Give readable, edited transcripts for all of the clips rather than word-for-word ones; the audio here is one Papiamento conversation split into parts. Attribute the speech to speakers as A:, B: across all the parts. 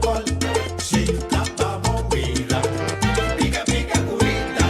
A: skol. Sinta pa bo mira. Pika pika kurita.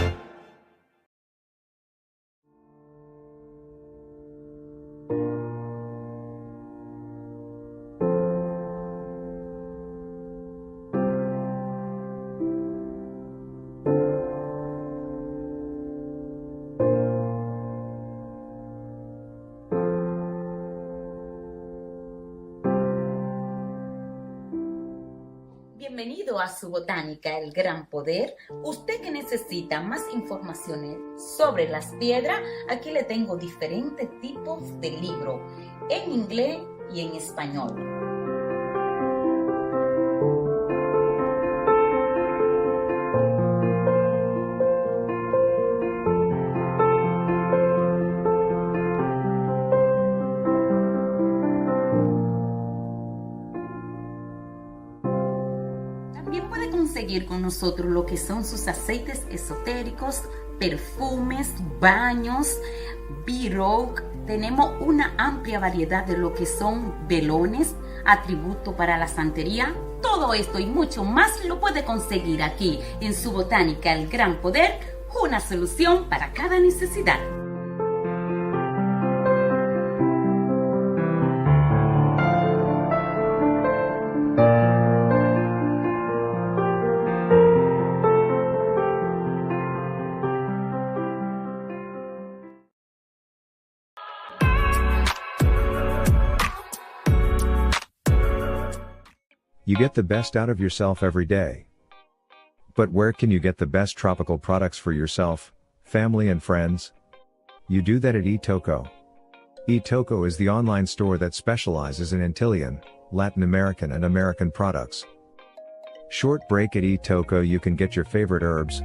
B: Bienvenido a su botánica El Gran Poder. Usted que necesita más informaciones sobre las piedras, aquí le tengo diferentes tipos de libro en inglés y en español. También puede conseguir con nosotros lo que son sus aceites esotéricos, perfumes, baños, b Tenemos una amplia variedad de lo que son velones, atributo para la santería. Todo esto y mucho más lo puede conseguir aquí en su botánica El Gran Poder, una solución para cada necesidad.
C: You get the best out of yourself every day. But where can you get the best tropical products for yourself, family and friends? You do that at eToko. eToko is the online store that specializes in Antillean, Latin American and American products. Short break at eToko you can get your favorite herbs,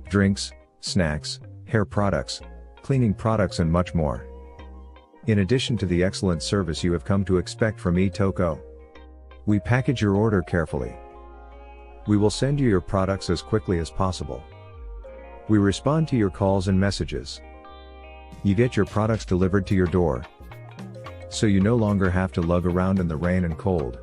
C: drinks, snacks, hair products, cleaning products and much more. In addition to the excellent service you have come to expect from eToko, we package your order carefully. We will send you your products as quickly as possible. We respond to your calls and messages. You get your products delivered to your door. So you no longer have to lug around in the rain and cold.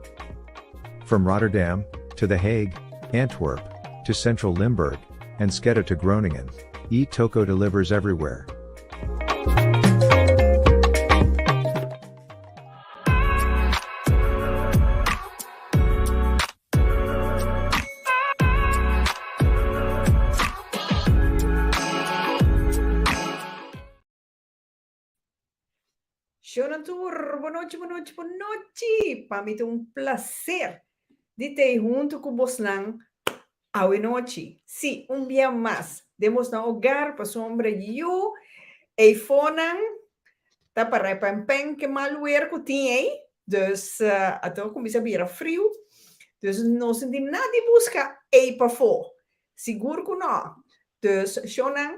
C: From Rotterdam, to The Hague, Antwerp, to Central Limburg, and Enschede to Groningen, eToko delivers everywhere.
D: Shonan tur, bon nochi, bon nochi, bon nochi. Pa mi ta un placer di tei hunto cu bosnan awe nochi. Si, un bia mas den bosnan hogar pasobra yu eifonan ta pa repenpen ke mal weer cu tin ei. Dus a cuminsa bira friu. Dus no sinti nada di busca ei pafó. Sigur cu no. Dus shonan,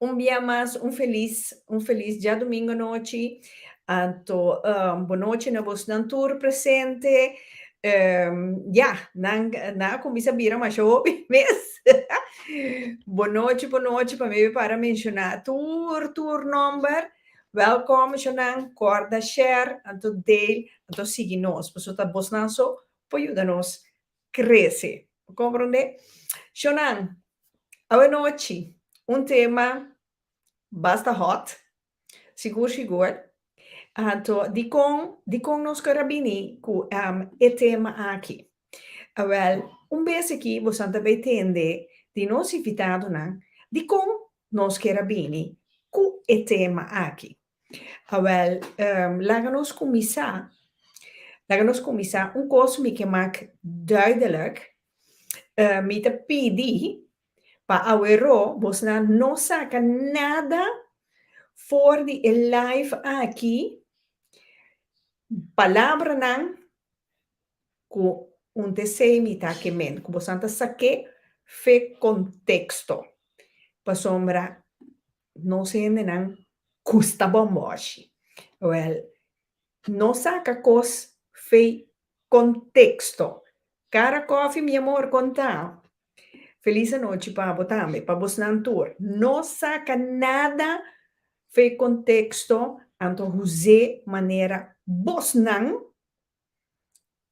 D: un bia mas un felis un felis djadumingo anochi. Anto bon nochi na bosnan tur presente. Ya, nan nan a kuminsá bira masha hopi mes. Bon nochi, bon nochi, pa mi para menshoná tur tur nòmber. Wèlkòm shonan, kòrda share, anto deel, anto sigui nos, pasobra ta bosnan so por yuda nos krese. Bo komprondé? Shonan, awenochi un tema basta hot, sigur sigur. Anto dikon dikon nos kere bini ku e tema aki? Awèl, un bes aki bosan ta bay tende di nos invitadonan dikon nos kere bini ku e tema aki. Awèl, laga nos kuminsá, laga nos kuminsá. Un kos mi ke mak duidelijk, mi ta pidi pa aweró bosnan no saka nada for di e live aki, palabranan ku un ta esei mi ta ke men, ku bosnan ta sak'é fe konteksto, pasobra Nos hendenan gusta bòmbòshi. Wèl, no saka kos fei konteksto. Kara kòfi mi amor kon ta? Felis anochi pa bo tambe, pa bosnan tur. No saka nada fei konteksto. Anto huz'é manera bosnan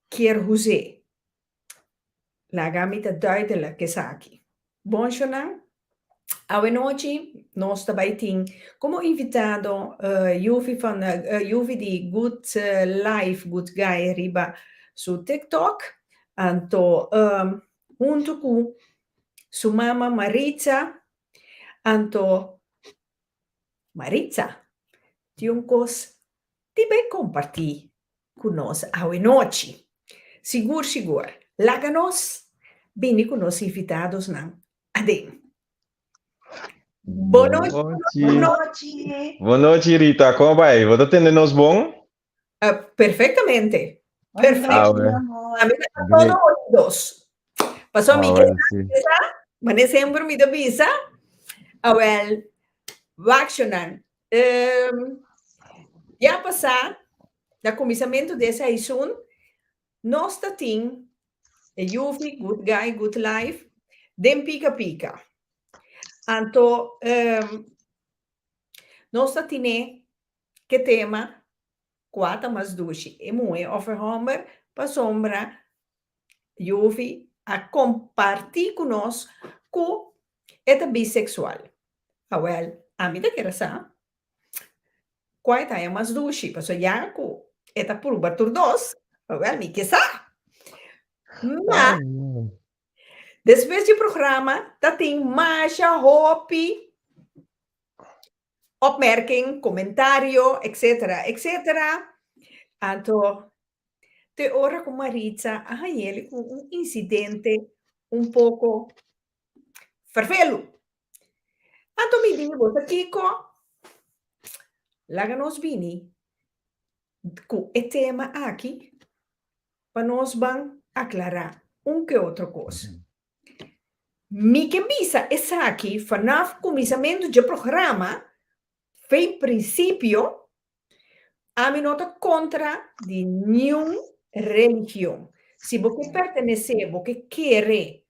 D: kier huz'é. Laga mi ta duidelijk esaki. Bon shonnan, awenochi nos ta bai tin como invitado Yuvi van Yuvi di Good Life Good Guy riba su TikTok. Anto hunto cu su mama Maritza. Anto Maritza tin un cos di bai comparti cu nos awenochi. Sigur sigur, laga nos bini cu nos invitadosnan aden. Bon nochi, bon nochi.
E: Bon nochi, Rita. Con bai? Bo ta tende nos bon?
D: Perfectamente. Perfecto.
E: Ah,
D: A mi ta todo oídos. Paso mi
E: Ah,
D: ke
E: well, sí.
D: sa, mane semper mi ta bisa, awel, wakshonan. Ya pasá, na kuminsamentu di e seizoen, nos ta tin e Yuvi, Good Guy, Good Life, den Pika Pika. Anto, nos ta tine ke tema kua ta mas dushi, e muhé òf e hòmber, pasobra Yuvi a kompartí ku nos ku e ta biseksual. Awèl, ami ta kere sa kua e ta haña mas dushi, pasobra ya ku e ta pruba tur dos, awèl mi ke sa. Ma despues di programa ta tin masha hopi opmerking, komentario, etcetera, etcetera. Anto te ora ku Maritza a hañ'el ku un insidente un poko fervelu. Anto mi di, bo sa kiko? Laga nos bini ku e tema aki pa nos ban aklará un ke otro kos. Mi ke bisa esaki vanaf kuminsamentu dje programa, fei prinsipio, Ami no ta kontra di niun religion. Si bo ke pertenesé, bo ke kere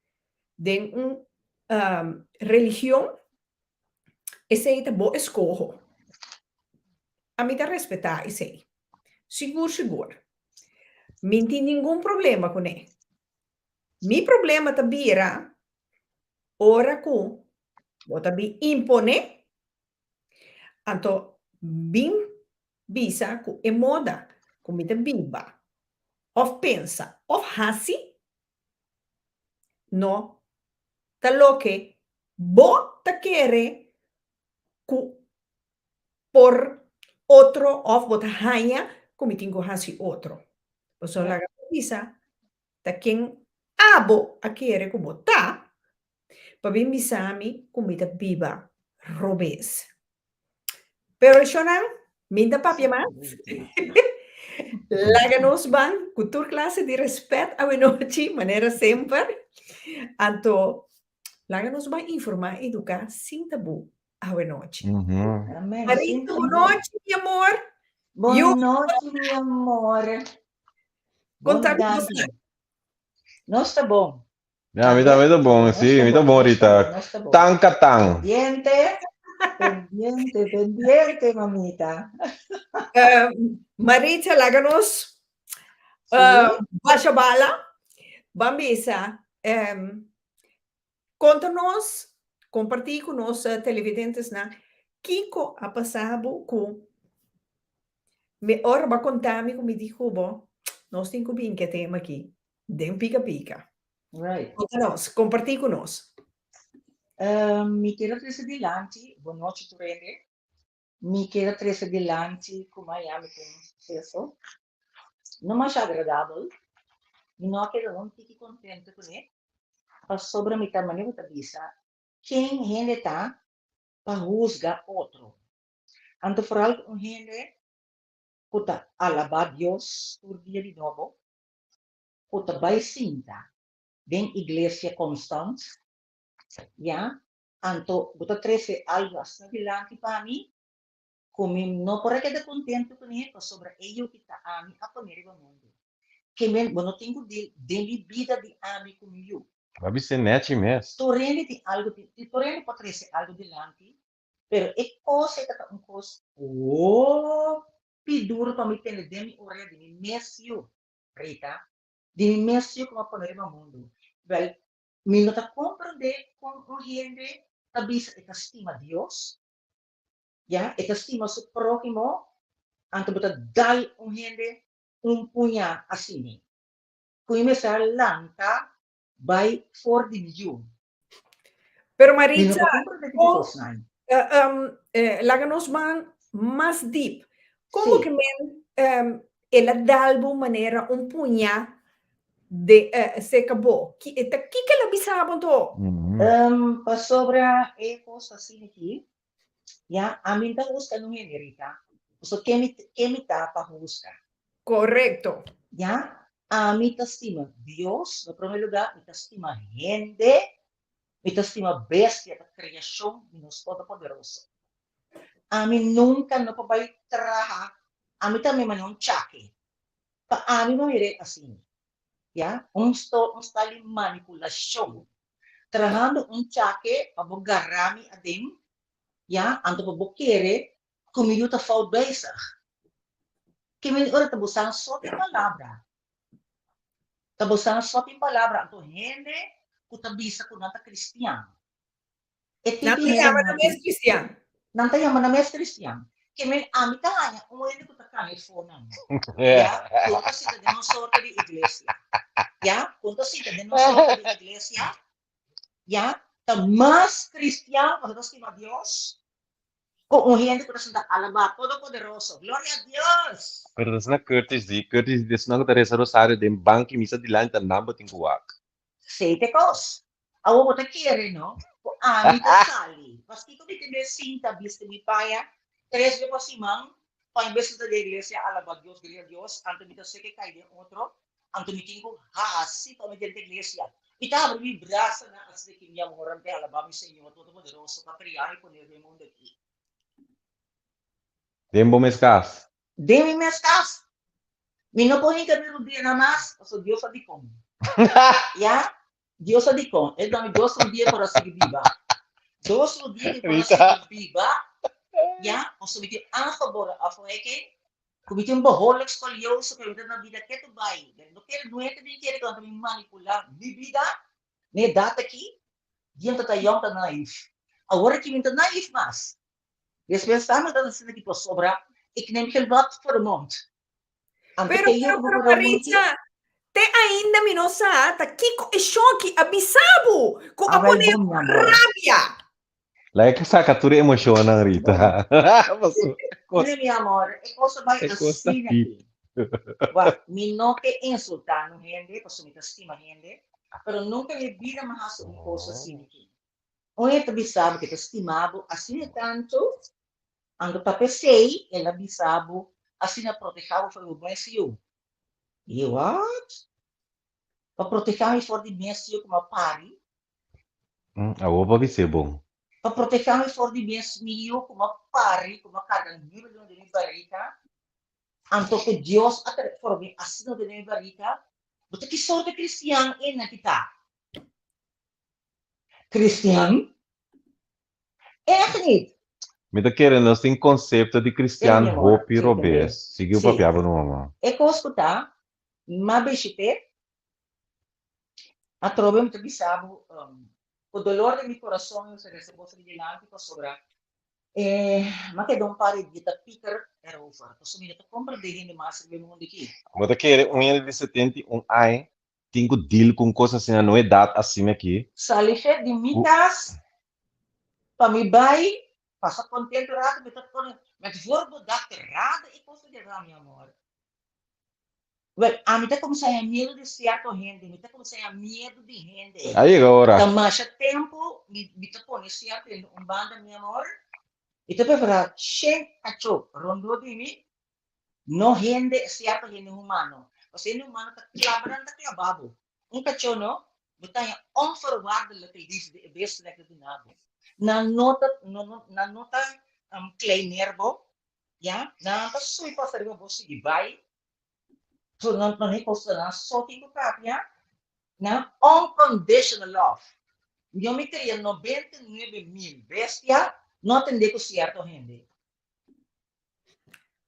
D: den un religion, esei ta bo eskoho. Ami ta respetá esei. Sigur sigur. Mi n tin ningun problema kuné. Mi problema ta bira ora ku bo ta bin imponé. Anto bin bisa ku e moda ku mi ta biba òf pensa òf hasi no ta loke bo ta kere ku por otro òf bo ta haña ku mi tin ku hasi otro. Pasobra laga mi bisa ta ken abo a kere ku bo ta pa bin bisa mi ku mi ta biba robes. Pero eshonan, mi ta papia mas. Laga nos ban ku tur klase di respet awenochi, manera semper. Anto, laga nos ban informá, eduká sin tabú awenochi.
F: Amén.
D: Marito, bon nochi, mi amor.
F: Bon
D: Yu.
F: nochi, mi amor. Bon
D: Konta mi
F: danki. Nos ta bon.
E: Ja, mi tambe ta bon, sí, mi ta bon, Rita. Tan katan.
F: Pendiente, pendiente, pendiente, mamita.
D: Maritza, laga nos basha bala. Ban bisa, konta nos, kompartí ku nos televidentesnan, kiko a pasa bo ku mi ora bo a konta mi ku mi di ku bo, nos tin ku bin ku e tema aki. Den pika pika.
F: Right.
D: Konta nos, kompartí ku nos.
F: Mi kier a trese dilanti, bon nochi tur hende. Mi kier a trese dilanti ku Miami ku un suseso no masha agradabel. Mi no a keda un tiki kontento kuné, pasobra mi ta manera ku ta bisa, ken hende ta pa husga otro? Anto foral ku un hende ku ta alabá Dios tur dia di nobo, ku ta bai sinta den iglesia konstant, ya, anto bo ta trese algu asina dilanti pa mi ku mi no por a keda kontentu kuné pasobra e yu ki ta ami a pone riba mundu. Ke men bo no tin ku dil den mi bida di ami ku mi yu.
E: Bo a bis'é nèchi mes.
F: Tur hende tin algu, tur hende por trese algu dilanti. Pero e kos ei ta un kos hopi duru pa mi tende den mi orea di mi mes yu, Rita, di mi mes yu ku mi a pone riba mundu. Wèl, mi no ta komprendé kon un hende ta bisa e ta stima Dios, ya, e ta stima su próhimo, anto bo ta dal un hende un puñá asina. Ku mi mester a lanta bai for di mi yu.
D: Pero
F: Mi no
D: Maritza,
F: ta komprendé tipo
D: kon,
F: kosnan.
D: laga nos ban mas diep. Kon bo
F: Sí.
D: ke men el a dal bo manera un puñá de seka bo? Ki, ta kiko el a bisa bo anto?
F: Pasobra e kos asina aki, ya, ami no ta husga nun hende, Rita. Pasobra ken mi, ken mi ta pa husga?
D: Korekto.
F: Ya, ami ta stima Dios na promé lugá, mi ta stima hende, mi ta stima bestia, ta kreashon di nos Todopoderoso. Ami nunka no por bai traha, ami ta mi manera un chake. Pa ami no mir'é asina. Ya, un sto, un stal di manipulashon. Trahando un chake pa bo gara mi aden, ya, anto pa bo kere ku mi yu ta fout bezig. Ke men ora ta bosan so tin palabra. Ta bosan so tin palabra. Anto hende ku ta bisa ku nan ta kristian. E
D: Nan
F: tipo
D: ta
F: hende
D: yama nan
F: aki,
D: mes kristian.
F: nan ta yama nan mes kristian. Ke men ami ta haña un hende ku ta kanga e fonan. Ya, ku ta sinta den un sorto di iglesia. Ya, ku ta sinta den un sorto di iglesia. Ya, ta mas kristian pasobra ta stima Dios Ku un hende ku ta sinta alabá Todopoderoso. Gloria a Dios!
E: Pero ta asina Curtis di, Curtis di esnan ku ta resa rosario den banki misa dilanti ta nan bo tin ku wak.
F: Sei te kos. Awor bo ta kere no ku ami ta sali. Paskiko mi tin be sinta bisti mi paña tres be pa siman pa mi be sinta den iglesia alabá Dios, gloria a Dios, anto mi ta seke kai den otro, anto mi tin ku hasi pa mi drenta iglesia. Mi ta habri mi brasanan asina ki mi amor ante alabá mi Señor Todopoderoso pa kria mi pone den mundu aki.
E: Den bo mes kas.
F: Den mi mes kas. Mi no por hinka mi rudianan mas, pasobra Dios a dikon. Ya, Dios a dikon. El dami dos rudia por a sigui biba. Dos rudia mi por a sigui biba, ya, pasobra mi tin aangeboren afwijking. Ku mi tin un behoorlijk scoliose pero mi ta na bida ketu bai. Pero no kere no hende bin kere ku nan ta bin manipula mi bida na e edat aki. Dia mi ta ta yong ta naïef. Awor aki mi no ta naïef mas. Despues sa mi ta asina ki pasobra ik neem geen blad voor de mond. Anto
D: Pero,
F: ke
D: pero,
F: yu
D: pero
F: bo por munti?
D: Maritza, te ainda mi no sa ta kiko e shoki a bisa bo ku a
F: Awel
D: pone
F: bon mi amor.
D: rabia.
E: Laga ke saka tur e emoshonnan, Rita. Paso, e kos,
F: Mira mi amor, e kos a bai
E: e kos ta
F: asina
E: deep.
F: aki. Wak, mi no ke insultá no hende, pasobra mi ta stima hende, pero nunka mi bida mi a hasi un kos asina aki. Un hende ta bisa bo ke ta stima bo asina tantu, anto ta p'esei el a bisa bo asina protehá bo for di bo mes yu. I what? Pa protehá mi for di mes yu ku mi a pari?
E: Awor bo a bis'é bon.
F: Pa protehá mi for di mes mi yu ku mi a pari, ku mi a karga nuebe luna den mi barika, anto ku Dios a trae for mi asina den mi barika, bo ta ki sorto kristian e nan ki ta? Kristian? Echt niet!
E: Mi ta kere nos tin konsepto di
F: Tene
E: kristian
F: mi amor,
E: hopi
F: si
E: robes.
F: tende.
E: Sigui bo
F: Si.
E: papia bo no mama.
F: E kos ku ta, m'a bishit'é, Atrobe mi ta bisa bo ku dolor den mi kurason mi ofresé boso di dilanti pasobra e m'a keda un par di dia ta piker erover pasobra mi no ta komprendé hende mas riba e mundu aki.
E: Bo ta kere un hende di 71 aña tin ku deal ku un kos asina no edat asina aki?
F: Sali fet di mi
E: Ku
F: kas pa mi bai pasa kontentu rato mi ta pone met voorbedachte raden e kos ta keda mi amor. Wel, ami ta kuminsá haña miedu di sierto hende, mi ta kuminsá haña miedu di hende.
E: A yega ora.
F: Ta masha tempu mi mi ta pone sierto hende un banda, mi amor. Mi ta preferá shen kachó rondó di mi, no hende, sierto hende humano. Pasobra hende humano ta klaba nan ta klaba bo. Un kachó no, bo ta haña onvoorwaardelijke liefde e bes ku ta duna bo. Nan no ta, no no nan no ta kleineer bo, Ya, nan ta subi pasa riba bo sigui bai. So nan nan e kos nan so tin ku papia. Nan unconditional love. Yo mi kria 99.000 bestia. No atendé ku sierto hende.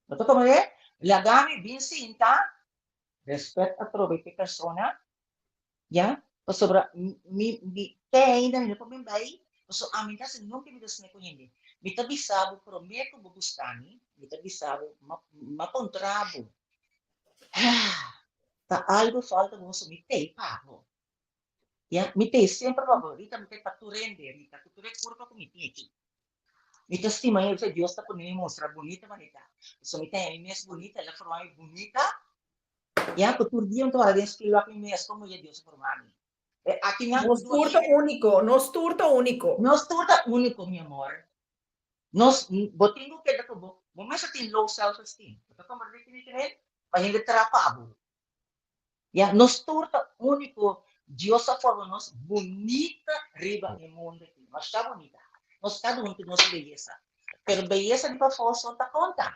F: Bo ta komprendé? Laga mi bin sinta, rèspèt atrobe pa e persona, ya, pasobra mi mi te ainda mi no por bin bai, pasobra ami ta hasi nunka mi ta sne ku hende. Mi ta bisa bo promé ku bo buska mi, mi ta bisa bo, m'a puntra bo, ta algu falta bo, so mi t'ei pa bo. Ya, mi t'ei semper pa bo, Rita, mi t'ei pa tur hende, Rita, ku tur e kurpa ku mi tin aki. Mi ta stima e fe Dios ta pone mi mustra bunita manita. Pasobra mi ta haña mi mes bunita, el a forma mi bunita. Ya ku tur dia mi ta wak den spil wak mi mes komo ya Dios a forma mi. E aki nan
D: Nos tur ta úniko, nos tur ta úniko.
F: Nos tur ta úniko, mi amor. Nos, bo tin ku keda ku bo, bo mes a tin low self esteem. Bo ta komprende ki mi ta meen? Pa hende trapa bo. Ya, nos tur ta úniko. Dios a forma nos bunita riba e mundu aki. Masha bunita. Nos kada un tin nos beyesa. Pero beyesa di pafó so ta konta.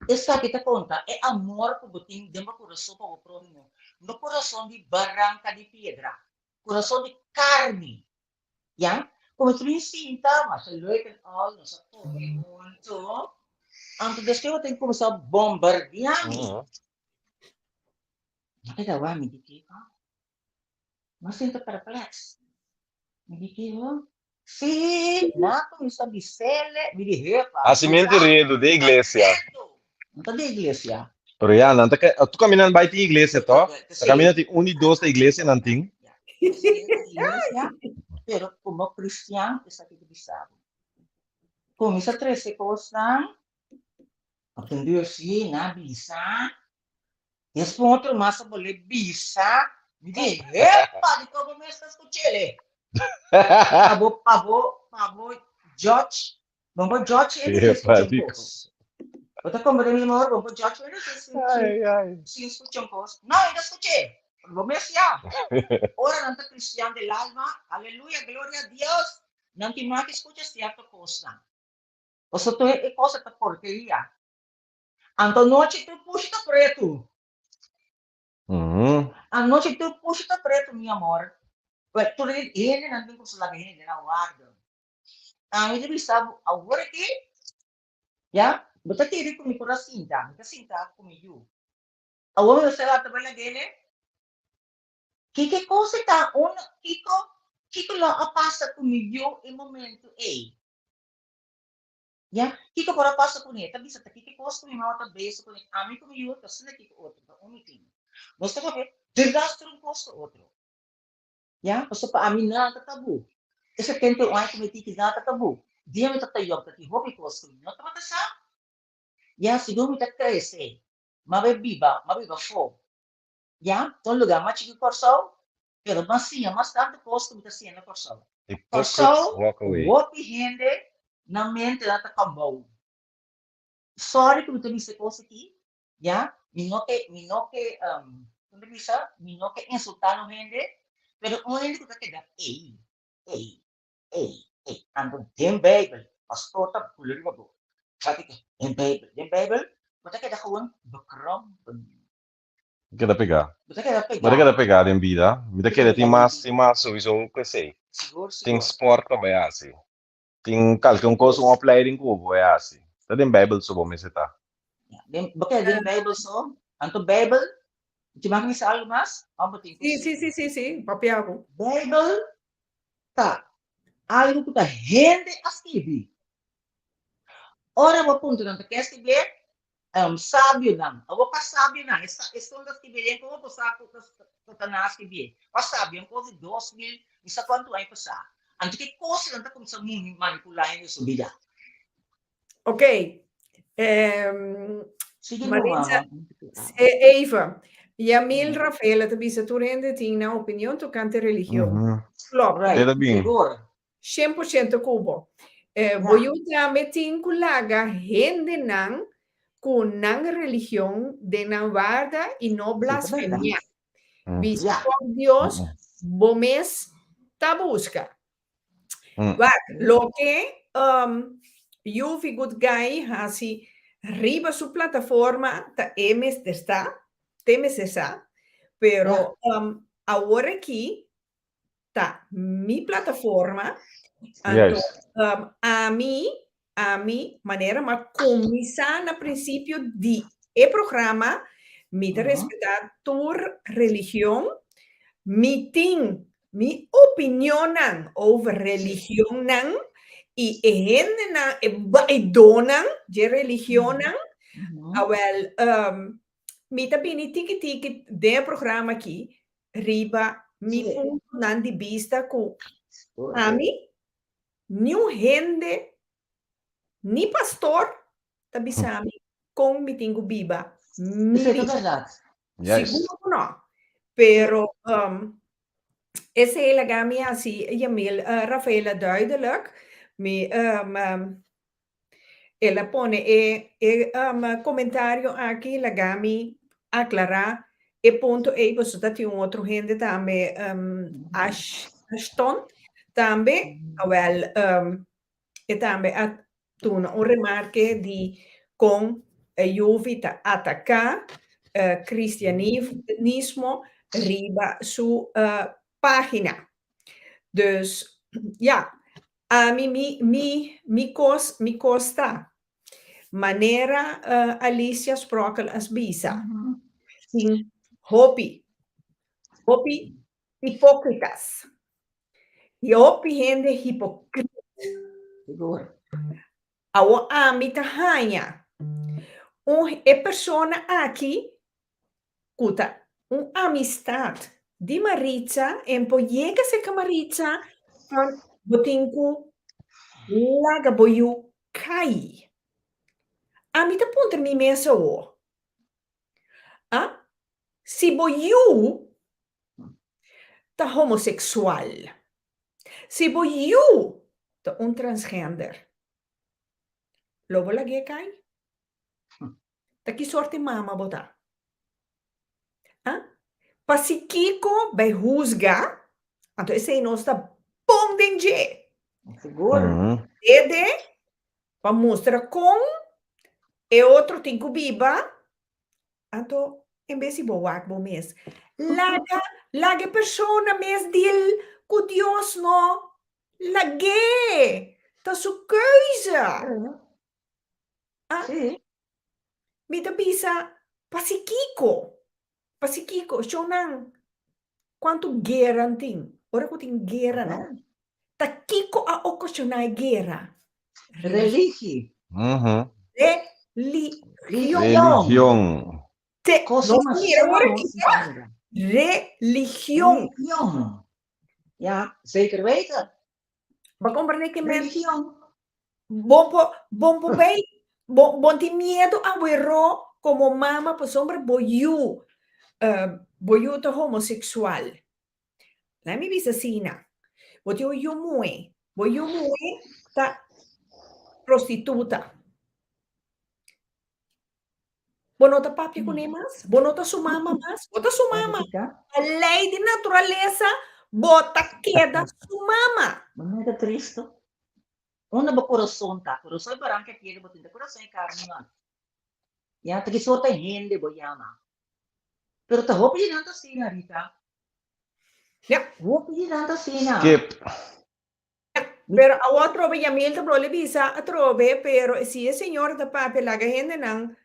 F: Esaki ta konta, e amor ku bo tin den bo kurason pa bo próhimo. No kurason di baranka di piedra, kurason di karni. Ya, komo tur in sinta, masha leuk en al, nos a kome huntu. Anto despues bo tin kuminsá bombardiá mi. Mi keda wak, mi di kiko? Mi a sinta perpleks. Mi di kiko? Sí, nan a kuminsá bis'el, mi di hepa.
E: Hasimentu redu den iglesia.
F: No ta den iglesia.
E: Pero ya, nan ta ke, tu kaminda nan bai tin iglesia to? Ta kaminda tin un di dos ta iglesia nan tin.
F: Iglesia, pero komo kristian esaki ta bisa bo. Kuminsá trese kosnan, atendé si nan bisa, despues otro mas a bolé bisa, mi di, hepa, di komo mes ta skuch'el. Pa bo, pa bo, pa bo judge Bon por judge hende sin
E: Epa,
F: skucha un
E: di
F: kos. Bo ta komprende mi amor? Bon por judge hende sin, sin, sin,
E: Ai, ai.
F: sin skucha un kos. No, e ta skuch'é. Bo mes ya. Ora nan ta cristian del alma, aleluya, gloria a Dios, nan tin mas ke skucha sierto kosnan. Pasobra tur e kos ta porkeria. Anto nochi tur pushi ta pretu.
E: Mm.
F: Anochi tur pushi ta pretu, mi amor. Wel, tur e hendenan tin ku laga hendenan warda. Ami ta bisa bo awor aki, ya, bo ta kere ku mi por a sinta, mi ta sinta ku mi yu. Awor mi mester lanta bai lag'e. Kiko e kos ei ta? Un, kiko, kiko lo a pasa ku mi yu e momento ei? Ya, kiko por a pasa kuné? Ta bisa ta kiko e kos ku mi mama ta besa kuné, ami ku mi yu ta asina kiko otro, ta un mi tin. Nos ta papia delaster un kos ku otro. Ya, pasobra pa ami nada ta tabú. E 71 aña ku mi tin ki nada ta tabú. Dia mi tabata yòn ta tin hopi kos ku mi no tabata sa. Ya, segun mi ta krese, m'a bai biba, m'a biba afó. Ya, ta un lugá mas chiki ku Kòrsou, pero m'a siña mas tantu kos ku mi ta siña na Kòrsou.
E: Hypocrites
F: Kòrsou,
E: walk away.
F: hopi hende nan mentenan ta kambou. Sorry ku mi ta bisa e kos aki, Ya, mi no ke, mi no ke, um, kon ta bisa? Mi no ke insultá no hende, pero un hende ku ta keda ei, ei, ei, ei. Anto den Bijbel, pastor ta bula riba bo. Sa kiko? Den Bijbel, den Bijbel, bo ta keda gewoon bekrompen.
E: Keda pegá.
F: Bo ta keda
E: Bo ta
F: pegá.
E: keda pegá den bida. Mi ta
F: Bo ta
E: kere
F: keda
E: tin
F: pegá den
E: mas,
F: bida.
E: tin mas souiso ku esei.
F: Sigur,
E: Tin
F: sigur.
E: sport pa bai hasi. Tin kalke un kos, un opleiding ku bo por hasi. Ta den Bijbel so bo mester ta.
F: Ja, den, bo keda den Bijbel so. Anto Bijbel, bo tin bisa algo mas? Of bo tin ku
D: Sí, sí,
F: sigui?
D: sí, sí, sí, papia bo.
F: Bijbel ta algo ku ta hende a skibi. Ora bo puntra nan ta ke skibié, um, sabionan. Awor pa sabionan, e sa, esun ta skibié den komo bo sa ku ta, ku ta nan a skibié? Pa sabio, un kos di 2000, mi sa kuantu aña pasá. Anto ke kosnan ta kuminsá muni manipulá hende su bida?
D: Ok. Ehm,
F: Sigui bo,
D: Maritza,
F: mama.
D: eh, Eva, Yamil Rafaela ta bisa tur hende tin nan opinion tokante religion.
E: Mhm.
D: Klopt.
F: Right,
E: Te ta bin.
F: sigur.
D: 100% ku bo. Eh, bo yu tambe tin ku laga hendenan ku nan religion den nan warda i no blasfemiá. Bisa kòm Dios bo mes ta buska. Wak, loke um, Yuvi Good Guy hasi riba su plataforma ta e mester sa, te mester sa, pero um, awor aki ta mi plataforma, anto
E: Juist.
D: um, ami. Ami, manera m'a kuminsá na prinsipio di e programa, mi ta respetá tur religion. Mi tin mi opinionnan over religionnan i e hendenan, e baidónan dje religionnan. Awèl, mi ta bini tiki tiki den e programa aki riba mi puntonan di bista ku ami Niun hende, ni pastor, ta bisa mi kon mi tin ku biba mi
F: Esei ta
D: bida.
F: bèrdat.
E: Juist.
D: Sigur ku no. Pero esei laga mi hasi Yamil Rafaela duidelijk. Mi El a pone e e komentario aki laga mi aklará e punto ei pasobra ta tin un otro hende tambe Ash Ashton tambe awèl e tambe a duna un remarke di kon e Yuvi ta ataká kristianismo riba su página. Dus ya, Ami mi mi mi kos mi kos ta manera Alicia Sprockel as bisa tin hopi hopi hipócritas y hopi hende hipocrit.
F: Sigur.
D: Awor ami ta haña un e persona aki ku ta un amistat di Maritza en por yega serka Maritza pa bo tin ku laga bo yu kai. Ami ta puntra mi mes awor, a si bo yu ta homoseksual, si bo yu ta un transgender, lo bo lag'é kai? Ta ki sorte mama bo ta? Ah? Pa si kiko bai huzga, anto esei nos ta bon den dje.
F: Sigur.
D: Dede pa mustra kon e otro tin ku biba, anto en bes di bo wak bo mes, laga laga e persona mes deal ku Dios no. Lag'é! Ta su keuze. Ah,
F: Sí.
D: mi ta bisa, pasi kiko? Pasi kiko? Shownan, kuantu guera tin? Ora ku tin guera, no? Ta kiko a okashoná e guera?
F: Religi.
E: Mhm.
D: Religion.
E: Religion.
D: Te,
F: Kos
D: nos
F: mas
D: mira ora
F: nos
D: ki
F: mira.
D: Religion.
F: Religion. Ja, zeker weten.
D: Bo comprende ke men
F: Religion.
D: Bon por bon por bay bon bon tin miedo aweró como mama pasobra bo yu bo yu ta homosexual. Laat mi bisa asina, bo tin un yu muhé, bo yu muhé ta prostituta. Bo no ta papia kuné mas, bo no ta su mama mas, bo ta su mama. Pa lei di naturalesa bo ta keda su mama.
F: Bo ta tristo. Unda bo corazon ta? Corazon e baranca e piedra bo tin ta corazon e carni mas. Ya ta ki sorta hende bo yama. Pero ta hopi di nan ta asina Rita.
D: Ya.
F: Hopi di nan ta asina.
E: Skip.
D: Pero awor atrobe Yamil ta brole bisa atrobe, pero si e señora ta papia laga hendenan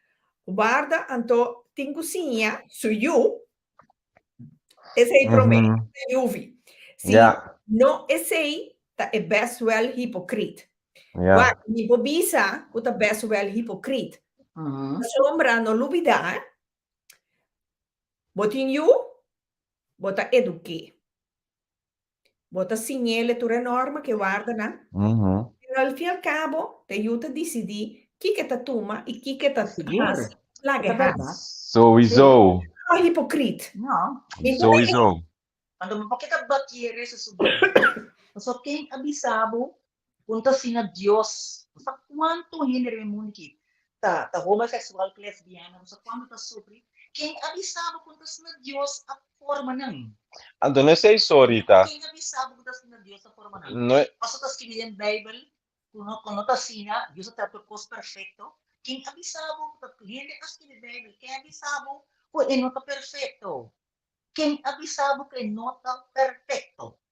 D: warda anto tin ku siña su yu esei prome yuvi. Si no esei ta e best wel hipokrit. Wak, mi por bisa ku ta best wel hipokrit. Pasobra no lubida bo tin yu bo ta eduk'é. Bo ta siñ'el e tur e norma ku e wardanan. Pero al fin i al kabo, ta yu ta disidí kiko e ta tuma i kiko e ta hasi. Laga e hasi.
E: Sowieso.
D: No hipokrit.
F: No.
E: Sowieso.
F: Anto bo por keda batié resto su bida. Pasobra ken a bisa bo ku no ta asina Dios? Bo sa kuantu hende riba e mundu aki ta ta homoseksual ku lesbiana? Bo sa kuantu ta sufri? Ken a bisa bo ku no ta asina Dios a forma nan?
E: Anto no esei so, Rita.
F: Ken a bisa bo ku ta asina Dios a forma nan?
E: No e.
F: Pasobra ta skibí den Beibel ku no ku no ta asina, Dios a traha tur kos perfekto. Ken a bisa bo ku ta hende a skibi Beibel? Ken a bisa bo ku e no ta perfekto? Ken a bisa bo ku e no ta perfekto?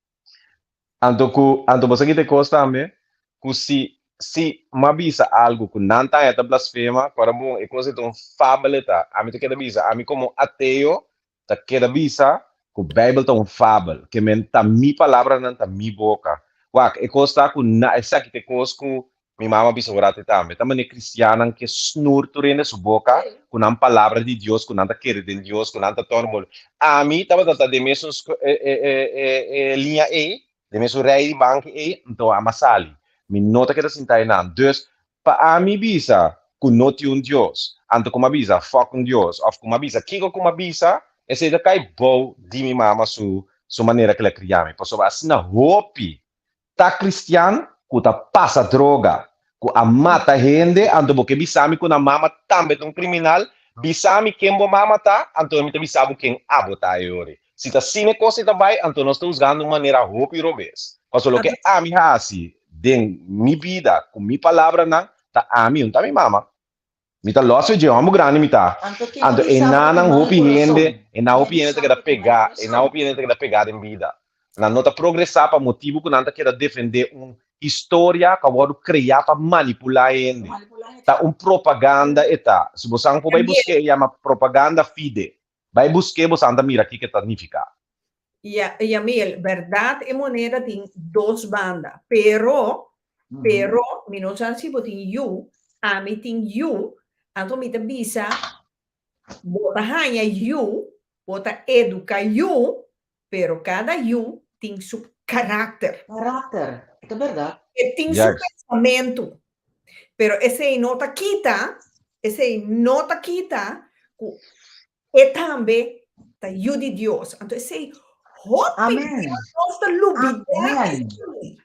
E: Anto ku, anto bo sa kita e kos tambe, ku si. Si m'a bisa algu ku nan ta haña ta blasfema, ku ora bon e kos ei ta un fabel e ta. Ami ta keda bisa, ami komo ateo ta keda bisa ku Beibel ta un fabel, ke men ta mi palabranan ta mi boka. Wak, e kos ta ku na esaki ta e kos ku mi mama a bisa un ratu tambe, ta manera kristiannan ke snur tur hende su boka ku nan palabra di Dios, ku nan ta kere den Dios, ku nan ta tòrn bolo. Ami tabata ta den mesun e liña ei, Den mesun rij di banki ei, anto ami a sali. Mi no ta keda sinta einan. Dus, pa ami bisa ku no tin un Dios, anto ku mi a bisa fuck un Dios, òf ku mi a bisa kiko ku mi a bisa, esei ta kai bou di mi mama su su manera ku el a kria mi. Pasobra asina hopi ta kristian ku ta pasa droga, ku a mata hende, anto bo ke bisa mi ku nan mama tambe ta un kriminal? Bisa mi ken bo mama ta, anto mi ta bisa bo ken abo ta e ora. Si ta asina e kos ei ta bai, anto nos ta husgando un manera hopi robes. Pasobra loke ami hasi den mi bida ku mi palabranan ta ami, no ta mi mama. Mi ta lòs dje hòmber grandi mi ta. Anto enanan hopi hende, enan hopi hende ta keda pegá, enan hopi hende ta keda pegá den bida. Nan no ta progresá pa motibu ku nan ta keda defendé un historia ku a wòrdu kreá pa manipulá hende. Ta un propaganda e ta. Si bo san por bai busk'é e yama propaganda fide. Bai busk'é bo san ta mira kiko e ta nifiká.
D: Ya, Yamil, bèrdat e moneda tin dos banda, pero, pero, mi no sa si bo tin yu, ami tin yu, anto mi ta bisa, bo ta haña yu, bo ta eduká yu, pero kada yu tin su karakter.
F: Karakter, e ta bèrdat.
D: E tin su pensamentu. Pero esei no ta kita, esei no ta kita ku e tambe ta yu di Dios. Anto esei hopi nos ta lubidá esei.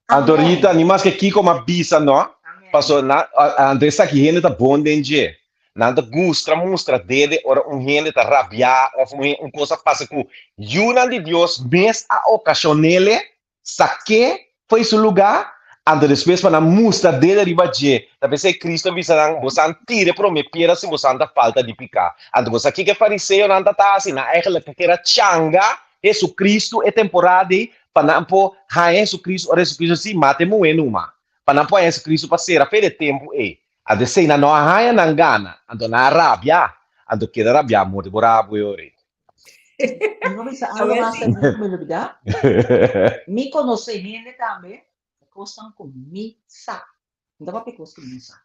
E: Anto Rita, ni maske kiko m'a bisa no, paso nan, anto esaki hende ta bon den dje. Nan ta gustra mustra dede ora un hende ta rabiá òf un un kos a pasa ku yunan di Dios mes a okashon'ele Sak'é fo'i su lugá, anto despues pa nan mustra dede riba dje. Ta p'esei Cristo a bisa nan, Bosan tira e promé piedra si bosan ta falta di piká. Anto bo sa kiko e fariseonan ta ta hasi? Nan eigenlijk ta kere changa Jesucristo e temporada ei pa nan por haña Jesucristo ora Jesucristo si mata e muhé numa, pa nan por haña Jesucristo pa sera fe di e tempu ei. Anto esei nan no a haña nan gana, anto nan a rabia, anto keda rabiá morde bo rabu e ora ei.
F: Mi no bisa algo mas ta mi mi lubida. Mi conoce hende tambe, cosnan cu mi sa. Mi ta papia cos cu mi sa.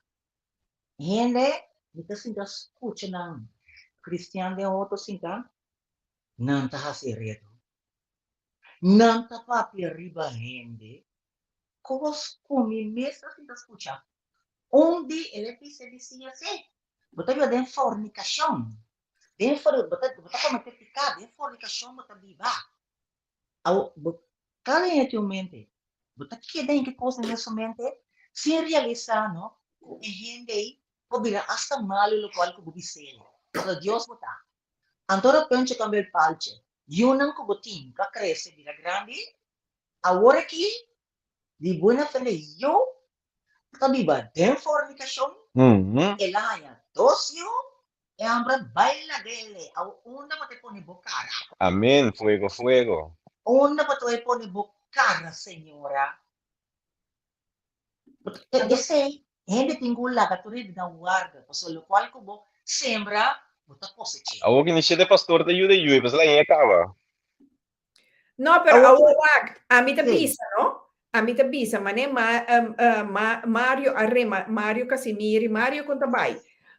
F: Hende, mi ta sinta scucha nan cristian den otro sinta, nan ta haci reto. Nan ta papia riba hende, cos cu mi mes ta sinta scucha. Un di el e bisa e bisiña si, bo ta biba den fornicacion. Den for bo ta bo ta komete piká, den fornikashon bo ta biba. Awo bo kada hende tin un mente, bo ta keda hinka kos den su mente sin realisá no ku e hende ei por bira asta malu lokual ku bo bis'el. Pasobra Dios bo ta. Anto ora penche kambia el palche, yunan ku bo tin ku a krese bira grandi, awor aki di buena fe yu ta biba den fornikashon, el a haña dos yu E hambra bai lag'ele. Awo unda bo ta e pone bo kara?
E: Amen, fuego fuego.
F: Unda bo ta e pone bo kara, señora? Esei hende tin ku laga tur hende na warda, pasobra lokual ku bo sembra, bo ta kosech'é.
E: Awo ki ni shete pastor ta yuda yui, pasobra la hende kaba.
D: No, pero awor wak, ami ta bisa, no? Ami ta bisa, mane ma, um, uh, ma, Mario a rema, Mario Casimiri, Mario kon ta bai?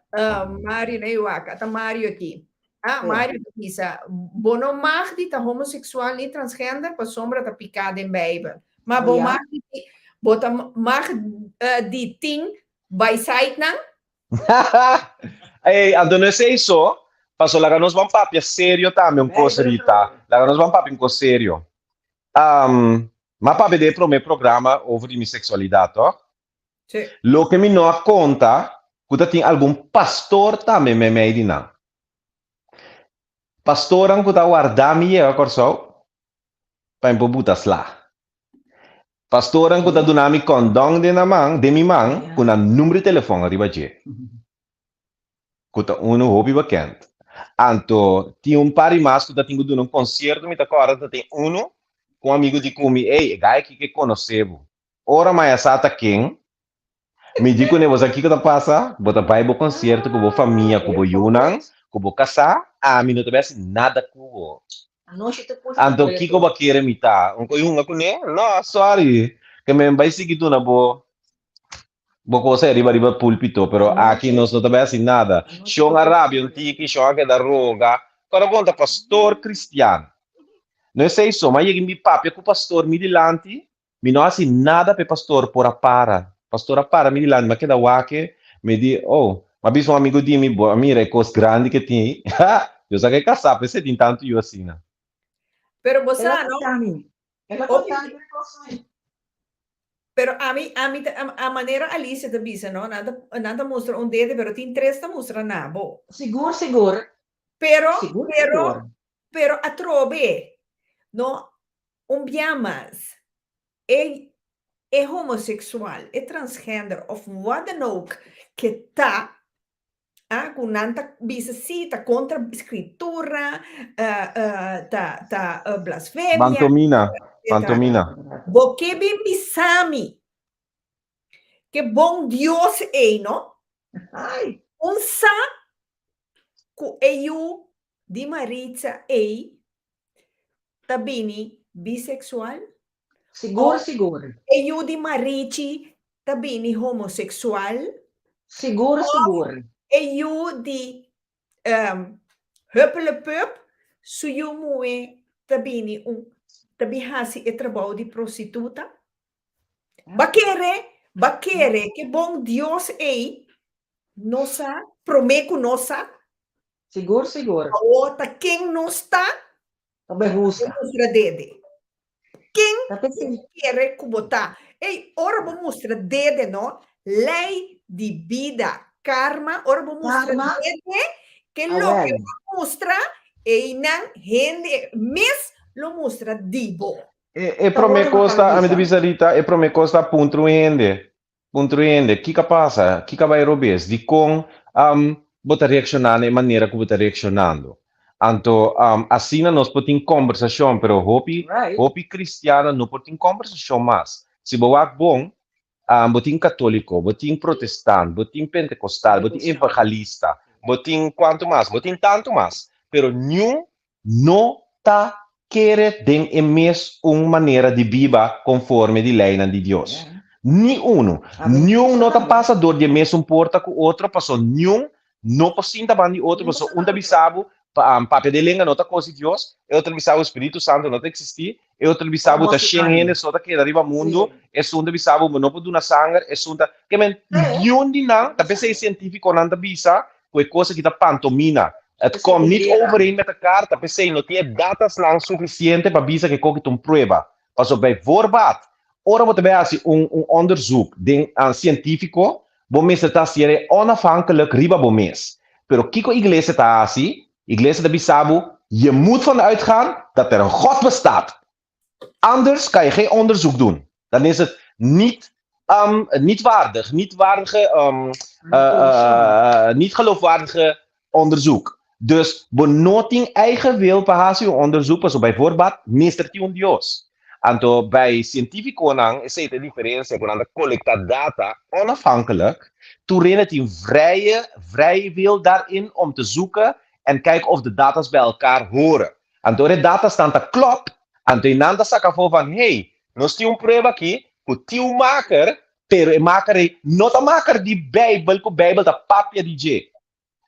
D: Uh, Mario, nee, wak, ata Mario aki. Ah, Mario ta bisa, bo no mag di ta homoseksual ni transgender pasobra ta piká den Bijbel. Ma bo mag di, bo ta mag uh, di tin byside-nan?
E: Ey, anto no esey so, paso laga nos ban papia serio tambe un cos Rita, laga nos ban papia un cos serio. Um, m'a papia den e prome programa over di mi sexualidad, toch?
D: Sí.
E: Loke mi no a conta, cu ta tin algun pastor tambe meimei di nan. Pastornan cu ta warda mi yega Corsou pa mi por buta sla. Pastornan ku ta duna mi kondon den nan man, den mi man, ku nan number di telefòn ariba dje, ku ta unu hopi bekend. Anto tin un par di mas ku ta tin ku duna un konsierto, mi ta kòrda ta tin unu ku un amigu di ku mi, ey, e gai aki ke konosé bo. Ora maya sa ta ken. Mi di kuné, bo sa kiko ta pasa? Bo ta bai bo konsierto ku bo famia, ku bo yunan, ku bo kasá, ami no ta bai hasi nada ku bo. Anto kiko bo a kere mi ta? Un koi hunga kuné? No, sorry. Ke men bai sigui duna bo bo kos ei riba riba pulpito, pero aki nos no ta bai hasi nada. Shon a rabia un tiki, shon a keda roga. Kòrda bon ta pastor kristian. No esei so, mi a yega mi papia ku pastor mi dilanti, Mi no hasi nada p'e pastor por a para. Pastor a para mi dilanti, mi a keda wak e, mi di, oh, mi a bisa un amigo di mi, bo a mira e kos grandi ke tin ei? Ha! Yo sa ke kasá, p'esei tin tantu yu asina.
D: Pero bo
F: El a
D: sa, no?
F: konta mi. El a
D: Hopi
F: konta mi tur e kosnan.
D: Pero ami, ami ta, a, a manera Alicia ta bisa, no? Nan ta, nan ta mustra un dede, pero tin tres ta mustra na bo.
F: Sigur, sigur.
D: Pero,
F: Sigur,
D: pero,
F: sigur.
D: pero atrobe, no? Un bia mas, e e homosexual, e transgender of wat dan ook ke ta, a ku nan ta bisa si ta kontra skritura, ta ta blasfemia,
E: Pantomina,
D: etcetera.
E: pantomina.
D: Bo ke bin bisa mi ke bon Dios ei no?
F: Ai.
D: Un sa ku e yu di Maritza ei ta bini bisexual?
F: Sigur,
D: Of
F: sigur.
D: e yu di Marichi ta bini homosexual?
F: Sigur,
D: Of
F: sigur.
D: e yu di um, Huppelepup su yu muhé ta bini un ta bin hasi e trabou di prostituta? Ba kere, ba kere ke bon Dios ei no sa promé ku nos sa?
F: Sigur, sigur.
D: Awor ta ken nos ta?
F: Ta bay husga.
D: Bo mustra dede. Ken
F: Ta p'esei.
D: bo kere ku bo ta? Ey, ora bo mustra dede no, lei di bida, karma, ora bo mustra
F: Karma.
D: dede, ke loke
F: Awel.
D: bo mustra, eynan hende mes lo mustra di bo.
E: E, e
F: Ta
E: promé
F: hoor
E: kos ta,
F: maka
E: ami ta
F: bisa.
E: bisa Rita, e promé kos ta puntra un hende. Puntra un hende, kiko a pasa? Kiko a bai robes? Dikon bo ta reakshoná na e manera ku bo ta reakshonando? Anto, asina nos por tin kòmbersashon, pero hopi, hopi kristiano no por tin kòmbersashon mas. Si bo wak bon, bo tin katóliko, bo tin protestant, bo tin pentekostal, bo tin evangelista, bo tin kuantu mas, bo tin tantu mas, pero niun no ta kere den e mes un manera di biba konforme di leinan di Dios. Ni unu. Niun no ta pasa dor di e mesun porta ku otro, paso niun no por sinta ban di otro, paso un ta bisa bo, papia den lenga no ta kos di Dios, e otro ta bisa bo Spiritu Santu no ta eksistí, e otro ta bisa bo ta shen hende so ta keda riba mundu, esun ta bisa bo bo no por duna sanger, esun ta, ke men niun di nan, ta p'esei sientífikonan ta bisa ku e kos aki ta pantomina. Het komt niet overeen met elkaar, ta p'esei no tin e datasnan sufisiente pa bisa ku e koki ta un prueba. Pasobra bij voorbaat, ora bo ta bai hasi un un onderzoek den sientífiko, bo mester ta hasier e onafhankelijk riba bo mes. Pero kiko iglesia ta hasi? Iglesia ta bisa bo, je moet van uitgaan dat er een God bestaat. Anders kan je geen onderzoek doen. Dan is het niet, um, niet waardig, niet waardige, um, uh, niet geloofwaardige onderzoek. Dus bo no tin eigen wil pa hasi un onderzoek, paso bij voorbaat mester tin un Dios. Anto bij científiconan esei ta e diferencia ku nan ta kolekta data onafhankelijk, tur hende tin vrije, vrije wil daarin om te zoeken en kijken of de data's bij elkaar horen. Anto ora e datasnan ta klòp, anto e nan ta saka afó van, hey, nos tin un prueba aki ku tin un maker, pero e maker ei no ta maker di Beibel ku Beibel ta papia di dje.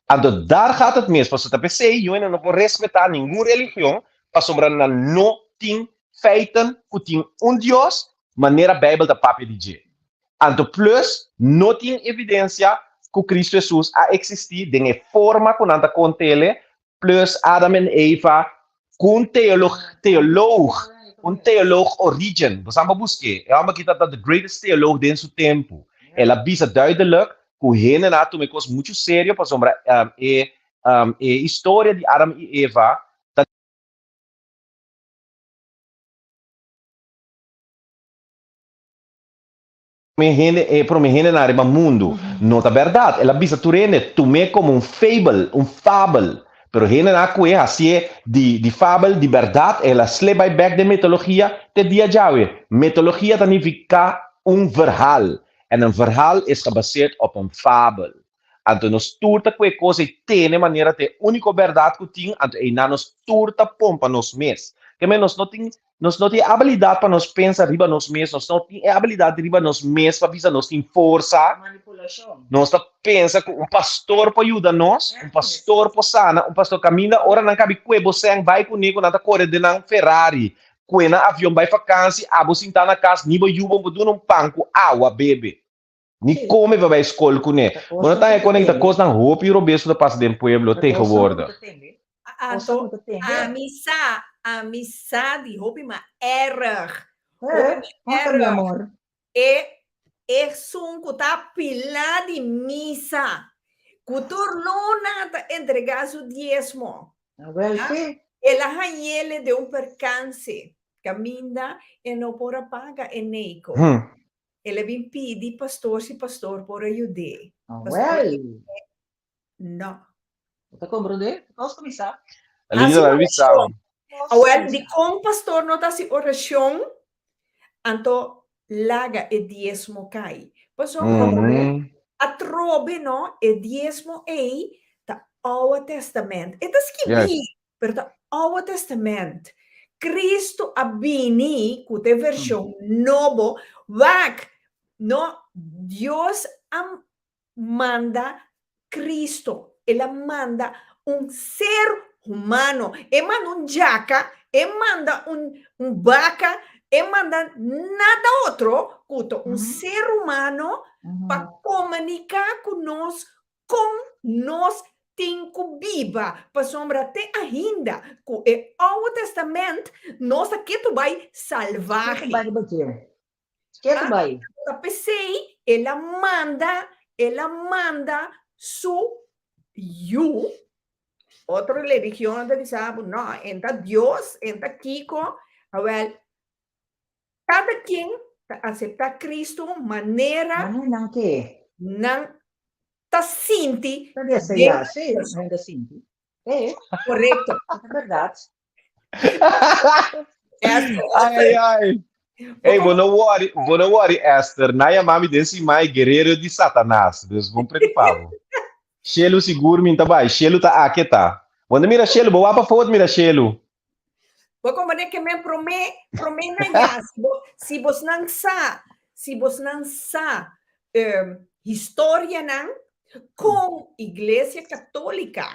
E: Anto daar gaat het mis, pasobra ta p'esei yu hende no por respetá ningun religion, pasobra nan no tin feiten ku tin un Dios manera Beibel ta papia di dje. Anto plus no tin evidensia ku Kristu Hesus a eksistí den e forma ku nan ta kont'ele plus Adam en Eva ku un teolog, teoloog, un teoloog Origen, bo sa bo busk'é, e hòmber aki ta the greatest teoloog den su tempu, el a bisa duidelijk ku hendenan a tuma e kos muchu serio pasobra e e historia di Adam i Eva ta. Prome hende, e prome hendenan riba mundu. No ta bèrdat. El a bisa tur hende, tum'é komo un fabel, un fabel. Pero hendenan a ku'é hasié di di fabel di bèrdat, el a slip bai bèk den mitologia te dia djawe. Mitologia ta nifiká un verhaal. En een verhaal is gebaseerd op een fabel. Anto nos tur ta kue kos ei tene manera ta e úniko bèrdat ku tin, anto einan nos tur ta pompa nos mes. Ke men nos no tin nos no tin e abilidat pa nos pensa riba nos mes, nos no tin e abilidat riba nos mes pa bisa nos tin forsa.
F: Manipulashon.
E: Nos ta pensa ku un pastor por yuda nos, un pastor por sana, un pastor kaminda ora nan kabi kue bo sèn bai kuné ku nan ta kore den nan Ferrari, kue nan avion bai fakansi, abo sintá na kas ni bo yu bo por duna un pan ku awa bebe. Ni kome pa bai skol kuné. Bo no ta haña konekta kosnan hopi robes ku ta pasa den pueblo tegenwoordig.
D: Anto ami sa, ami sa di hopi ma erg. Hopi ma erg. E esun ku ta pila di misa, ku tur luna ta entregá su diesmo. El a hañ'ele den un perkanse, kaminda e no por a paga e neiko. El a bin pidi pastor si pastor por a yud'é. Pastor
F: Awel.
D: dice, No.
F: Bo ta komprondé? Nos kuminsá.
D: Hasi
E: Linda, labi bisa.
D: orashon.
F: Nos
D: Awel,
F: kuminsá.
D: dikon pastor no ta hasi orashon? Anto laga e diesmo kai. Pasobra
E: Mhm.
D: atrobe no, e diesmo ei ta Oude Testament. E ta skibí,
E: Juist.
D: Pero ta Oude Testament. Cristo a bini cu ta e version nobo. Wak, no, Dios a manda Cristo. El a manda un ser humano. E manda un djaca, e manda un, un baca, e manda nada otro cu ta un ser humano pa comunica cu nos Kon nos tin ku biba? Pasobra te ainda ku e Oude Testament nos ta ketu bai salvahe.
F: Ketu bai riba dje. Ketu bai.
D: Ta p'esei el a manda, el a manda su Yu. Otro religionnan ta bisa bo, no, en ta Dios, en ta kiko. Awel, kada ken ta aseptá Cristo manera
F: Manera nan ke.
D: nan ta sinti
F: Ta
D: den
F: deseá,
D: nan
F: sí,
D: kurason.
F: nan ta sinti. Sí,
D: Korekto.
F: ta bèrdat.
D: Esther,
E: Ai, ai.
D: bo
E: Ey, bo
D: komo
E: no worry, bo no worry, Esther. Nan yama mi den simai guerrero di Satanas. Dus bon preocupa bo. Shelu sigur mi ta bai. Shelu ta aki ta. Bo no mira Shelu, bo wak pa foto mira Shelu.
D: Bo comprende que men promé, promé na ya, si bo, si bosnan sa, si bosnan sa um, historianan con Iglesia Católica.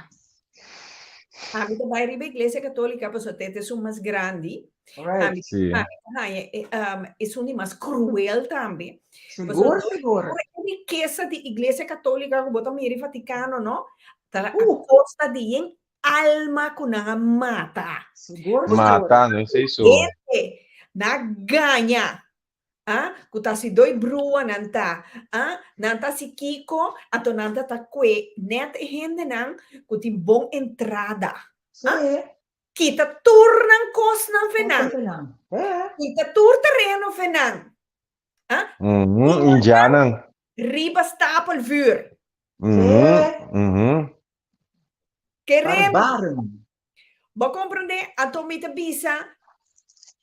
D: Ami ta bai riba Iglesia Católica pasobra te esun mas grandi.
F: Right.
D: Ami,
E: Sí.
D: ami ta haña e, um, esun di mas cruel tambe.
F: Sigur,
D: Pasobra
F: sigur.
D: tur e rikesa di Iglesia Católica ku bo ta mira e Vaticano, no? Ta a
F: Uh.
D: costa di yen alma ku nan a mata.
F: Sigur, sigur.
E: Mata, no esei so.
D: Hende na gaña, ah, ku ta si doi brua nan ta, ah, nan ta si kiko, anto nan ta ta kue net e hendenan ku tin bon entrada.
F: Sí.
D: Ah, kita tur nan kosnan fe nan.
F: Kosnan fe nan. Eh.
D: Kita tur tereno fe nan. Ah,
E: Mhm, indianan.
D: riba stapel vuur.
E: Mhm, mhm.
D: Queremos.
F: Barbaren.
D: Bo comprende? Anto mi ta bisa,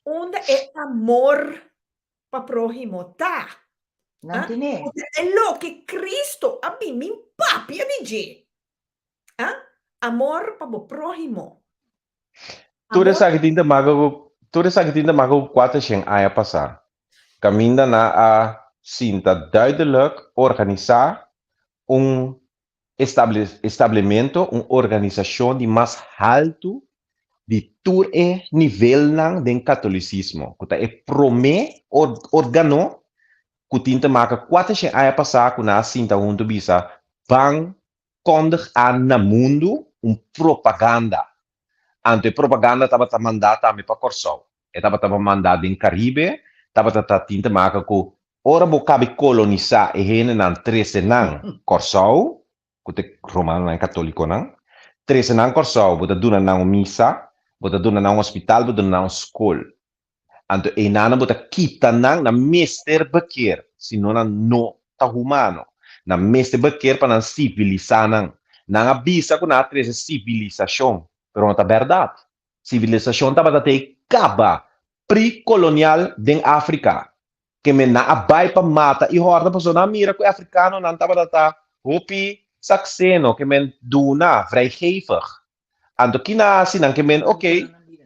D: unda e amor pa próhimo ta?
F: Nan
D: Ah,
F: tine.
D: Unda e loke Cristo a bin min papia di dje. Ah, amor pa bo próhimo.
E: Tur
D: Amor
E: esaki tin te maka ku tur esaki tin te maka ku kuater shen aña pasá. Kaminda nan a sinta duidelijk organisá un establemento, un organisashon di mas haltu di tur e nivelnan den katolisismo, ku ta e promé organo ku tin te maka 400 aña pasá ku nan a sinta huntu bisa ban kondig aan na mundu un propaganda. Anto e propaganda tabata mandá tambe pa Kòrsou. E tabata mandá den Karibe, tabata ta tin te maka ku ora bo kabi kolonisá e hendenan trese nan Kòrsou, ku ta e romanonan e katólikonan, trese nan Kòrsou, bo ta duna nan un misa, bo ta duna nan un hospital, bo ta duna nan un skol. Anto einanan bo ta kita nan, nan mester bekeer, sino nan no ta humano. Nan mester bekeer pa nan sivilisá nan. Nan a bisa ku nan a trese sivilisashon, pero no ta bèrdat. Sivilisashon tabata te kaba pre-kolonial den Afrika. Ke men nan a bai pa mata i hòrta pasobra nan a mira ku e afrikanonan tabata ta hopi sakseno, ke men duna, vrijgevig. Anto ki nan a hasi? Nan ke men, ok,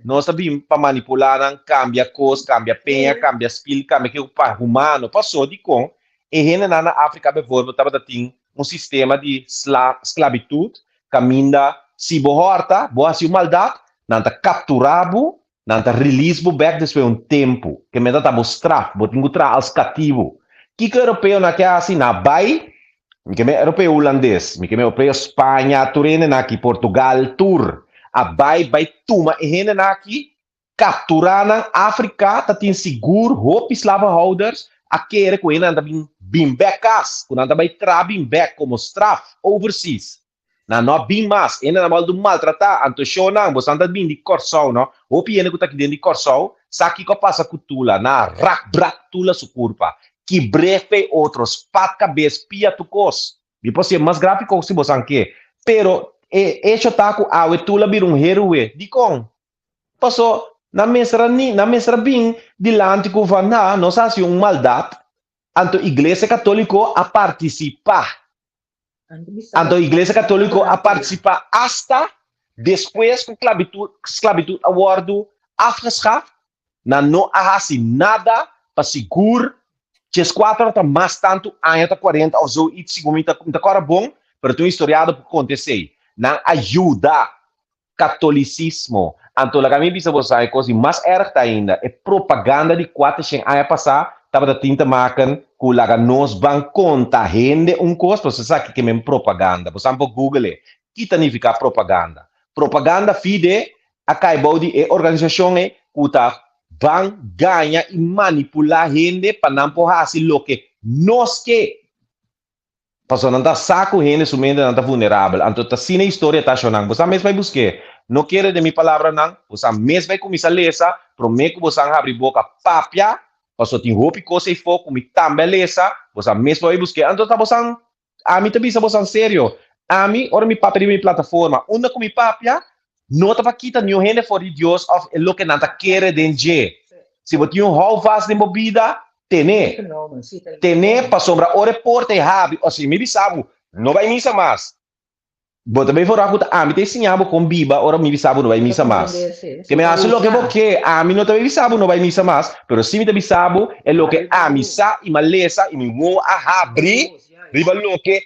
E: nos ta bin pa manipulá nan, kambia kos, kambia peña, kambia spil, kambia kiko pa humano. Pasó dikon e hendenan na Afrika bijvoorbeeld tabata tin un sistema di sklabitut kaminda si bo hòrta, bo hasi un maldat, nan ta kapturá bo, nan ta release bo bèk despues un tempu. Ke meta ta bo straf, bo tin ku traha als katibu. Kiko europeonan ke hasi? Nan a bai, mi ke men europeo hulandes, mi ke men europeo Spaña, tur hendenan aki, Portugal, tur a bai bai tuma e hendenan aki Kapturá nan Afrika ta tin sigur hopi slavenhouders a kere ku hendenan ta bin bin bek kas, ku nan ta bai tra bin bek komo straf overseas. Nan no a bin mas, hendenan a wòrdu maltratá, anto shownan, bosan ta bin di Kòrsou no, hopi hende ku ta aki den di Kòrsou sa kiko a pasa ku Tula, nan a rak brak Tula su kurpa, kibr'é fe otro, spat kabes, pia tur kos. Mi por ser mas gráfiko si bosan ke, pero e echo ta ku awe Tula bira un héroe. Dikon? Paso, nan mester a ni, nan mester a bin dilanti ku van na, nos a hasi un maldat, anto Iglesia Katoliko a partisipá. Anto Iglesia Katoliko a partisipá asta despues ku klabitut, sklabitut a wòrdu afgeschaft, nan no a hasi nada pa sigur djeskuater òf ta mas tantu aña ta kuarenta òf zoiets, segun mi ta, mi ta kòrda bon, pero tin un historiador por konta esei. Nan a yuda Catolicismo. Anto laga mi bisa boso e cos di mas erg ta ainda, e propaganda di cuateshen aña pasa tabata tin te maken cu laga nos ban conta hende un cos, boso sa kico men propaganda, boso por google e, ki ta nifica propaganda. Propaganda fide a cay bou di e organisacion ey cu ta ban gaña y manipula hende pa nan por haci loke nos ke. Pasobra nan ta sa ku hende su mentenan ta vulnerabel. Anto ta asina e historia ta shonnan. Bosan mes bai busk'é. No kere den mi palabranan. Bosan mes bai kuminsá lesa promé ku bosan habri boka papia, pasobra tin hopi kos eifó ku mi tambe a lesa. Bosan mes por bai busk'é. Anto ta bosan, ami ta bisa bosan serio, ami ora mi papia riba mi plataforma, unda ku mi papia no ta pa kita niun hende for di Dios òf e loke nan ta kere den dje. Si bo tin un houvast den bo bida, ten'é. Ten'é pasobra ora e porta e habri, o si mi bisa bo, no bai misa mas. Bo ta bai for ku ta ami ta ensiña bo kon biba ora mi bisa bo no bai misa mas. Ke mi hasi loke bo ke, ami no ta bai bisa bo no bai misa mas, pero si mi ta bisa bo e loke ami sa i mi a lesa i mi wowo a habri riba loke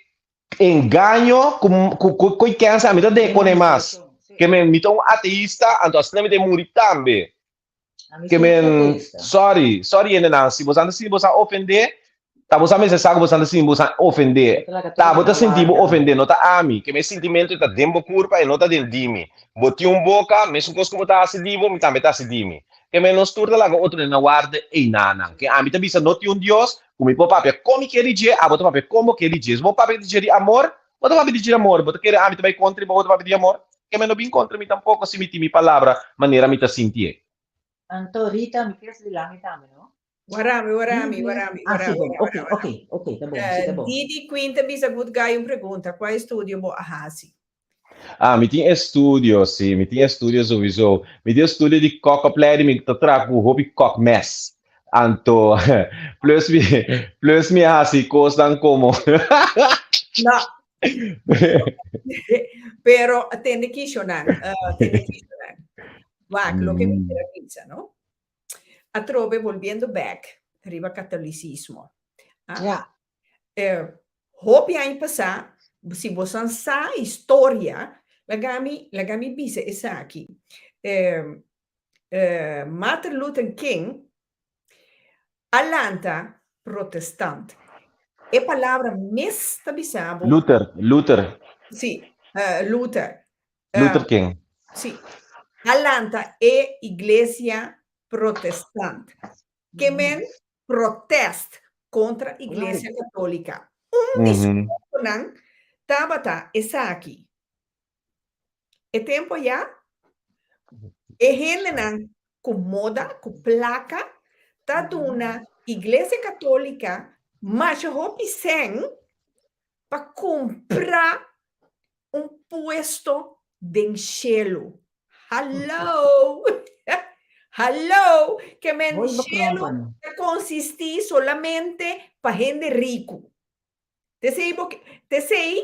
E: Engaño ku ku ku kensa ami ta de kone mas. Ke men mi ta un ateista anto asina mi ta muri tambe. Ke men sorry, sorry hendenan si boso a sinti boso a ofende ta boso a mester sa ku boso a sinti boso a ofende. Ta bo ta sinti bo ofende no ta ami. Ke men sintimentu ta den bo kurpa e no ta den di mi. Bo tin un boka mesun kos ku bo ta hasi di bo mi tambe ta hasi di mi. Ke men nos tur ta laga otro den na warda einanan. Ke ami ta bisa no tin un Dios Ku mi por papia kon mi ke di dje, abo ta papia kon bo ke di dje. Si bo papia di dje di amor, bo ta papia di dje di amor. Bo ta kere ami ta bai kontra i bo ta papia di amor? Ke mi no bin kontra mi tampoko si mi tin mi palabra manera mi ta sintié.
F: Anto Rita, mi kier sali lami tambe, no?
D: Warami, warami, warami,
F: Ah, si,
D: warami,
F: bon. Ok,
D: warami.
F: ok, ok, ta bon, si, ta bon.
D: Didi Queen ta bisa Good Guy un pregunta, Kua estudio bo a hasi?
E: Ah, mi tin estudio, sí, mi tin estudio sowieso. Mi tin estudio di kokopleiding, mi ta traha ku hopi kokmes. Anto, plus mi, plus mi a hasi kosnan komo.
D: No. Pero tende kishonan, uh, tende kishonan. Wak, loke mi quier bisa, no? Atrobe, volviendo back, riba catolicismo. Ah,
F: Ja.
D: Eh, hopi aña pasá, si bosan sa historia, laga mi, laga mi bisa esaki. Eh, eh, Martin Luther King a lanta protestant. E palabra mes ta bisa bo.
E: Luther, Luther.
D: Sí, eh, Luther.
E: Luther King.
D: Sí. A lanta e iglesia protestant. Ke men protest kontra Iglesia Katólika. Un di su puntonan tabata esaki, E tempu ayá, e hendenan ku moda, ku plaka, ta duna Iglesia Katólika masha hopi sèn pa kumpra un puesto den shelu. Hallo! Hallo, ke men
F: Hoy
D: shelu
F: bekrompen.
D: ta konsistí solamente pa hende riku. T'esei bo t'esei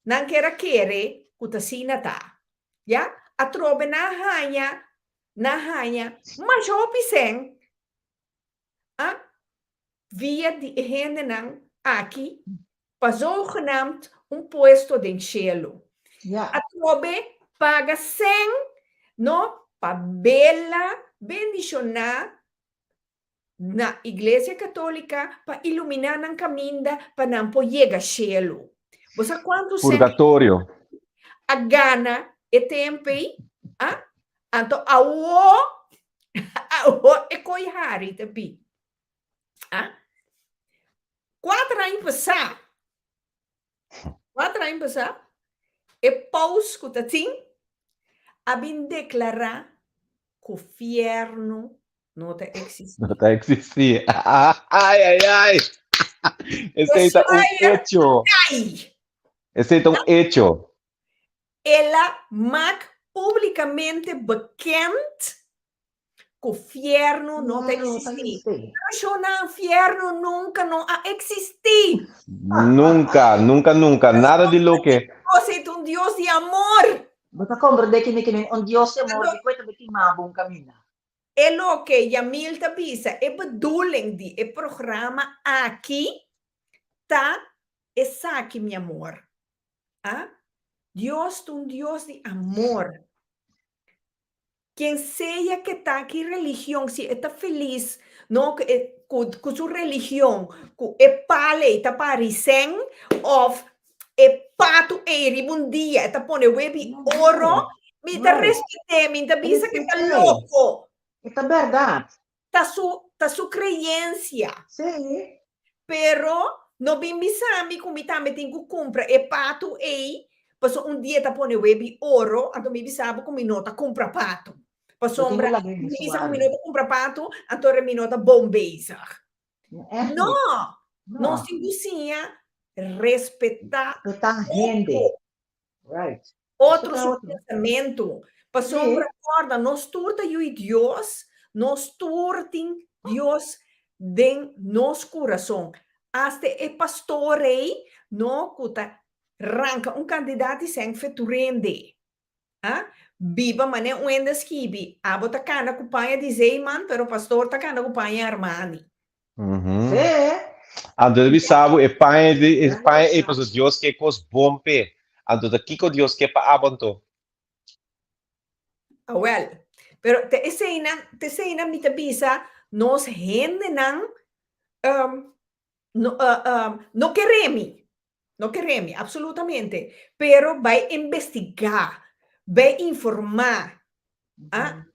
D: nan ker a kere ku ta asina ta. Ya, atrobe nan a haña nan a haña masha hopi sèn a via di e hendenan aki pa zogenaamd un puesto den shelu.
F: Ja.
D: Atrobe paga sèn no pa bela bendishoná na Iglesia Katólika pa iluminá nan kaminda pa nan por yega shelu. Bo sa kuantu sèn
E: Purgatorio.
D: a gana e tempu ei? A? Anto awo, awo e koi hari ta bi. A? Kuater aña pasá, kuater aña pasá, e paus ku ta tin a bin deklará ku fièrnu no ta eksistí.
E: No ta eksistí. Ai, ai, ai. Esei ta un hecho.
D: Kai!
E: Esei ta un hecho.
D: El a mak públikamente bekend ku fièrnu no ta eksistí. Pero shownan, fièrnu nunka no a eksistí.
E: Nunka, nunka, nunka. Nada di loke.
D: Dios ei ta un Dios di amor.
F: Bo ta komprendé kende ke men un Dios di amor di ku e ta kima bo un kaminda.
D: E loke Yamil ta bisa, e bedoeling di e programa aki ta esaki, mi amor. A Dios ta un Dios di amor. Ken sea ke ta ki religion, si e ta felis no ku e ku ku su religion, ku e pal ei ta pari sèn òf e patu ei riba un dia e ta pone webi oro, mi ta respet'é, mi ta bisa ke ta loko.
F: E ta bèrdat.
D: Ta su ta su creencia.
F: Sí.
D: Pero no bin bisa mi cu mi tambe tin cu cumpra e patu ey, pasobra un dia ta pone webi oro, anto mi bisa bo cu mi no ta cumpra patu. Pasobra mi bisa cu mi no ta cumpra patu, anto mi no ta bon bezig. No, nos tin cu siña respeta
F: hende. Right.
D: Otro su pensamentu. Pasobra kòrda, nos tur ta yu di Dios, nos tur tin Dios den nos kurason. Asta e pastor ei, no, ku ta ranka un kantidat di sèn fe tur hende. A biba manera un hende a skibi, abo ta kana ku paña di Zeeman, pero pastor ta kana ku paña Armani.
E: Anto ta bisa bo e paña di e paña ei pasobra Dios ke kos bon p'e. Anto ta kiko Dios ke pa abo anto?
D: Awel, pero te eseinan, te eseinan mi ta bisa nos hendenan no no kere mi, no kere mi absolutamente, pero bai investigá, bai informá, a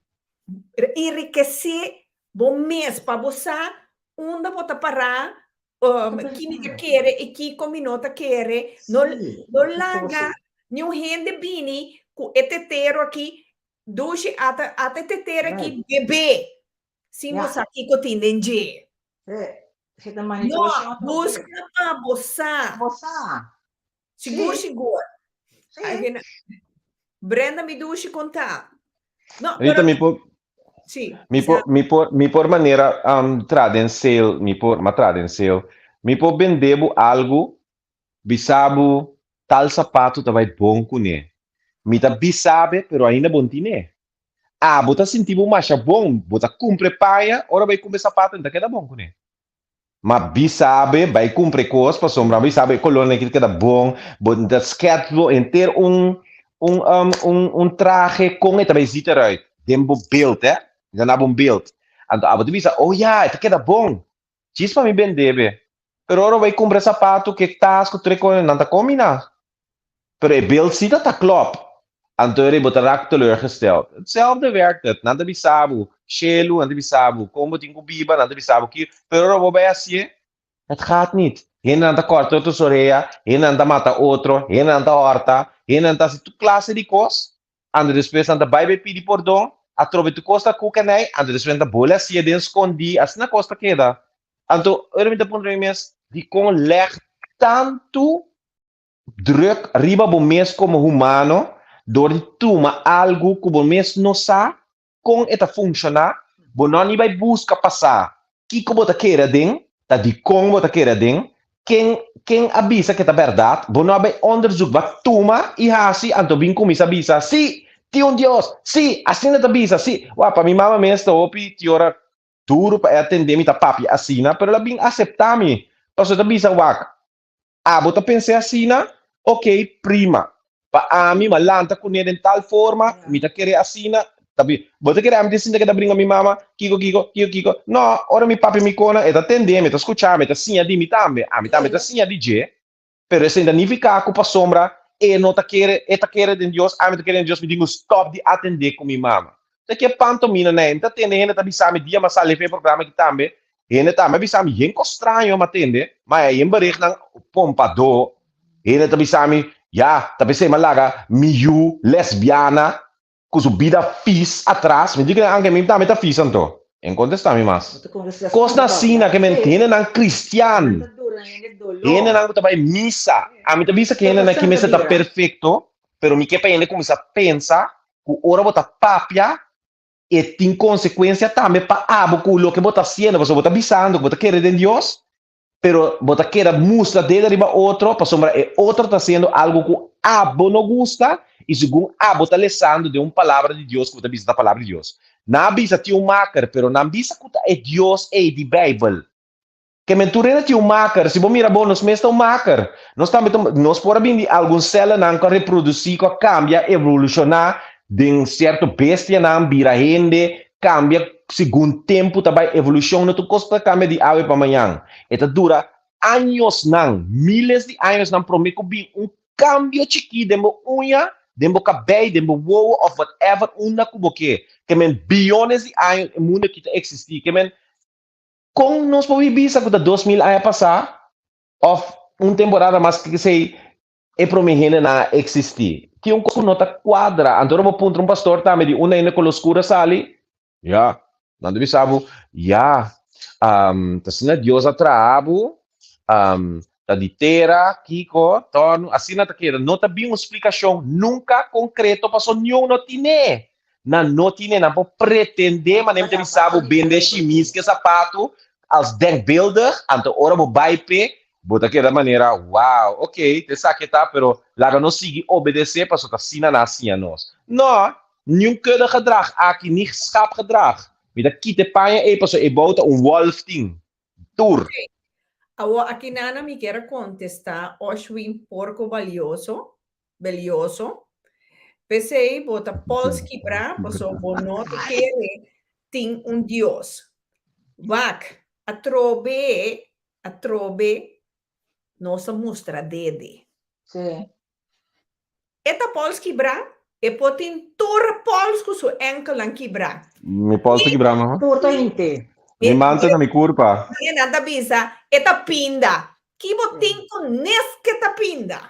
D: enrikesé bo mes pa bo sa unda bo ta pará, ki mi ta kere i kiko mi no ta kere. No no laga niun hende bini ku e tetero aki, dushi ata ata e tetero aki bebé sin bo sa kiko tin den dje. No, buska pa bo sa. Sigur sigur. Brenda mi dushi kon ta.
E: No, Rita, mi por
D: Sí.
E: Mi por, mi por, mi por manera um, tra den sale, mi por, ma tra den sale. Mi por bende bo algo, bisa bo tal sapato ta bai bon kuné. Mi ta bisa be, pero ainda bon tine. Ah, bo ta sinti bo masha bon, bo ta kumpra e paña, ora bai kumpra e sapato, ta keda bon kuné. Ma bisa be bai kumpra e kos pasobra mi sabe e kolornan aki ta keda bon, bo ta skèts bo henter un un um un un trahe kon e ta bai ziet eruit den bo beeld hè, mi ta na bo un beeld. Anto abo ta bisa oh ya e ta keda bon, djis pa mi bende be. Pero ora bo bai kumpra e sapato ku e tas ku tur e kos nan ta kombiná. Pero e beeld si ta ta klop. Anto eri bo ta rak teleurgesteld. Hetzelfde werkt het. Nan ta bisa bo shelu, nan ta bisa bo kon bo tin ku biba, nan ta bisa bo ki, pero ora bo bai hasié, het gaat niet. Hendenan ta kòrta otro su orea, hendenan ta mata otro, hendenan ta hòrta, hendenan ta hasi tur klase di kos, anto despues nan ta bai bai pidi pordon, atrobe tur kos ta kukenei, anto despues nan ta bole hasié den skondí, asina kos ta keda. Anto ora mi ta puntra mi mes, dikon lèg tantu druk riba bo mes komo humano dor di tuma algu ku bo mes no sa kon e ta funshoná. Bo no ni bai buska pa sa kiko bo ta kere aden, ta dikon bo ta kere aden, ken ken a bisa ke ta bèrdat, bo no a bai onderzoek, bo a tuma i hasi, anto bin kuminsá bisa, sí, tin un Dios, sí, asina ta bisa, sí. Wak, pa mi mama mes ta hopi tin ora duru pa e atendé mi ta papia asina, pero el a bin aseptá mi, pasobra e ta bisa, wak, Abo ta pens'é asina? Ok, prima. Pa ami, m'a lanta kuné den tal forma, mi ta kere asina. Ta bi, bo ta kere ami ta sinta ke ta bringa mi mama, kiko, kiko, kiko, kiko? No, ora mi papia mi kona, e ta tendé mi, e ta skuchá mi, e ta siña di mi tambe. Ami tambe ta siña di dje, pero esei ta nifiká ku pasobra e no ta kere, e ta kere den Dios, ami ta kere den Dios, mi tin ku stòp di atendé ku mi mama. Ta ke pantomina nei, mi ta tende hende ta bisa mi dia m'a sali for e programa aki tambe, Hende tambe a bisa mi yen kos straño m'a tende, ma e yen berichtnan pompadó. Hende ta bisa mi, ya, ta p'esei m'a laga mi yu lesbiana ku su bida fis atras. Mi di ku nan, anke mi tambe ta fis anto. E no kontestá mi mas. Kosnan asina ke men hendenan kristian, hendenan ku ta bai misa. Ami ta bisa ku hendenan aki mester ta perfekto, pero mi ke pa hende kuminsá pensa ku ora bo ta papia, e tin konsekuensia tambe pa abo ku loke bo ta hasiendo, pasobra bo ta bisando ku bo ta kere den Dios, pero bo ta keda mustra dedo riba otro pasobra e otro ta hasiendo algu ku abo no gusta i segun abo ta lesando den un palabra di Dios ku bo ta bisa ta palabra di Dios. Nan a bisa tin un maker, pero nan bisa ku ta e Dios ei di Beibel. Ke men tur hende tin un maker. Si bo mira bo, nos mes ta un maker. Nos tambe ta, nos por a bini di algun sèlanan ku a reprodusí, ku a kambia, evolushoná den sierto bestianan, bira hende, kambia segun tempu ta bai. Evolushon no ta un kos ku ta kambia di awe pa mañan. E ta dura añosnan, miles di añosnan promé ku bin un kambio chikí den bo uña, den bo kabei, den bo wowo òf whatever unda ku bo ke. Ke men biyones di años e mundu aki ta eksistí. Ke men Kon nos por bisa ku ta 2000 aña pasá òf un temporada mas ku esei e promé hendenan a eksistí? Tin un kos ku no ta kuadra. Anto ora bo puntra un pastor tambe di unda hende kolo skur a sali, ya, nan ta bisa bo, ya, ta asina Dios a traha bo, ta di tera, kiko, tòrnu, asina ta keda. No ta bin un splikashon nunka konkreto pasobra niun no tine. Nan no tine, nan por pretende, ma nem ta bisa bo bende shimis ke sapatu als denkbeeldig, anto ora bo bai p'e, bo ta keda manera, wow, ok, ta esaki ta, pero laga nos sigui obedesé pasobra ta asina nan a siña nos. No, niun kudde gedrag aki, ni schap gedrag. Mi ta kita e paña ei pasobra e bou ta un wolf tin. Tur.
D: Awor aki nana mi kier a kontestá Oshwin Porco Balioso, Belioso. P'esei bo ta pols kibrá paso bo no ta kere tin un Dios. Wak, atrobe, atrobe nos a mustra dede.
F: Sí.
D: E ta pols kibrá, e por tin tur pols ku su enkelnan kibrá.
E: Mi pols ta kibrá no.
F: Tur ta hinte.
E: Mi man ta na mi kurpa.
D: Nan ta bisa, e ta pinda. Ki bo tin ku nes ke ta pinda?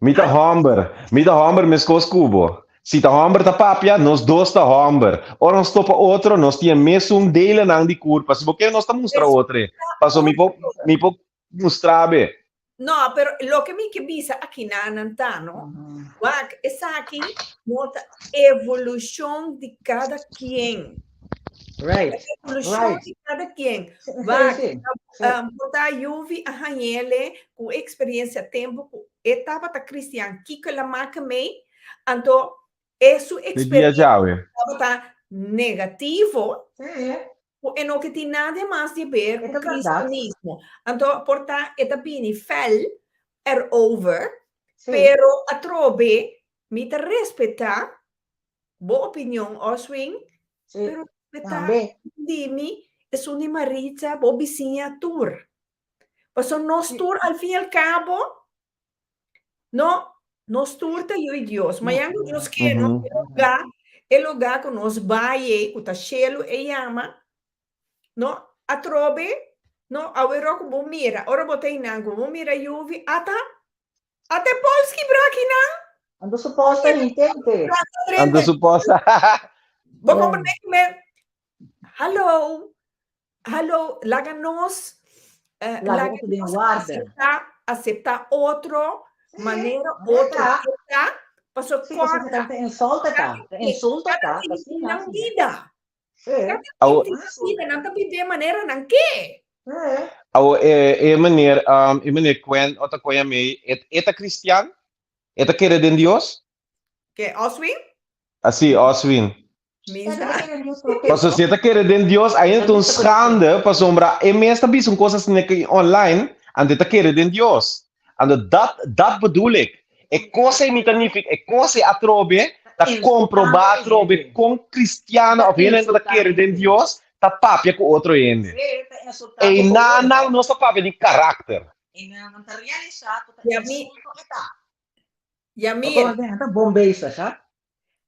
E: Mi ta hòmber. Mi ta hòmber meskos ku bo. Si ta hòmber ta papia, nos dos ta hòmber. Ora nos topa otro, nos tin e mesun delenan di kurpa. Si bo ke, nos ta mustra otre. Paso mi por, mi por mustra be.
D: No, pero loke mi ke bisa akinanan ta, no? Wak, esaki no ta evolushon di kada kien.
F: Right.
D: Evolushon
F: Right.
D: di kada kien.
F: Sí,
D: Wak,
F: sí, sí.
D: por ta Yuvi a hañele ku eksperiencia tempu ku e tabata kristian, kiko el a maka mei? Anto e su
E: Di dia
D: eksperiencia
E: djawe.
D: tabata negativo.
F: Sí.
D: Ku e no ke tin nada mas di ber
F: E
D: ku
F: ta bèrdat.
D: kristianismo. Anto por ta e ta bini fèl erover,
F: Sí.
D: pero atrobe mi ta respetá bo opinion, Oswin,
F: Sí.
D: pero respetá
F: Tambe.
D: di mi, esun di Maritza, bo bisiña tur. Pasobra nos
F: Sí.
D: tur al fin y al cabo, no, nos tur ta yu di Dios. Mañan ku Dios ke, no, e lugá, e lugá ku nos bai ei, ku ta shelu e yama, no, atrobe, no, aweró ku bo mira, ora bo ta einan ku bo mira yuvi, ata, ata e pols kibrá akinan.
F: Anto su pols ta intente.
E: Anto su pols.
D: Bo komprendé ku men, hallo, Hallo, laga nos, eh,
F: Laga
D: laga
F: otro den
D: nos
F: warda.
D: acepta, acepta otro
F: Sí,
D: manera
F: manera
D: otro
F: ta.
D: ke ta, paso
F: Sí, pasobra
D: corda,
F: ta insulta
D: cada
F: ta, ta
D: quien,
F: insulta
D: cada
F: ta,
D: quien
F: ta
D: tin
F: asina,
D: nan
F: asina.
D: vida.
F: Sí.
E: Awo,
D: Vida, nan ta biba manera nan ke.
F: Sí.
E: Awo e, e meneer, um, e meneer Quen o ta koya mee, e, e ta cristian? E ta kere den Dios?
D: Ke Oswin?
E: Así, Oswin.
D: Misa.
E: Paso si e ta kere den Dios, ainda ta un schande, pasobra e mes ta bisa un kos asina ki online, anto e ta kere den Dios. Anto dat, dat bedoel ik. E kos ei mi ta nifik, e kos ei atrobe ta komproba atrobe kon kristiano of hende ta kere den Dios ta papia ku otro hende. Einanan nos ta papia di karakter.
D: Yamil.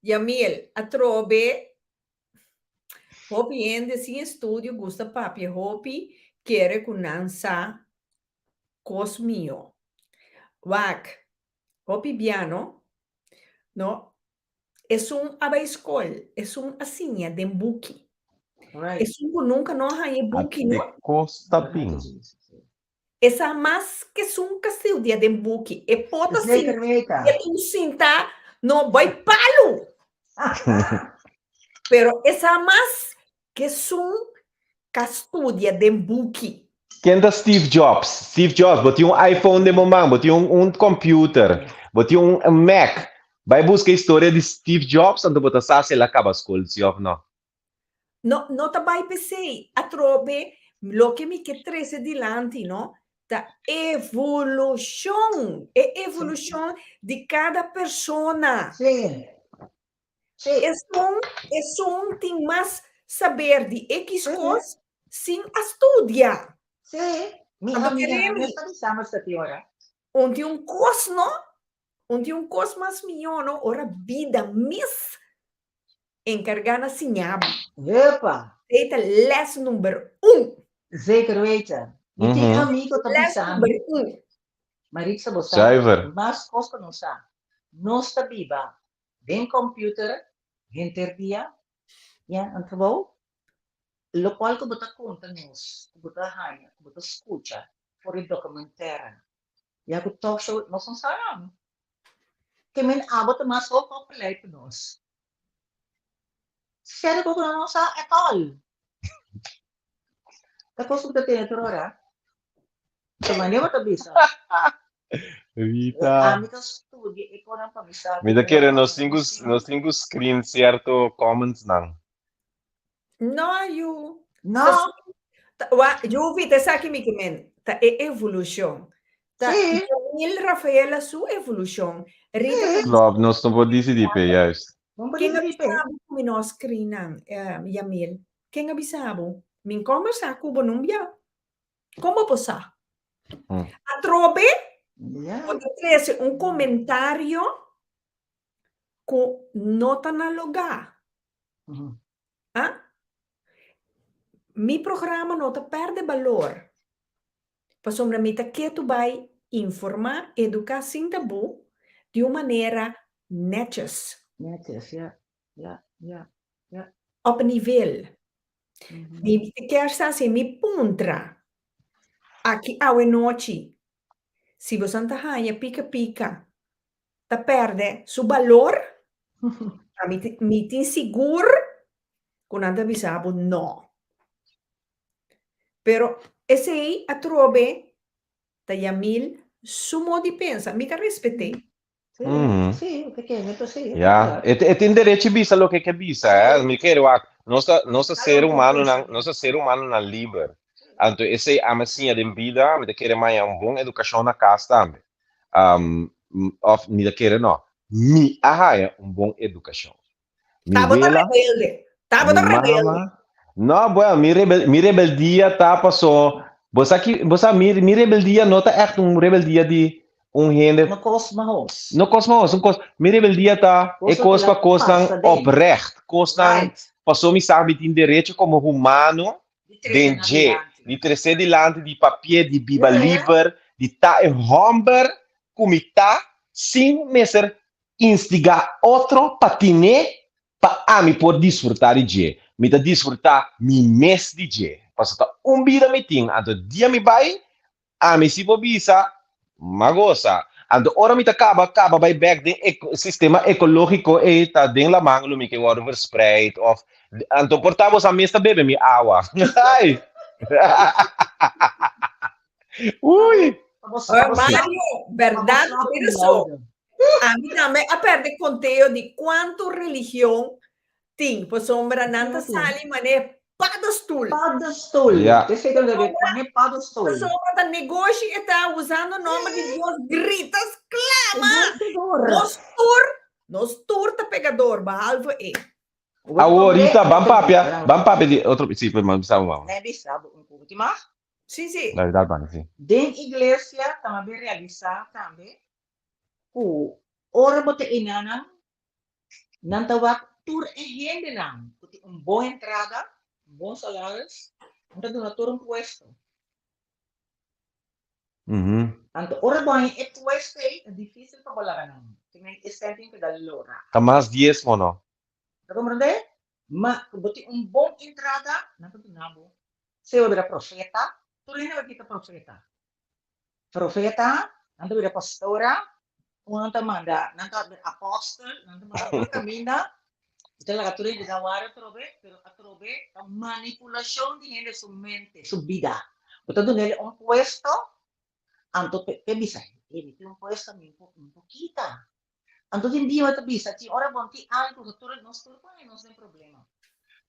D: Yamil, atrobe hopi hende sin estudio gusta papia hopi kere ku nan sa kos mihó. Wak, hopi bia no, no, esun a bai skol, esun a siña den buki. Esun ku nunka no a haña e buki no.
E: Ate kos ta bin.
D: E sa mas k'esun ka studia den buki. E por ta
F: Zeker
D: sinta,
F: weten.
D: e ta un sinta no bai palu. Pero e sa mas k'esun ka studia den buki.
E: Ken ta Steve Jobs? Steve Jobs, bo tin un iPhone den bo man, bo tin un, un computer, bo tin un, un Mac. Bai buska historia di Steve Jobs, anto bo ta sa si el a kaba skol, si of no.
D: No, no ta bai p'esei. Atrobe, loke mi ke trese dilanti, no, ta evolushon. E evolushon di kada persona.
F: Sí. Sí.
D: Esun, esun tin mas saber di X kos sin a studia.
F: Sí. Mi
D: Anto
F: amiga
D: kere mi.
F: mes ta bisa mi esaki ora.
D: Un tin un kos, no? Un tin un kos mas mihó, no? Ora bida mes Encargá na siña bo.
F: Hepa!
D: Esei ta les number un.
F: Zeker weten. Mi tin amigo ta
D: Les
F: bisa mi.
D: number un.
F: Maritza bo sa
E: Zuiver.
F: mas kos ku nos sa. Nos ta biba den computer henter dia, ya, nan trabou. Lokual ku bo ta konta nos, ku bo ta haña, ku bo ta skucha for di documentaire, ya ku talk show, nos no sa nan. Ke men abo ta mas hoog opgeleid ku nos. Sero ku no sa at all. Ta kos ku ta tene tur ora. Ta manera bo ta bisa.
E: Rita.
F: Ami ta studia e konan pa mi sa.
E: Mi ta kere nos tin ku nos tin ku screen cierto comments nan.
D: No, yu.
F: No.
D: Wa, yu vi, ta esaki mi ke men. Ta e evolucion. Ta
F: Sí.
D: Jamil Rafaela su evolucion. Rita
F: Sí.
D: ta
E: Klopt, nos no por disidí p'e, juist.
F: No por
D: Ken a
F: disidí p'e.
D: bisa bo ku mi no a screen nan, eh, Jamil? Ken a bisa bo? Mi kombersa ku bo nun bia. Kon bo por sa? Atrobe,
F: Ja.
D: bo ta trese un komentario ku no ta na lugá. Ah? Mi programa no ta perde balor, pasobra mi ta ketu bai informá, eduká sin tabú, di un manera netjes.
F: Netjes, ja, ja, ja, ja.
D: Op nivel. Mi ta kier sa si mi puntra aki awe nochi, si boso ta haña pika pika ta perde su balor, ami mi tin sigur ku nan ta bisa bo no. Pero esei atrobe ta Yamil su modo di pensa, mi ta respet'é.
F: Sí, sí, te kende to sí.
E: Ya, e, e tin derecho bisa loke e ke bisa, eh. Mi kere wak, nos ta, nos ta ser humanonan, nos ta ser humanonan liber. Anto esei ami a siña den bida, mi ta kere maya un bon edukashon na kas tambe. Um, of mi ta kere no, mi a haya un bon edukashon. Mi
D: Tabata
E: wela,
D: rebelde. Tabata
E: mi
D: rebelde.
E: mama. No, bueno, mi, rebel, mi rebeldia ta paso. Bo sa ki, bo sa mi, mi rebeldia no ta echt un rebeldia di un hende.
F: No kos mahos.
E: No kos mahos, un kos. Mi rebeldia ta e
F: Kos
E: kos
F: ku
E: pa
F: la
E: kosnan
F: pasa den.
E: oprecht, kosnan
F: Right.
E: paso mi sa mi tin derecho komo humano
F: Di trese
E: den
F: nan
E: dje,
F: dilanti.
E: di trese dilanti, di papia, di biba
F: Ja.
E: liber, di ta e homber ku mi ta sin mester instigá otro pa tin'é pa ami por disfrutá di dje. Mi ta disfrutá mi mes di dje, pasobra ta un bida mi tin, anto dia mi bai, ami si por bisa, M'a gosa. Anto ora mi ta kaba kaba bai bek den e sistema ekológiko ei ta den laman lo mi ke wòrdu verspreid òf anto por ta boso mes ta bebe mi awa. Ai! Ui!
D: Mario, bèrdat mira so. Ami tambe a pèrdè konteo di kuantu religion tin, pasobra nan ta sali manera paddenstoel.
F: Paddenstoel.
E: Ja.
F: Esei ta debe pone paddenstoel.
D: Pasobra ta negoshi e ta usando nomber di Dios, grita, sklama.
F: Sigur, sigur.
D: Nos tur, nos tur ta pekador, behalve e.
E: Awor, Rita, ban papia, ban papia di otro, sí, pero ban bisa bo mama.
F: Nei bisa bo un poco ti mas.
D: Sí, sí.
E: Dale, dale, ban, sí.
F: Den iglesia ta mabé realisa tambe ku ora bo ta enanan Nan ta wak tur e hendenan ku tin un bon entrada, un bon salaris, nan ta duna tur un puesto. Anto ora bo haña e puesto ei, ta difísil pa bo laga nan. Tin nan e sèn tin keda lora.
E: Ta mas diesmo no?
F: Ta komprendé? Ma ku bo tin un bon entrada, nan ta duna bo. Sea bo bira profeta, tur hende bo kita profeta. Profeta, nan ta bira pastora, un nan ta manda, nan ta bira apostel, nan ta manda tur kaminda, i ta laga tur hende na wara atrobe, pero atrobe ta manipulashon di hende su mente, su bida. Bo ta dun'el un puesto, anto p'e bisa, e mi tin un puesto, mi no por kita. Anto tin dia bo ta bisa, tin ora bo no tin algu, ku tur nos tur pone nos den problema.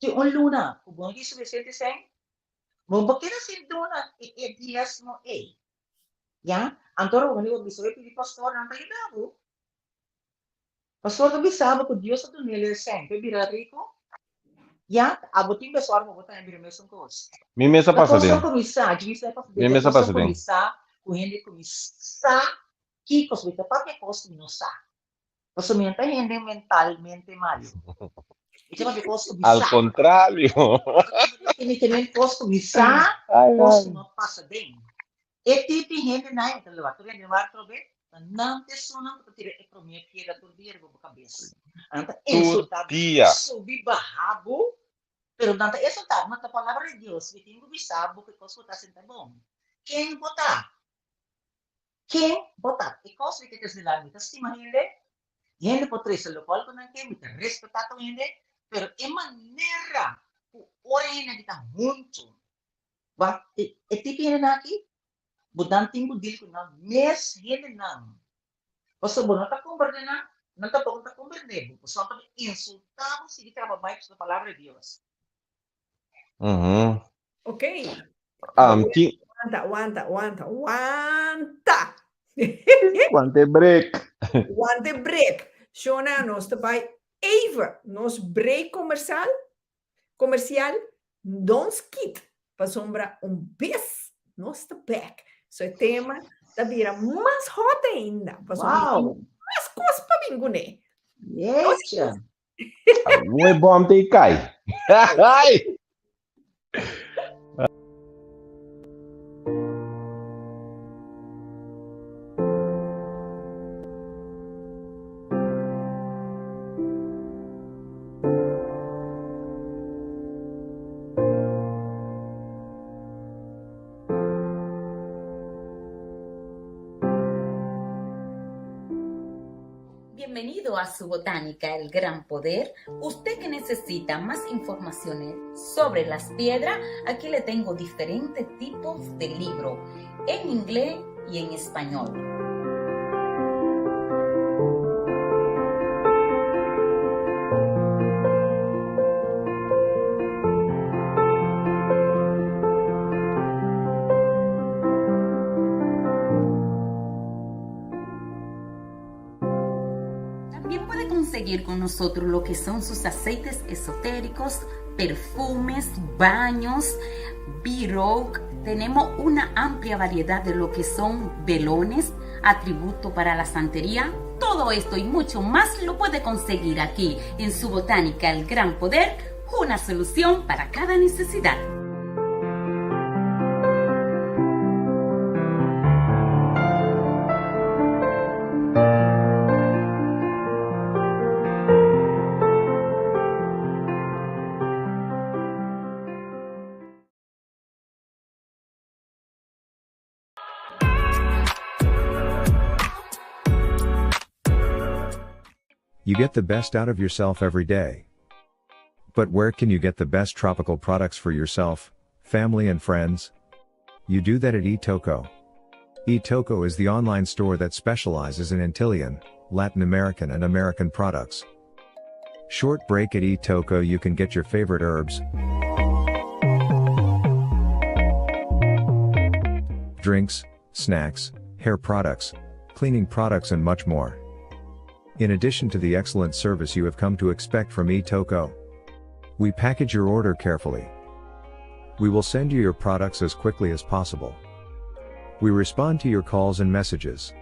F: Tin un luna ku bo no tin sufisiente sèn, Bo bo keda sin duna e e diesmo ei. Ya? Anto ora bo bini bo bisa, bo pidi pastor, nan ta yuda bo. Pastor ta bisa bo ku Dios a dun'el e sèn p'e bira riku. Ya? Abo tin besòrg pa bo tambe bira mesun kos.
E: Mi mes a
F: Ta
E: pasa
F: kos
E: den.
F: a kuminsá, djis a pasa
E: Mi
F: den,
E: mes
F: ta
E: a
F: kos a
E: pasa den.
F: kuminsá ku hende kuminsá kiko, mi ta papia kos ku mi no sa. Pasobra mi no ta hende mentalmente malu. Mi ta papia kos ku mi
E: Al
F: sa.
E: kontrario.
F: Mi ta men kos ku mi sa,
E: Ai,
F: kos ku
E: ai.
F: no pasa den. E tipo di hendenan, mi ta laba tur hende wak atrobe, ta nan ta esunnan ku ta tira e promé piedra tur dia riba bo kabes. Nan ta
E: Tur
F: insultá bo,
E: dia.
F: subi baha bo, pero nan ta insultá bo, ma ta palabra di Dios. Mi tin ku bisa bo ku e kos ku bo ta hasi ta bon. Ken bo ta? Ken bo ta? E kos mi ke trese dilanti, mi ta stima hende, hende por trese lokual ku nan ke, mi ta respetá tur hende, pero e manera ku ora hende aki ta huntu, wak e tipo hendenan aki, bo nan tin ku deal ku nan mes hendenan, pasobra bo no ta komprendé nan, nan tampoko no ta komprendé bo, pasobra nan ta insultá bo sigui traba bai pasobra ta palabra di Dios.
D: Ok.
E: Um, tin...
D: Wanta, wanta, wanta, wanta.
E: Wante break.
D: Wante break. Shona, nos te bai even nos break comercial. Comercial, don't skit. Pasobra un bes nos ta back. So e tema ta bira mas hot ainda. Pasobra
F: Wow.
D: mas kos pa bin kuné.
F: Jeetje.
E: Mooi bom te kai. Ai!
B: Bienvenido a su Botánica El Gran Poder. Usted que necesita más informaciones sobre las piedras, aquí le tengo diferentes tipos de libro en inglés y en español. También puede conseguir con nosotros lo que son sus aceites esotéricos, perfumes, baños, B-Rogue. Tenemos una amplia variedad de lo que son velones, atributo para la santería. Todo esto y mucho más lo puede conseguir aquí en su Botánica El Gran Poder, una solución para cada necesidad.
C: You get the best out of yourself every day. But where can you get the best tropical products for yourself, family and friends? You do that at eToco. eToco is the online store that specializes in Antillean, Latin American and American products. Short break at eToco you can get your favorite herbs, drinks, snacks, hair products, cleaning products and much more. In addition to the excellent service you have come to expect from eToco, we package your order carefully. We will send you your products as quickly as possible. We respond to your calls and messages.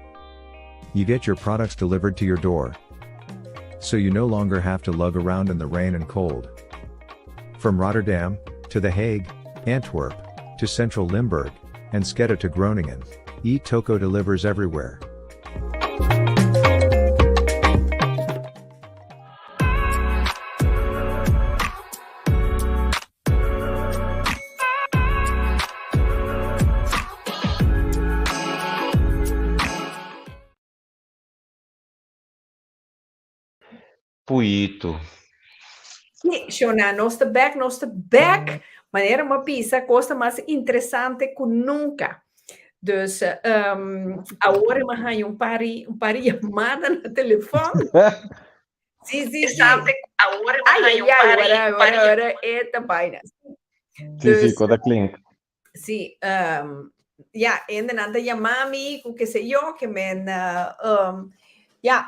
C: You get your products delivered to your door. So you no longer have to lug around in the rain and cold. From Rotterdam, to The Hague, Antwerp, to Central Limburg, and Enschede to Groningen, eToco delivers everywhere.
E: Puitu.
D: Sí, Shona, nos ta bek, nos ta bek. Manera mi a bisa, kos ta mas interesante ku nunka. Dus um, awor mi a haña un par di, un par di yamada na telefòn. Sí, sí, sí. Ai, ai, ai, ora, ora, ora, e ta baina.
E: Sí, sí,
D: Dus,
E: kos a klink.
D: Sí, um, ja, hendenan ta yama mi, ku ke sé yo, ke men, uh, um, ja,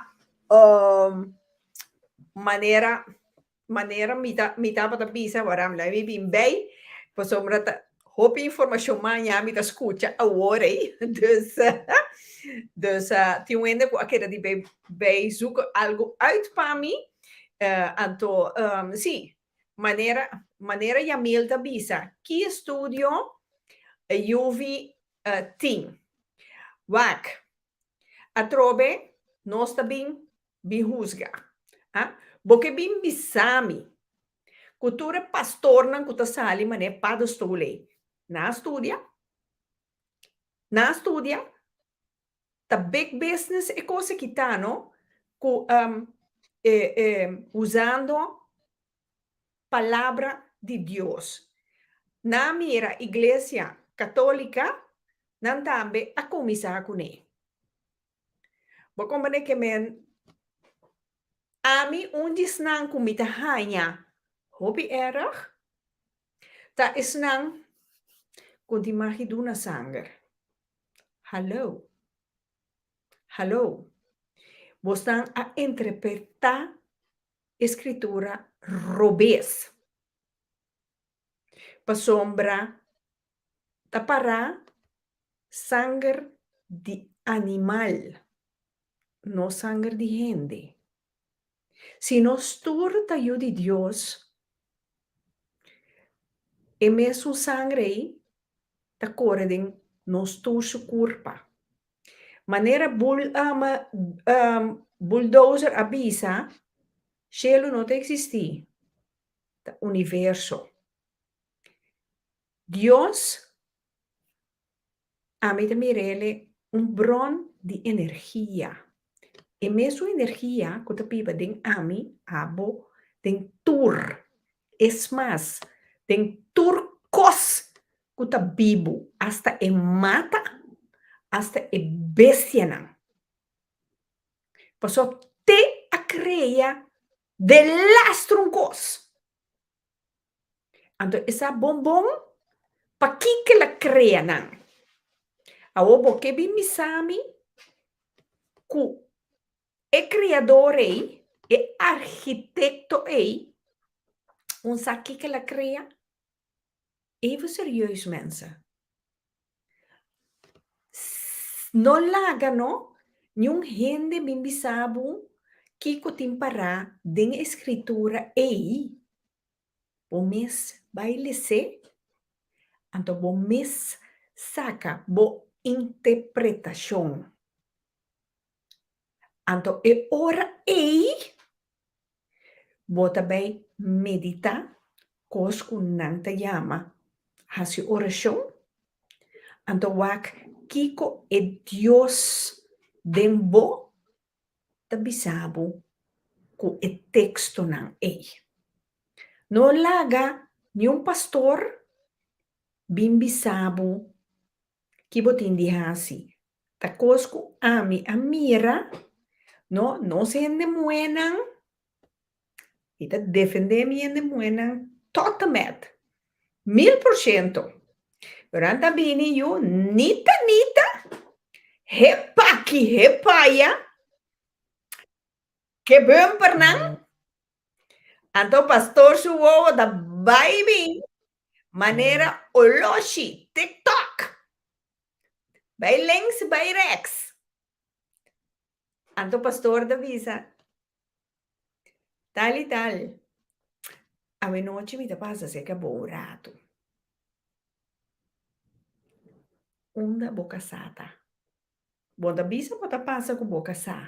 D: um, manera, manera mi ta, mi tabata bisa, wara mi laga mi bin bij, pasobra ta hopi informashon maña mi ta skucha awor ei, dus, dus uh, tin un hende ku a keda di bij, bij zoeken algo uit pa mi, uh, anto, um, sí, Manera manera Yamil ta bisa, ki estudio Yuvi tin? Wak, atrobe nos ta bin bin husga. A Bo ke bin bisa mi ku tur e pastornan ku ta sali manera paddestoel ei, nan a studia? Nan a studia? Ta big business e kos aki ta no, ku e e usando palabra di Dios. Nan a mira iglesia katolika, nan tambe a kuminsá kuné. Bo komprende ke men ami un di esnan ku mi ta haña hopi erg ta esnan ku tin magi duna sanger. Hallo. Hallo. Bosnan a interpretá e skritura robes. Pasobra ta pará sanger di animal, no sanger di hende. Si nos tur ta yu di Dios, e mesun sanger ei ta kore den nos tur su kurpa. Manera Bulldozer a bisa, shelu no ta eksistí, ta universo. Dios Ami ta mir'el un bron di energia. E mesun energia ku ta biba den ami, abo, den tur, es mas, den tur kos ku ta bibu, asta e mata, asta e bestianan. Pasobra te a krea delastro un kos. Anto e sa bon bon pakiko el a krea nan. Awor bo ke bin bisa mi ku e kreador ei, e arkitekto ei, un sa kiko el a krea? Even serieus mensen. No laga no niun hende bin bisa bo kiko tin pará den e skritura ei. Bo mes bai les'é, anto bo mes saka bo interpretashon. Anto e ora ei bo ta bai meditá kos ku nan ta yama hasi orashon, anto wak kiko e Dios den bo ta bisa bo. ku e tekstonan ei. No laga niun pastor bin bisa bo ki bo tin di hasi. Ta kos ku ami a mira, no, nos hende muhénan, mi ta defendé mi hende muhénan tòtèmèt, 1000%. Pero nan ta bini yu nita nita, hepaki hepaya, ke bumpernan, anto pastor su wowo ta bai bin manera oloshi, tiktok, bai links bai reks. Anto pastor ta bisa, tal i tal, awenochi mi ta pasa serka bo un ratu. Unda bo kasá ta? Bo ta bisa bo ta pasa ku bo kasá.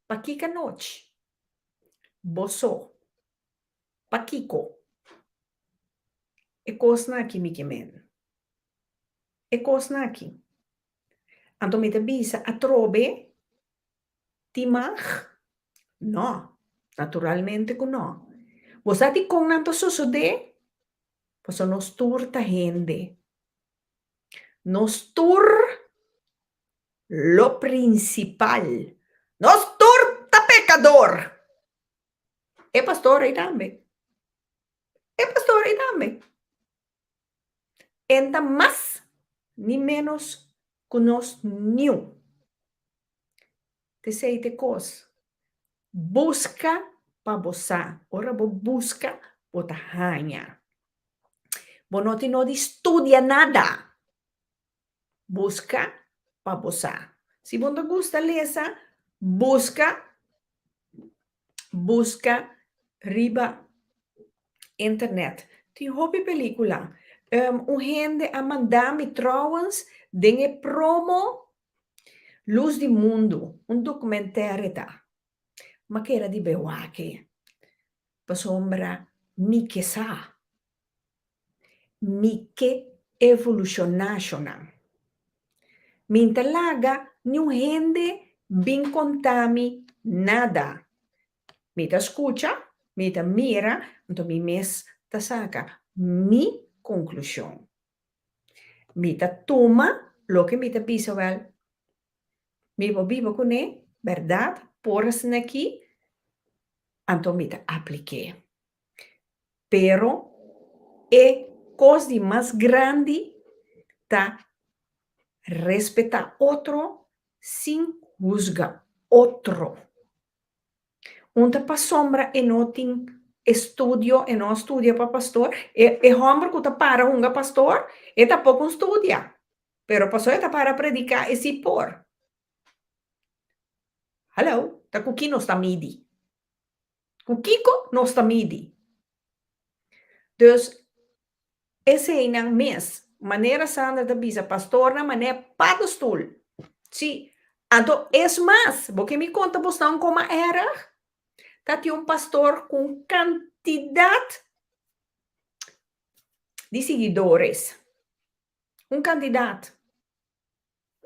D: Pakiko anochi? Bo so. Pakiko? E kosnan aki mi ke men. E kosnan aki. Anto mi ta bisa atrobe tin mag? No, naturalmente ku no. Bo sa dikon nan ta sosodé? Pasobra nos tur ta hende. Nos tur lo prinsipal, nos tur ta pekador! E pastor ei tambe. E pastor ei tambe. En ta mas ni ménos ku nos niun. T'esei t'e kos. Buska pa bo sa. Ora bo buska, bo ta haña. Bo no tin no di studia nada. Buska pa bo sa. Si bo no ta gusta lesa, buska, buska riba internet. Tin hopi pelicula. Un hende a manda mi trouwens den e promo Luz di Mundu, un documentaire ta. M'a keda di bewake, pasobra mi ke sa. Mi ke evolushoná shonnan. Mi n'ta laga niun hende bin konta mi nada. Mi ta skucha, mi ta mira, anto mi mes ta saka mi konklushon. Mi ta tuma loke mi ta bisa wèl. Mi por biba kuné, bèrdat, por asina aki, anto mi ta aplik'é. Pero e kos di mas grandi ta respetá otro sin husga otro. Un ta pasobra e no tin estudio, e no a studia pa pastor. E e hòmber ku ta para hunga pastor, e tampoko un studia. Pero pasobra e ta para prediká, e si por. Hallo, ta ku ki nos ta midi? Ku kiko nos ta midi? Dus, eseinan mes, manera Sandra ta bisa, pastornan manera paddestoel. Sí. Anto, es mas, bo ke mi konta bosnan un koma erg? Ta tin un pastor ku un kantidat di siguidores. Un kantidat.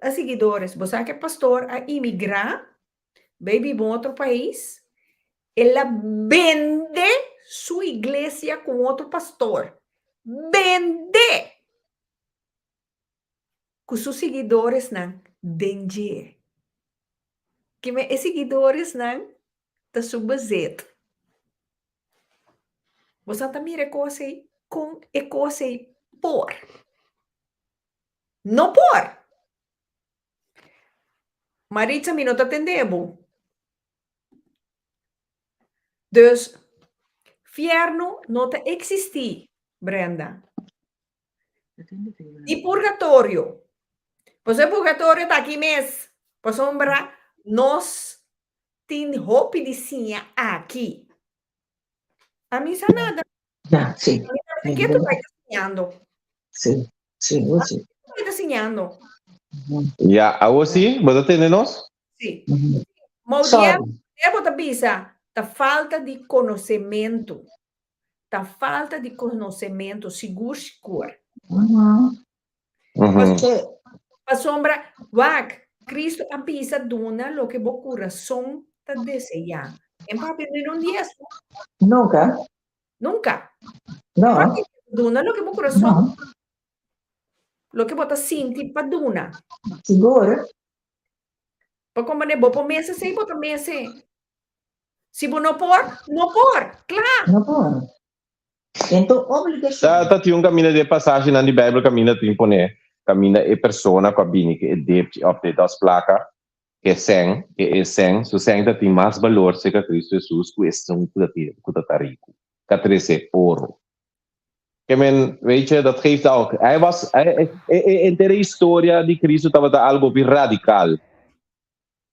D: A siguidores. Bo sa ke pastor a imigrá bai biba un otro pais, el a bende su iglesia ku un otro pastor. Bende! Ku su siguidoresnan den dje. Kime e siguidoresnan ta su bezit. Bo sa ta mira e kos ei? Kon e kos ei por? No por! Maritza mi no ta tende bo. Dus fierno no ta existi, Brenda. Ni purgatorio. Pasobra e purgatorio ta aki mes. Pasobra nos tin hopi di siña aki. Ami sa nada.
F: Ya, sí.
D: Ami ta ketu bai ta siñando.
F: Sí, sí, bo sí.
D: Bai ta siñando.
E: Ya, awo sí, bo ta tende nos?
D: Sí. Maudier, bo ta bisa, ta falta di konosementu. Ta falta di konosementu, sigur sigur. Pasobra, wak, Cristo a bisa duna loke bo kurason ta deseá. En papia ni un diesmo.
F: Nunca.
D: Nunca.
F: No.
D: Papia, duna loke bo corazón.
F: No.
D: Loke bo ta sinti pa duna.
F: Sigur.
D: Pa komprende, bo por mese sei, bo ta mese. Si bo no por, no por. Kla.
F: No por. Ento obligashon.
E: Ta ta tin un kaminda di e pasashinan di Bijbel kaminda tin pone kaminda e persona ku a bini ku e depchi òf de dos plaka ku e sèn ku e sèn su sèn ta tin mas balor serka Kristu Hesus ku esun ku ta tin ku ta ta riku ka trese oro. Ke men weet je dat geeft ook hij was e e henter e historia di Kristu tabata algo hopi radikal.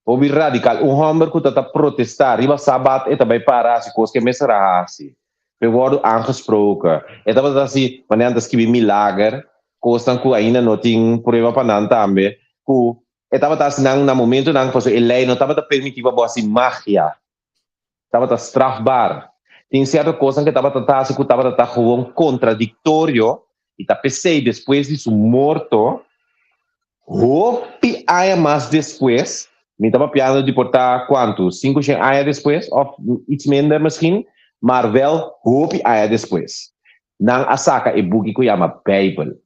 E: Hopi radical. Un homber cu ta ta protesta riba Sabat e ta bay para haci cos cu e mester a haci. Pe wordo aangesproken. E tabata haci, manera nan ta scribi milager, cosnan cu ainda no tin prueba pa nan tambe, cu e tabata haci nan na momentonan pasobra e ley no tabata permiti pa bo haci magia. Tabata strafbaar. Tin cierto cosnan cu e tabata ta haci cu tabata ta gewoon contradictorio y ta pesey despues di su morto, hopi aña mas despues, mi ta papiando di por ta cuantu, cinco shen aña despues of iets minder misschien, maar wel hopi aña despues, nan a saca e buki cu yama Bijbel.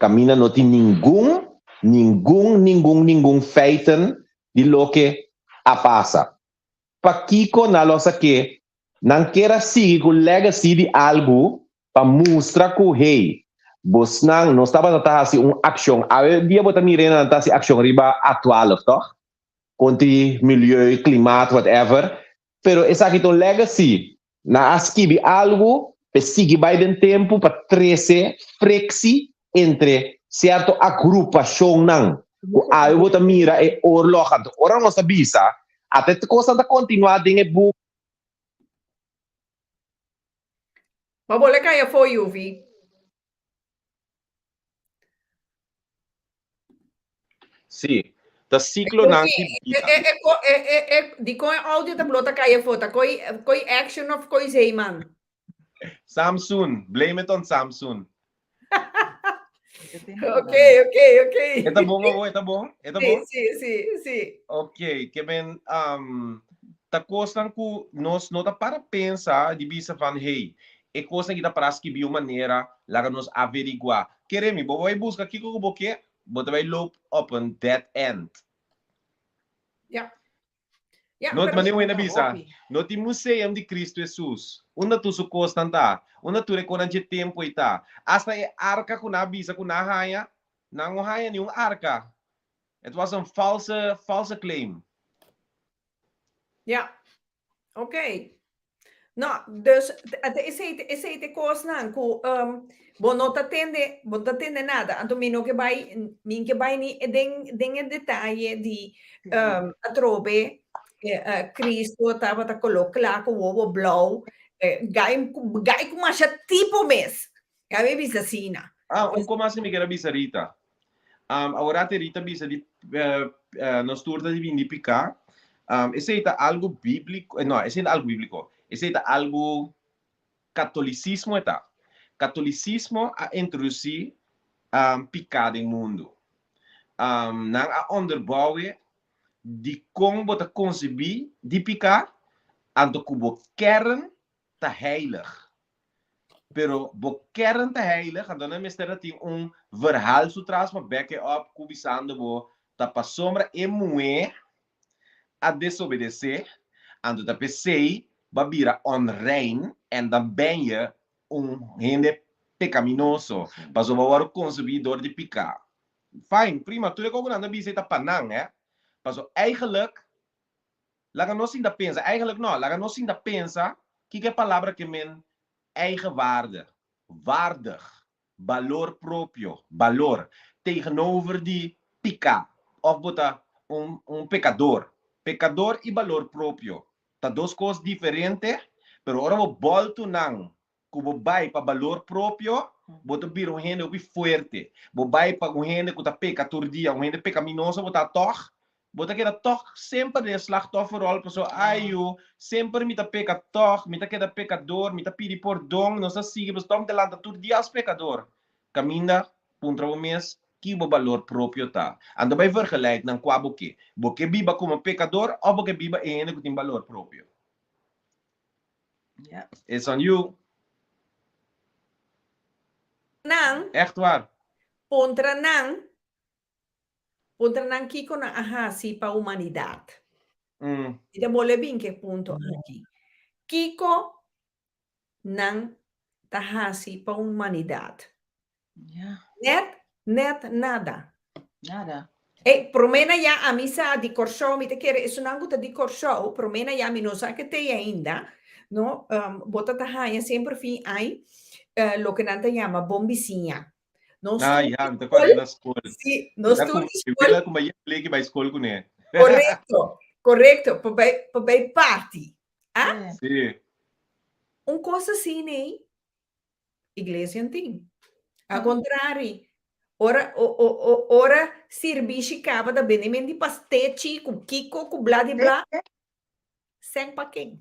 E: Caminda no tin ningun, ningun, ningun, ningun feiten di loke a pasa. Pakico nan lo sak'é? Nan kier a sigui cu legacy di algu pa mustra cu, hey, bosnan, nos tabata ta haci un accion. Awe dia bo ta mira nan ta haci accion riba A twaalf, toch? Contra milieu, klimaat, whatever. Pero esaki ta un legacy. Nan a skibi algu p'e sigui bai den tempu pa trece frictie entre cierto agrupacionnan cu awe bo ta mira e oorlog. Anto ora nos ta bisa, ata e cosnan ta continua den e buki.
D: Ma bo le kai afó, Yuvi.
E: Sí, ta ciclonan di bida.
D: Dikon e audio ta blota kai afó? Ta koi koi action of koi zeeman?
E: Samsung, blame it on Samsung.
D: Ok, ok, ok.
E: E ta bon awor, e ta bon? E ta bon?
D: Sí, sí, sí.
E: Ok, ke men um, ta kosnan ku nos no ta para pensa di bisa van hey, e kosnan ki ta para skibi un manera, laga nos averigua. Kere mi, bo bai buska kiko ku bo ke, bo ta bai loop op een dead end.
D: Ja. Ja,
E: No,
D: pero
E: mane wena bisa,
F: Hopi.
E: no tin museum di Cristo Jesus. Unda tur su kosnan ta? Unda tur e konan dje tempu ei ta? Asta e arka ku nan a bisa ku nan a haña, nan no haña niun arka. Het was een valse, valse claim.
D: Ja, oké. No, dus esei esei ta e kosnan ku bo no ta tende, bo no ta tende nada. Anto mi no ke bai, mi ke bai ni den den e detaye di atrobe Cristo tabata kolo kla ku wowo blou, gai gai ku masha tipo mes. Ya mi bisa asina.
E: Ah, un kos mas mi kier a bisa Rita. Awor ate Rita bisa di nos tur ta di bini di piká. Esei ta algu bíbliko, no, esei no ta algu bíbliko. Esei ta algu katolisismo e ta. Katolisismo a introdusí piká den mundu. Nan a onderbouwe dikon bo ta konsebí di piká, anto ku bo kern ta heilig. Pero bo kern ta heilig, anto nan mester a tin un verhaal su tras pa back e up cu bisando bo ta pasobra e muhe a desobedece, anto ta pesey bo a bira onrein en dan ben je un hende pecaminoso, pasobra bo a worde concebi door di pica. Fine, prima, tur e cos cu nan ta bisa ta pa nan, hè. Pasobra eigenlijk Laga nos sinta pensa, eigenlijk no, laga nos sinta pensa kiko e palabra ke men eigenwaarde, waardig, balor propio, balor, tegenover di piká òf bo ta un un pekador. Pekador i balor propio ta dos kos diferente, pero ora bo bòltu nan ku bo bai pa balor propio, bo ta bira un hende hopi fuerte. Bo bai pa un hende ku ta peka tur dia, un hende pekaminoso bo ta tòg, bo ta keda tòg semper den e slachtofferrol pasobra ai yu, semper mi ta peka tòg, mi ta keda pekador, mi ta pidi pordon, nos ta sigui pasobra tòg mi ta lanta tur dia as pekador. Kaminda, puntra bo mes ki bo balor propio ta. Anto bai vergelijk nan kua bo ke. Bo ke biba komo pekador òf bo ke biba e hende ku tin balor propio?
F: Ja.
E: It's on you.
D: Nan.
E: Echt waar.
D: Puntra nan. Puntra nan kiko nan a hasi pa humanidat. Mi ta bolbe bin ku e punto aki. Kiko nan ta hasi pa humanidat? Net, net nada.
F: Nada.
D: Ey, promé na ya ami sa di Kòrsou, mi ta kere esunnan ku ta di Kòrsou, promé na ya mi no sa ke t'ei ainda, no, bo ta ta haña semper fin ai loke nan ta yama bon bisiña. Nos
E: Ah,
D: tur
E: ya,
D: di
E: mi ta
D: skol,
E: kòrda na skol.
D: sí, nos
E: Ta
D: tur
E: ku
D: di
E: mi
D: skol.
E: wela ku mi a yega bai skol kuné.
D: Korekto, korekto, pa bai, pa bai parti. Ah?
E: Sí.
D: Un kos asina ei, iglesia no tin. Al kontrari, ora, o, o, o, ora sirbishi kaba ta bini men di pastechi ku kiko ku bla di bla. Sèn pa ken?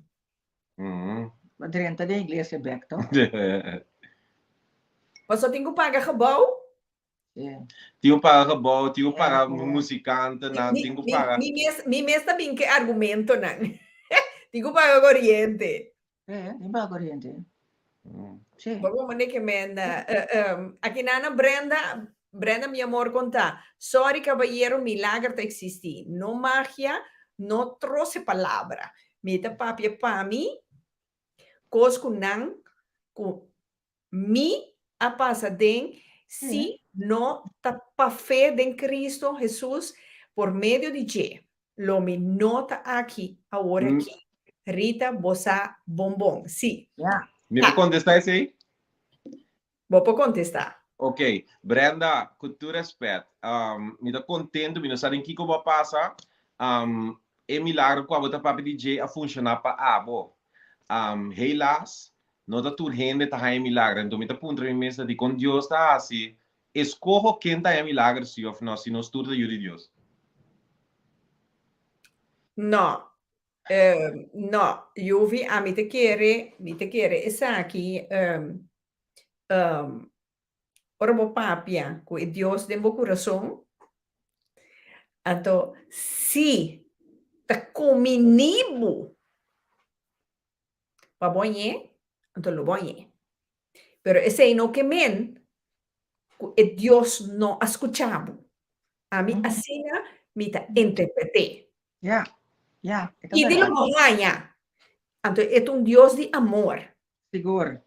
F: Bo drenta den iglesia bek to.
D: Paso tin ku paga gebou.
E: Tin ku paga gebou, tin ku paga musikantenan, tin ku paga.
D: Mi mes, mi mes ta bin ke argumentonan. Tin ku paga koriente.
F: Tin ku paga koriente. Sí.
D: Bo como ne ke men aki nana Brenda, Brenda mi amor kon ta? Sorry caballero milager ta existi, no magia, no troce palabra. Mi ta papia pa mi kos ku nan ku mi a pasa den si no ta pa fe den Cristo Jesus por medio di dje lo mi no ta aki awor aki. Rita bo sa bon bon si.
F: Ya.
E: Mi por contesta esey?
D: Bo por contesta.
E: Ok, Brenda, cu tur respet, mi ta contento, mi no sa den kico bo a pasa, e milagro cu abo ta papia di dje a funciona pa abo. Helaas, no ta tur hende ta haña milagro, enton mi ta puntra mi mes ta dicon Dios ta haci escoho ken ta haña milagro si of no, si nos tur ta yu di Dios.
D: No, no, Yuvi, ami ta kere, mi ta kere esaki, ora bo papia ku e Dios den bo kurason, anto si ta kuminí bo pa bo hañ'é, anto lo bo hañ'é. Pero esei no ke men ku e Dios no a skucha bo. Ami asina mi ta interpret'é.
F: Ya, ya, e ta
D: I di lo
F: berdad.
D: bo haña. Anto e ta un Dios di amor.
F: Sigur.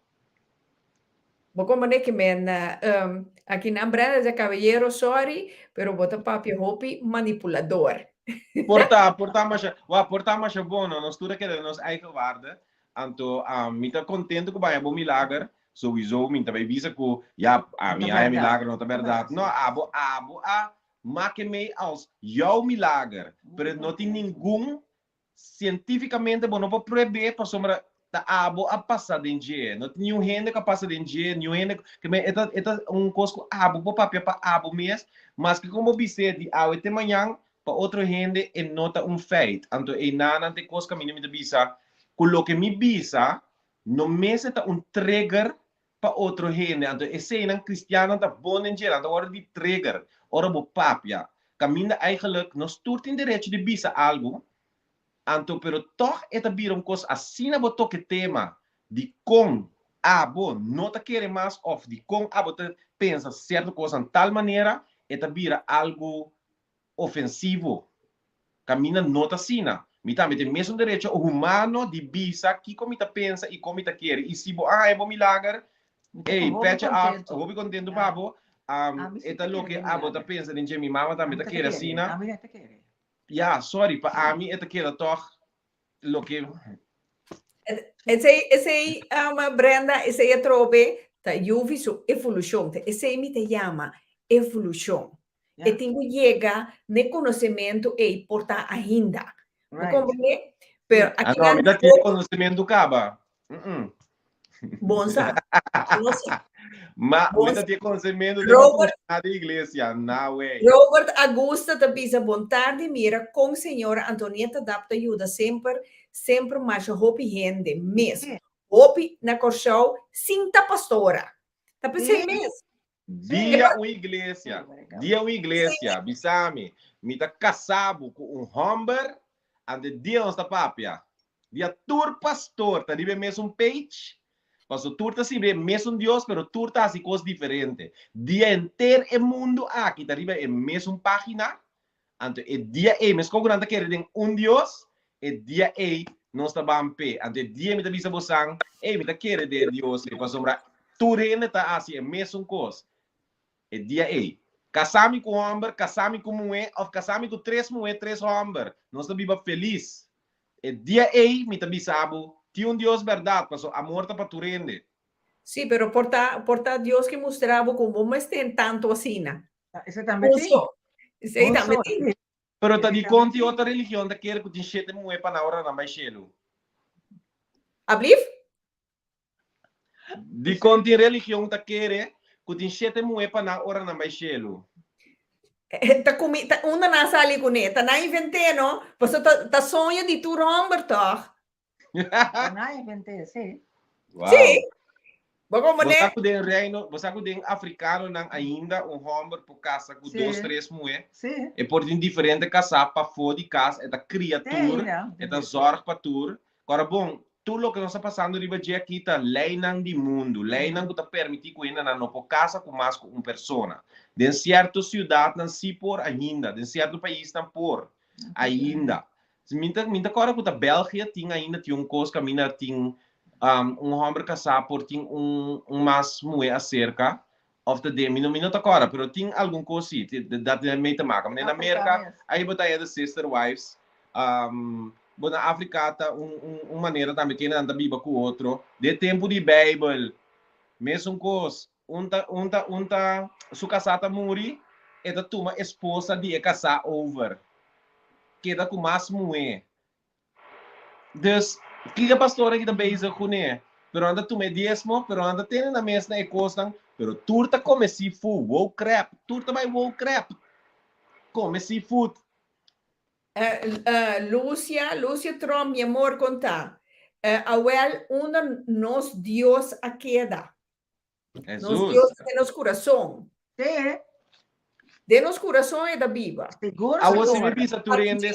D: Bo comprende ke men aki nan Brenda dja caballero sorry pero bo ta papia hopi manipulador.
E: Por ta, por ta masha, wa, por ta masha bon no, nos tur a keda den nos eigen waarde, anto mi ta contento ku baña bo milager, sowiso mi ta bay bisa ku ya ami haña milager no ta berdad, no abo abo a make mei als jouw milager, pero no tin ningun Sientificamente bo no por prueb'é pasobra ta abo a pasa den dje. No tin niun hende ku a pasa den dje, niun hende ku e ta e ta un kos ku abo por papia pa abo mes, maske kon bo bis'é di awe te mañan, pa otro hende e no ta un feit. Anto einanan ta e kos kaminda mi ta bisa ku loke mi bisa no mester ta un trigger pa otro hende. Anto eseinan kristiannan ta bon den dje, nan ta wòrdu di trigger ora bo papia. Kaminda eigenlijk nos tur tin derecho di bisa algu, anto pero tòg e ta bira un kos asina bo toke tema di kon abo no ta kere mas òf di kon abo ta pensa sierto kosnan tal manera, e ta bira algu ofensivo. Kaminda no ta asina. Mi tambe tin mesun derecho humano di bisa kiko mi ta pensa i kon mi ta kere. I si bo a haña bo milager, ey, pecha af, hopi kontentu pa bo. E ta loke abo ta pensa den dje. Mi mama tambe ta kere asina. Ya, sorry, pa ami e ta keda tòg loke.
D: Esei, esei, Brenda, esei atrobe ta Yuvi su evolushon. Ta esei mi ta yama evolushon. E tin ku yega n'e konosementu ei por ta ainda. Bo komprendé? Pero
E: Ah,
D: aki
E: no, mi
D: nan
E: ta tin konosementu kaba. Mm-mm.
D: Bon sa. No sa.
E: Ma
D: Bon
E: mi ta
D: sa.
E: tin konosementu den
D: Robert
E: funshoná di iglesia. Na wey.
D: Robert Augusta ta bisa bon tardi mira kon señora Antonieta Dap ta yuda semper semper masha hopi hende mes hopi na Kòrsou sin ta pastora. Ta p'esei mes.
E: Dia un iglesia, dia un iglesia, bisa mi, mi ta kasá bo ku un hòmber, ante dia nos ta papia. Dia tur pastor ta riba e mesun page, paso tur ta sirbi e mesun Dios, pero tur ta hasi kos diferente. Dia henter e mundu aki ta riba e mesun pagina, anto e dia ei, meskos ku nan ta kere den un Dios, e dia ei nos ta ban p'e. Anto e dia mi ta bisa bosan, ei, mi ta kere den e Dios ei, pasobra tur hende ta hasi e mesun kos. E dia ei, kasá mi ku hòmber, kasá mi ku muhé, òf kasá mi ku tres muhé, tres hòmber, nos ta biba felis. E dia ei mi ta bisa bo, tin un Dios bèrdat, pasobra amor ta pa tur hende.
D: Sí, pero por ta, por ta Dios ke mustra bo ku bo mester tantu asina.
F: Esei tambe tin.
D: Esei tambe tin.
E: Pero ta dikon tin otro religion ta kere ku tin shete muhé pa nan ora nan bai shelu?
D: Ablief?
E: Dikon tin religion ta kere ku tin shete muhé pa nan ora nan bai shelu?
D: Ta kumi, ta unda nan a sali kuné? Ta nan invent'é, no? Pasobra ta, ta soño di tur hòmber tòg.
F: Ta nan invent'é, sí.
E: Wow.
D: Sí. Bo komo
E: Bo sa
D: ne?
E: ku den reino, bo sa ku den afrikanonan ainda un hòmber por kasa ku
F: Sí.
E: dos, tres muhé.
F: Sí.
E: E por tin diferente kasá pafó di kas, e ta kria
F: Sí,
E: tur,
F: ainda.
E: e ta zòrg pa tur. Kòrda bon, Tur loke nos ta pasando riba dje aki ta leinan di mundu, leinan ku ta permití ku hendenan no por kasa ku mas ku un persona. Den sierto siudatnan sí por ainda, den sierto paisnan por ainda. Mi ta mi ta kòrda ku ta Belgia tin ainda tin un kos kaminda tin un hòmber kasá por tin un un mas muhé aserka òf ta den mi no mi no ta kòrda pero tin algun kos sí dat tin mee te maka. Manera na Merka ahi bo ta haya de sister wives Bo na Afrika ta un un un manera tambe kende nan ta biba ku otro. Den tempu di Beibel, mesun kos. Un ta un ta un ta su kasá ta muri, e ta tuma esposa di e kasá over. Keda ku mas muhé. Dus, kiko e pastor aki ta bezig kuné? Pero nan ta tuma e diesmo, pero nan ta tene nan mes na e kosnan, pero tur ta kome seafood, wow crap, tur ta bai wow crap, kome seafood.
D: Lucia, Lucia Tromp, mi amor con ta? Awel, unda nos Dios a keda? Nos Dios ta den nos curason.
F: Sí.
D: Den nos curason e ta biba.
F: Sigur,
E: Awor si
F: sigur.
E: mi bisa tur hende,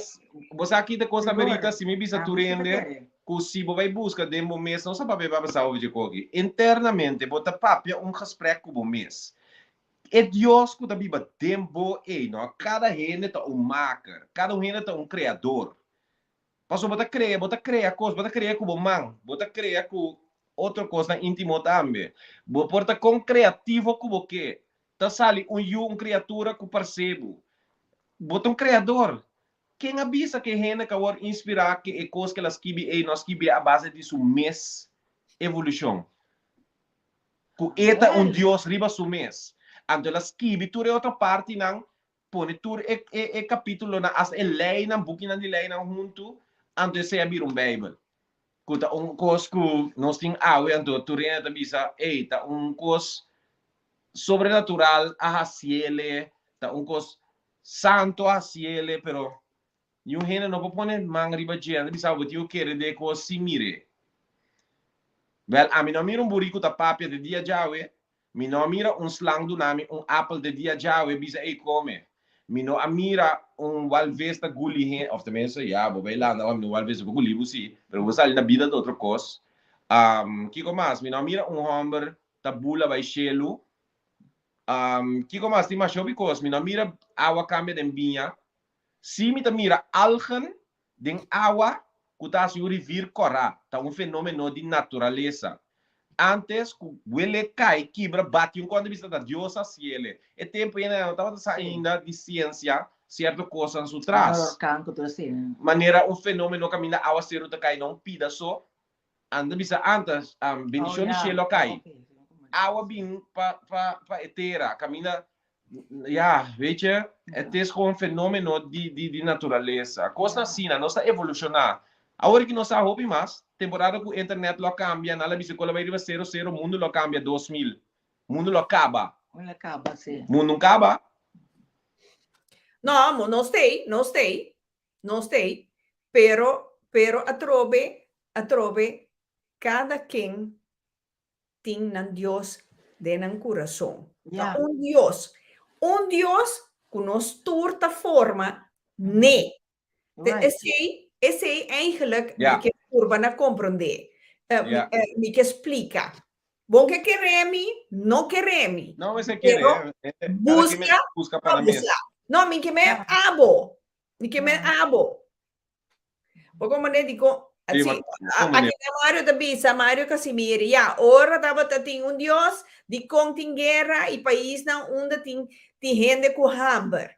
E: bo sa ki ta cosa
F: Sigur.
E: Merita, si mi bisa
F: Ah,
E: tur
F: mi ta
E: hende
F: kere.
E: ku si bo bai buska den bo mes, no sa papia papia sa over dje koki, internamente bo ta papia un gesprek ku bo mes. E Dios ku ta biba den bo ei, no? Kada hende ta un maker, kada un hende ta un kreador. Pasobra bo ta krea, bo ta krea kos, bo ta krea ku bo man, bo ta krea ku otro kosnan íntimo tambe. Bo por ta kon kreativo ku bo ke, ta sali un yu, un kriatura ku parse bo. Bo ta un kreador. Ken a bisa ku e hende ku a wòrdu inspirá ku e kos ku el a skibi ei no a skibié a base di su mes evolushon? Ku e ta un Dios riba su mes. Anto el a skibi tur e otro partinan, pone tur e e kapitulonan, asta e leinan, bukinan di leinan huntu, anto esei a bira un Beibel. Ku ta un kos ku nos tin awe, anto tur hende ta bisa, ey, ta un kos sobrenatural a hasiele, ta un kos santo a hasiele, pero niun hende no por pone man riba dje, nan ta bisa bo tin ku kere den e kos sin mir'é. Wèl, ami no a mira un buriku ta papia te dia djawe, mi no a mira un slang duna mi un apel te dia djawe bisa ey kome, mi no a mira un walvis ta guli hende, òf tenminste, ya, bo bai landa wak mi un walvis bo guli bo si, pero bo sali na bida ta otro kos. Kiko mas? Mi no a mira un hòmber ta bula bai shelu. Kiko mas? Tin masha hopi kos. Mi no a mira awa kambia den biña. Sí mi ta mira algen den awa ku ta hasi un rivir kòrá, ta un fenómeno di naturalesa. Ántes ku wele kai, kibra, bati un kònta bisa ta Dios a hasiele. E tempu ei nan no tabata sa ainda di siensia sierto kosnan su tras. Manera un fenómeno kaminda awaseru ta kai na un pida so, Anda bisa antes, bendicion di cielo a cay. Awa bin pa, pa, pa e tera. Caminda, ja, weet je, het is gewoon fenomeno di, di, di naturalesa. Cosnan asina, nos ta evoluciona. Awor ki nos sa hopi mas, temporada cu internet lo a cambia, nan la bisa cu lo bay riba cero cero, mundo lo a cambia 2000. Mundo lo a caba.
F: Mundo a caba, si.
E: Mundo caba.
D: No, amo, no stay, no stay. Nos t'ei, pero, pero atrobe, atrobe, kada ken tin nan Dios den nan kurason. Ta un Dios, un Dios ku nos tur ta forma n'e. Te esei, esei eigenlijk mi ke. purba na komprondé. Mi ke splika. Bon ke kere mi, no kere mi.
E: No, mester kere.
D: Pero
E: Buska
D: buska
E: pa nan mes.
D: No, mi ke me abo. Mi ke me abo. Bo komprendé dikon?
E: Sí,
D: Sí,
E: ma-
D: a-
E: komprendé.
D: aki na Mario ta bisa, Mario Casimiri, ya, ora tabata tin un Dios, dikon tin guera i paisnan unda tin tin hende ku hamber.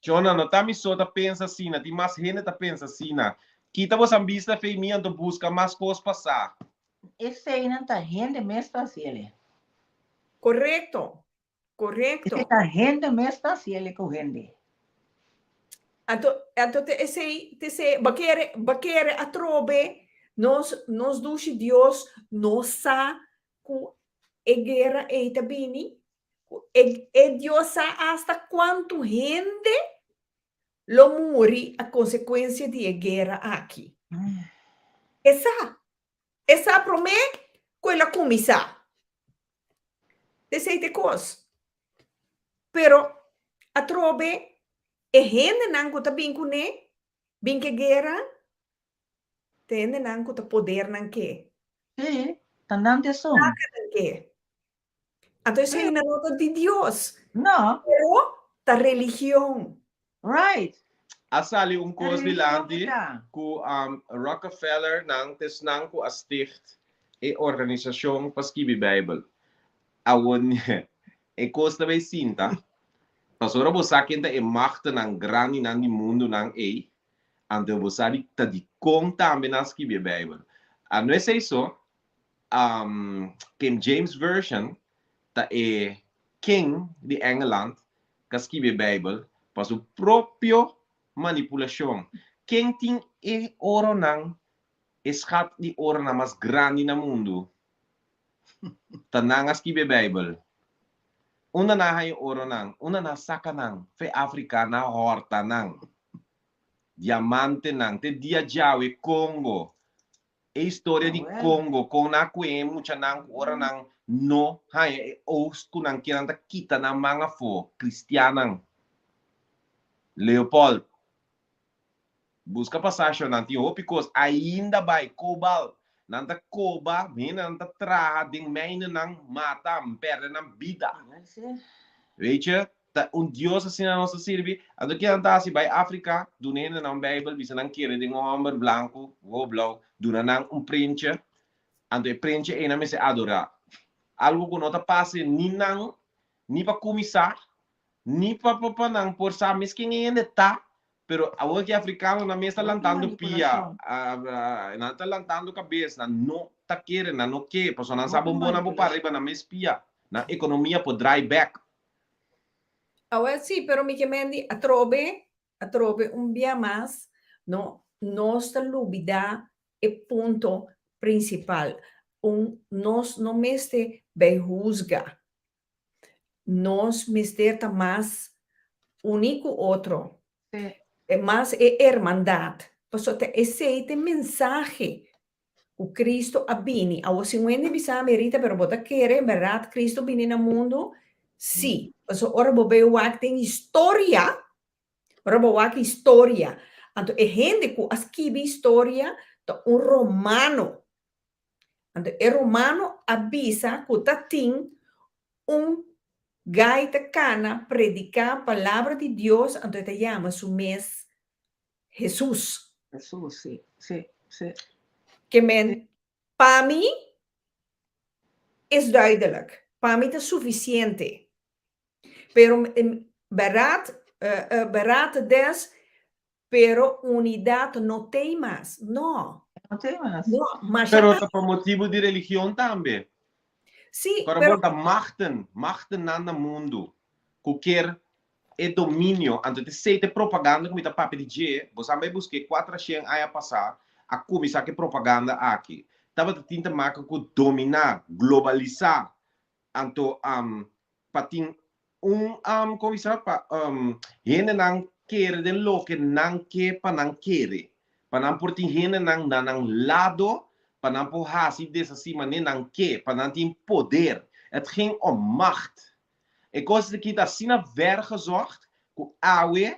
E: Chona, no ta mi so ta pensa asina, tin mas hende ta pensa asina. Kita bosan bista fei mi anto buska mas kos pa sa.
F: Eseinan ta hende mes ta hasiel.
D: Korekto, korekto.
F: Esei ta hende mes ta hasiel ku hende.
D: Anto, anto te esei, te esei, bo kere, bo kere atrobe nos, nos dushi Dios no sa ku e guera ei ta bini? E, e Dios sa asta kuantu hende lo muri a konsekuensia di e guera aki. E sa. E sa promé ku el a kuminsá. Esei ta e kos. Pero atrobe e hendenan ku ta bin kuné, bin ku e guera, ta hendenan ku ta podernan ke.
F: Sí, ta nan ta esun.
D: Plakanan ke. Anto esei nan no ta di Dios.
F: No.
D: Pero ta religion.
F: Right.
E: A sali un kos
F: Religion
E: dilanti
F: ta.
E: ku Rockefeller nan ta esnan ku a sticht e organisashon pa skibi Bijbel. Awor e kos ta bay sinta, pasobra bo sa ken ta e machtennan grandinan di mundunan ei, anto bo sa di ta dikon tambe nan a skibi e Bijbel. A no esei so, King James Version ta e king di Engeland ku a skibi e Bijbel pa su propio manipulashon. Ken tin e oronan, e skat di oronan mas grandi na mundu? Ta nan a skibi e Bijbel. Unda nan a haña e oronan? Unda nan a saka nan? Fe Afrika nan a hòrta nan. Diamantenan. Te dia djawe Congo E historia di Congo, con nan a cue e muchanan cu ora nan no haña e oogst cu nan kier nan ta kita nan man afo, cristiannan. Leopold, busca pasashi-nan tin hopi cos ainda bay, cobalt, nan ta coba, hendenan ta traha den mijnennan, mata, perde nan bida. Weet je, Ta un Dios asina nos ta sirbi? Anto kinan ta hasi? Bai Afrika, duna hendenan un Bijbel, bisa nan kere den un homber blanku, wowo blou, duna nan un prentje, anto e prentje ei nan mester adorá. Algu ku no ta pase ni nan, ni pa kuminsá, ni pa pa nan por sa mes ken e hende ta, pero awor ki afrikanonan mes ta lantando pia, nan ta lantando kabes, nan no ta kere, nan no ke, pasobra nan sa bon bon nan por para riba nan mes pia, nan ekonomia por draai bèk.
D: Awel sí, pero mi ke men di atrobe, atrobe un bia mas, no, nos ta lubidá e punto prinsipal. Un, nos no mester bai husga. Nos mester ta mas uní ku otro.
F: Sí.
D: E mas e hermandat. Pasobra ta esei ta e mensahe ku Cristo a bini. Awor si un hende bisa mi, Rita, pero bo ta kere en bèrdat Cristo bini na mundu? Sí. Pasobra ora bo bai wak den historia, ora bo wak historia, anto e hende ku a skibi historia ta un romano. Anto e romano a bisa ku ta tin un gai ta kana prediká palabra di Dios, anto e ta yama su mes Hesus.
F: Hesus, sí, sí, sí.
D: Ke men, pa mi es duidelijk. Pa mi ta suficiente. Pero berdad, berdad des, pero unidad no tei mas. No.
F: No tei mas.
D: No, masha
E: Pero ta pa motibu di religion tambe.
D: Sí,
E: Pero
D: pero
E: bo ta machten, machtennan na mundu ku kier E dominio, anto te sei te propaganda ku mi ta papia di dje, bo sa bai busk'é kuatrashen aña pasá a kuminsá ku e propaganda aki. Tabata tin ta maka ku dominá, globalisá, anto pa tin un kon bisa pa hendenan kere den loke nan ke pa nan kere, pa nan por tin hendenan na nan lado pa nan por hasi deshasí manera nan ke, pa nan tin poder. Het ging om macht. E kos aki ta asina ver gezocht ku awe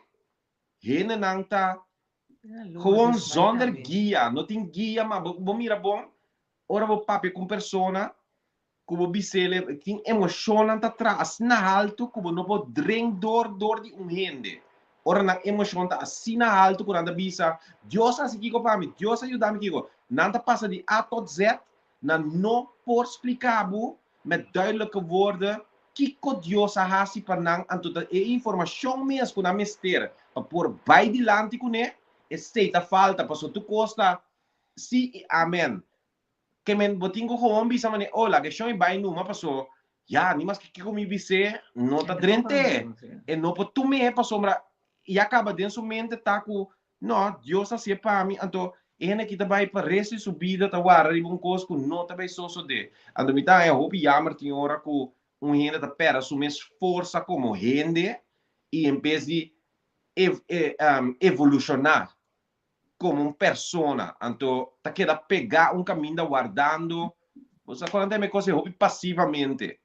E: hendenan ta Gewoon zonder guia, no tin guia ma bo bo mira bon ora bo papia ku un persona ku bo bis'el tin emoshonnan ta traha asina haltu ku bo no por drink dor dor di un hende. Ora nan emoshon ta asina haltu ku nan ta bisa, Dios a hasi kiko pa mi, Dios a yuda mi kiko. Nan ta pasa di A tot Z, nan no por splika bo met duidelijke woorden kiko Dios a hasi pa nan, anto ta e informashon mes ku nan mester pa por bai dilanti kuné, esei ta falta, pasobra tur kos ta sí i amen. Ke men bo tin ku gewoon bisa manera, oh laga e shon e bai numa paso ya ni maske kiko mi bis'é no ta drent'é, e no por tum'é pasobra ya kaba den su mente ta ku no, Dios a hasié pa mi, anto e hende aki ta bai pa resto di su bida ta warda riba un kos ku no ta bai sosodé. Anto mi ta haña hopi yamer tin ora ku un hende ta pèrdè su mes forsa komo hende i en bes di evolushoná komo un persona, anto ta keda pegá un kaminda wardando, bo sa kon nan ta heme kos ei hopi pasivamente.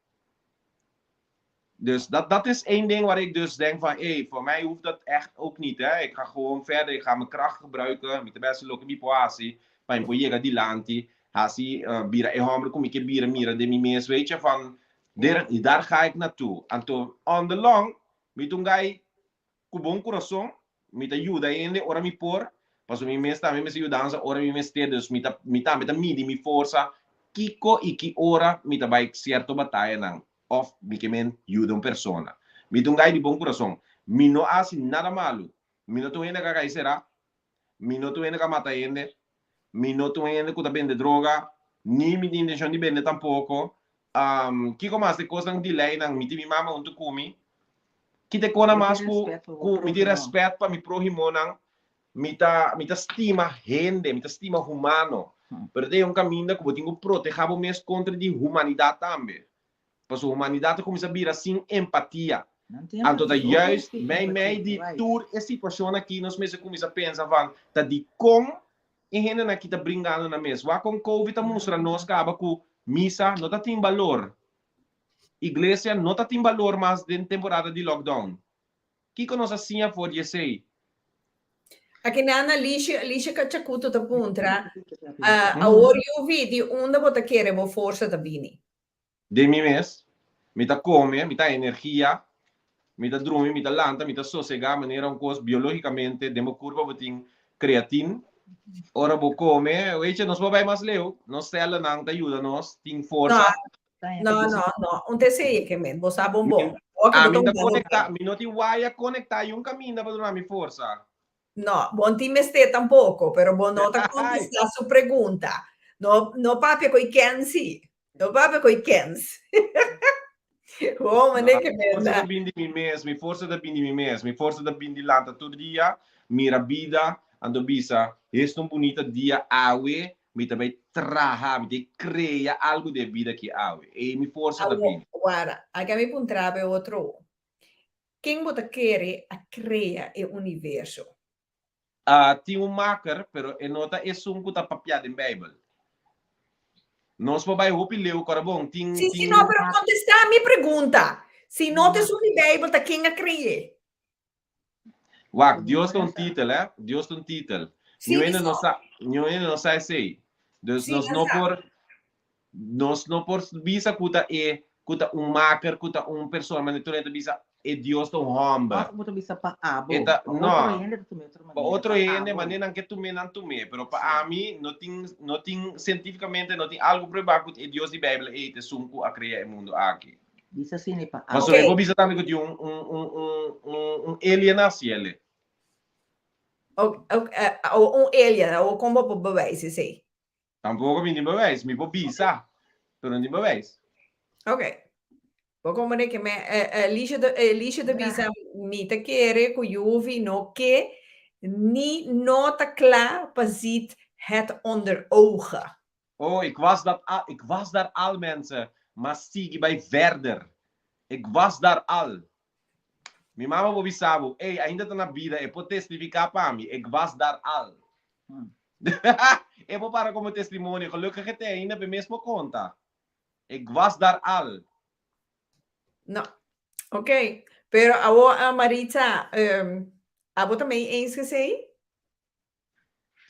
E: Dus dat dat is één ding waar ik dus denk van ey, voor mij hoeft dat echt ook niet hè. Ik ga gewoon verder, ik ga mijn kracht gebruiken, mi ta bèsti loke mi por hasi pa mi por yega dilanti, hasi bira e hòmber ku mi ke bira, mira den mi mes, weet je, van der daar ga ik naartoe. Anto on the long mi ta un guy Ku bon kurason, mi ta yuda hende ora mi por, pasobra mi mes tambe mester yudansa ora mi mester, dus mi ta mi tambe ta midi mi forsa kiko i ki ora mi ta bai sierto batayanan òf mi ke men yuda un persona. Mi ta un gai di bon kurason. Mi no a hasi nada malu. Mi no ta un hende ku a kai será. Mi no ta un hende ku a mata hende. Mi no ta un hende ku ta bende droga, ni mi tin intenshon di bende tampoko. Kiko mas? E kosnan di leinan, mi tin mi mama huntu ku mi. Ki ta e kona mas ku ku mi tin rèspèt pa mi próhimonan? Mi ta mi ta stima hende, mi ta stima humano. Pero ta e un kaminda ku bo tin ku protehá bo mes kontra di humanidat tambe. Pasobra humanidat a kuminsá bira sin empatia. Anto ta juist meimei di tur e situashon aki nos mester kuminsá pensa van ta dikon e hendenan aki ta bringando nan mes. Wak kon Covid a mustra nos kaba ku misa no ta tin balor. Iglesia no ta tin balor mas den temporada di lockdown. Kiko nos a siña for di esei?
D: Akinan Alicia, Alicia Cachacuto ta puntra, Awor Yuvi, di unda bo ta kere bo forsa ta bini?
E: Den mi mes, mi ta come, mi ta energia, mi ta drumi, mi ta lanta, mi ta sosega manera un cos biologicamente den bo curpa bo tin creatine. Ora bo come, weche, nos por bay mas leu, nos celanan ta yuda nos, tin forsa.
D: No, no, no, un te ke men, bo sa bon bon.
E: Ami ta conecta, mi no tin waya conecta y un caminda pa duna mi forsa.
D: No, bo no tin mester tampoco, pero bo no ta contesta su pregunta. No, no papia coi Ken sí. No papia coi Kens. Oh, mané ke
E: Mi forsa ta bin di mi mes, mi forsa ta bin di mi mes, mi forsa ta bin di lanta tur dia, mira bida, anto bisa, esta un bunita dia awe, mi ta bai traha, mi ta bai crea algo den e bida aki awe. Ei mi forsa ta bin.
D: Wara, aka mi puntra bo e otro. Ken bo ta kere a krea e universo?
E: A Tin un maker, pero e no ta esun ku ta papiá den Beibel. Nos por bai hopi leu, kòrda bon, tin,
D: Sí, sí,
E: tin.
D: no, pero kontestá mi pregunta. Si no ta esun di Beibel, ta ken a kre'é?
E: Wak, Dios ta un titel, eh? Dios ta un titel.
D: Sí,
E: Niun hende no
D: so.
E: sa, niun hende no sa esei. Dus
D: Sí,
E: nos
D: nan
E: no
D: sa.
E: por, Nos no por bisa ku ta e ku ta un maker, ku ta un persona, manera tur hende ta bisa e Dios ta un hòmber.
F: Òf bo ta bisa pa abo.
E: E ta,
F: Pa otro
E: no.
F: hende ta tum'é otro
E: Pa
F: manera.
E: otro
F: Pa
E: hende,
F: abo.
E: manera nan ke tum'é, nan tum'é. Pero pa
F: Sí.
E: ami no tin, no tin, sientífikamente no tin algu pruebá ku e Dios di Beibel ei ta esun ku a krea e mundu aki.
F: Bisa asina i pa abo.
E: Pasobra e
D: Oké.
E: por bisa tambe ku tin un, un, un, un, un, un alien a hasi el'e.
D: Ok, ok, eh, un alien, awor kon bo por bewijs esei?
E: Tampoco mi tin bewijs. Mi por bisa, pero no tin bewijs.
D: Ok. Bo comprende que me, eh, Alicia ta, Alicia ta bisa, mi ta kere ku Juvi no ke ni no ta kla pa ziet het onder ogen.
E: Oh, ik was dat al, ik was daar al mensen, maar sigui bai verder. Ik was daar al. Mi mama por bisa bo, ey, ainda ta na bida, e por testifica pa mi, ik was daar al. E por para como testimonio, gelukkig e te ainda p'e mes por conta. Ik was daar al.
D: No. Ok. Pero awo, Maritza, abo ta mee eens gesey?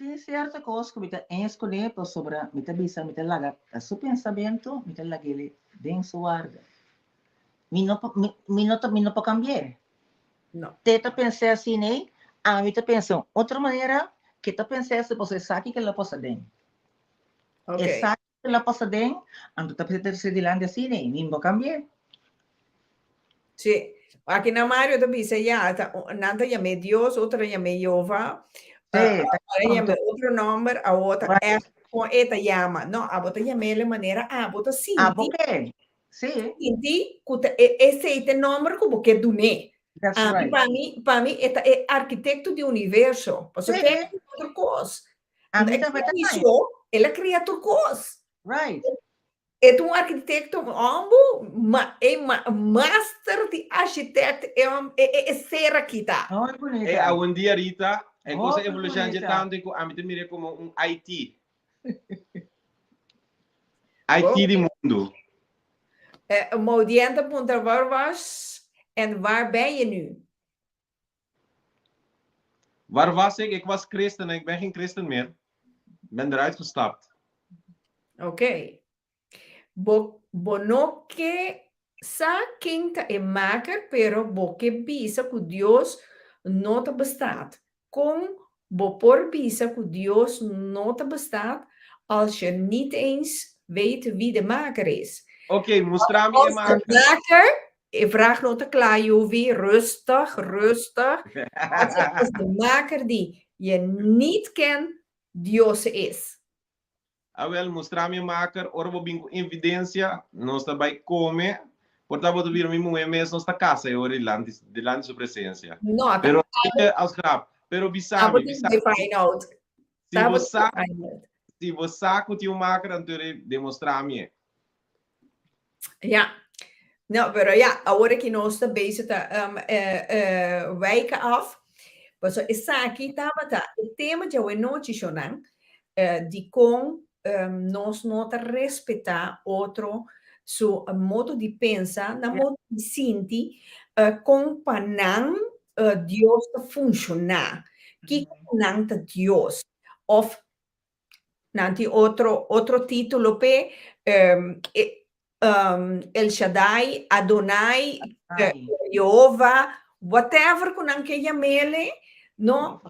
F: Tin sierto kos ku mi ta eens kuné pasobra mi ta bisa mi ta laga ta su pensamentu, mi ta lag'é den su warda. Mi no por mi mi no ta mi no por kambi'é.
D: No.
F: Te ta pens'é asina ei, ami ta pensa un otro manera ke ta pens'é asina pasobra esaki ke lo pasa den.
D: Ok.
F: Esaki ke lo pasa den, anto ta pens'é ta dilanti asina ei, mi no por kambi'é.
D: Sí. Aki na Mario ta bisa ya, ta, nan ta yam'é Dios, otro ta yam'é Jehová,
F: Sí,
D: uh,
F: ta
D: a yam'é otro nomber, awo ta
F: Right.
D: echt kon e ta yama. No, abo ta yam'é le manera abo ta
F: Abo
D: sinti,
F: ke? Sí.
D: sinti ku ta e esei ta e nomber ku bo ke dun'é.
F: That's
D: Ami,
F: right.
D: pa mi, pa mi e ta e arkitekto di universo. Pasobra
F: Sí.
D: e tur kos.
F: Ami
D: E
F: tambe ta
D: kria
F: haña.
D: so, el a kria tur kos.
F: Right.
D: E ta un arkitekto hombo, ma e ma master di architect e hom e e e ser aki ta.
F: Hopi
E: E
F: bunita.
E: awendia Rita, e cosa
F: Hopi
E: evoluciona dje
F: bunita.
E: tanto cu ami ta mira como un IT. IT di mundo.
D: Eh, Maudien ta puntra waar was en waar ben je nu?
E: Waar was ik? Ik was christen en ik ben geen christen meer. Ben eruit gestapt.
D: Oké. Bo, bo no ke sa ken ta e maker, pero bo ke bisa ku Dios no ta bestaat. Kon bo por bisa ku Dios no ta bestaat als je niet eens weet wie de maker is?
E: Oké, mustra mi e
D: Als de
E: maker.
D: maker, e vraag no ta kla, Jovi, rustig, rustig. Als, als de maker die je niet kent, Dios is.
E: Awel, mustra mi e maker, ora bo bin ku evidensia, nos ta bai kome, por ta bo ta bira mi muhé mes, nos ta kasa e ora dilanti, dilanti su presensia.
D: No, ta
E: Pero, als grap, pero bisa
D: abo
E: mi,
D: tin
E: bisa
D: bai
E: mi,
D: find out.
E: si
D: Ta
E: bo
D: abo tin
E: sa,
D: bai find out.
E: si bo sa ku tin un maker, anto demostrá mi e.
D: Ja. No, pero ja, awor aki nos ta bezig ta um, eh, eh, wijken af. Paso esaki tabata e tema djawe nochi, shonan, eh, di kon um, nos no ta respetá otro su modo di pensa, nan modo di sinti, eh, kon pa nan eh, Dios ta funshoná. Kiko pa nan ta Dios? Of Nan tin otro otro título p'e, e El Shaddai, Adonai, Jehová, whatever ku nan ke yam'ele, no,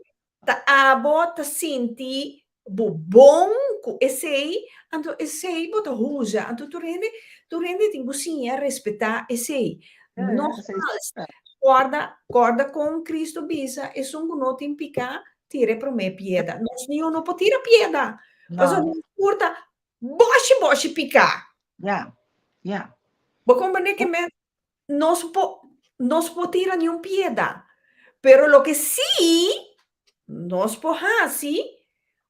D: ta abo ta sinti bo bon ku esei, anto esei bo ta usa. Anto tur hende, tur hende tin ku siña respetá esei. Nogmaals, kòrda, kòrda kon Cristo bisa, esun ku no tin piká, Tira e promé pieda. Nos niun no por tira pieda. Pasobra
F: No.
D: nos tur ta boshi boshi piká.
F: Ja, ja.
D: Bo komprendé ke men nos por nos por tira niun pieda. Pero loke sí nos por hasi,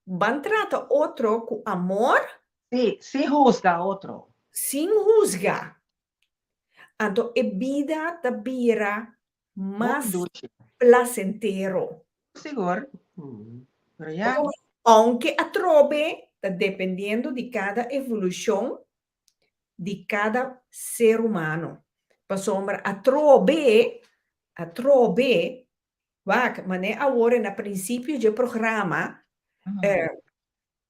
D: ban trata otro ku amor.
F: Sí, sin husga otro.
D: Sin husga. Anto e bida ta bira mas placentero.
F: Sigur. Pero ya.
D: Aunke atrobe ta dependiendo di kada evolucion di kada ser humano. Pasobra atrobe, atrobe, wak, mane awor na principio dje programa,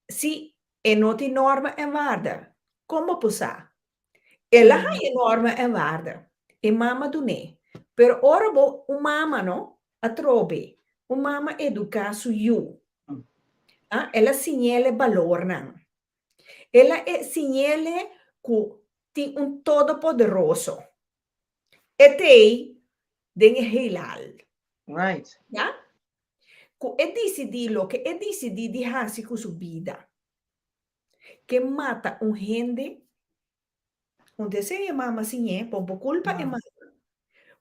D: Si e no tin norma en waarde, kon bo por sa? El a haña norma en waarde, e mama dun'é. Pero ora bo un mama no, atrobe, un mama eduká su yu, ah, el a siñ'el e balornan. El a siñ'el ku tin un Todopoderoso. E t'ei den e heelal.
F: Right.
D: Ya? Ku e disidí loke e disidí di hasi ku su bida, ke mata un hende, un deseo e mama siñ'é, bon por kulpa e mama,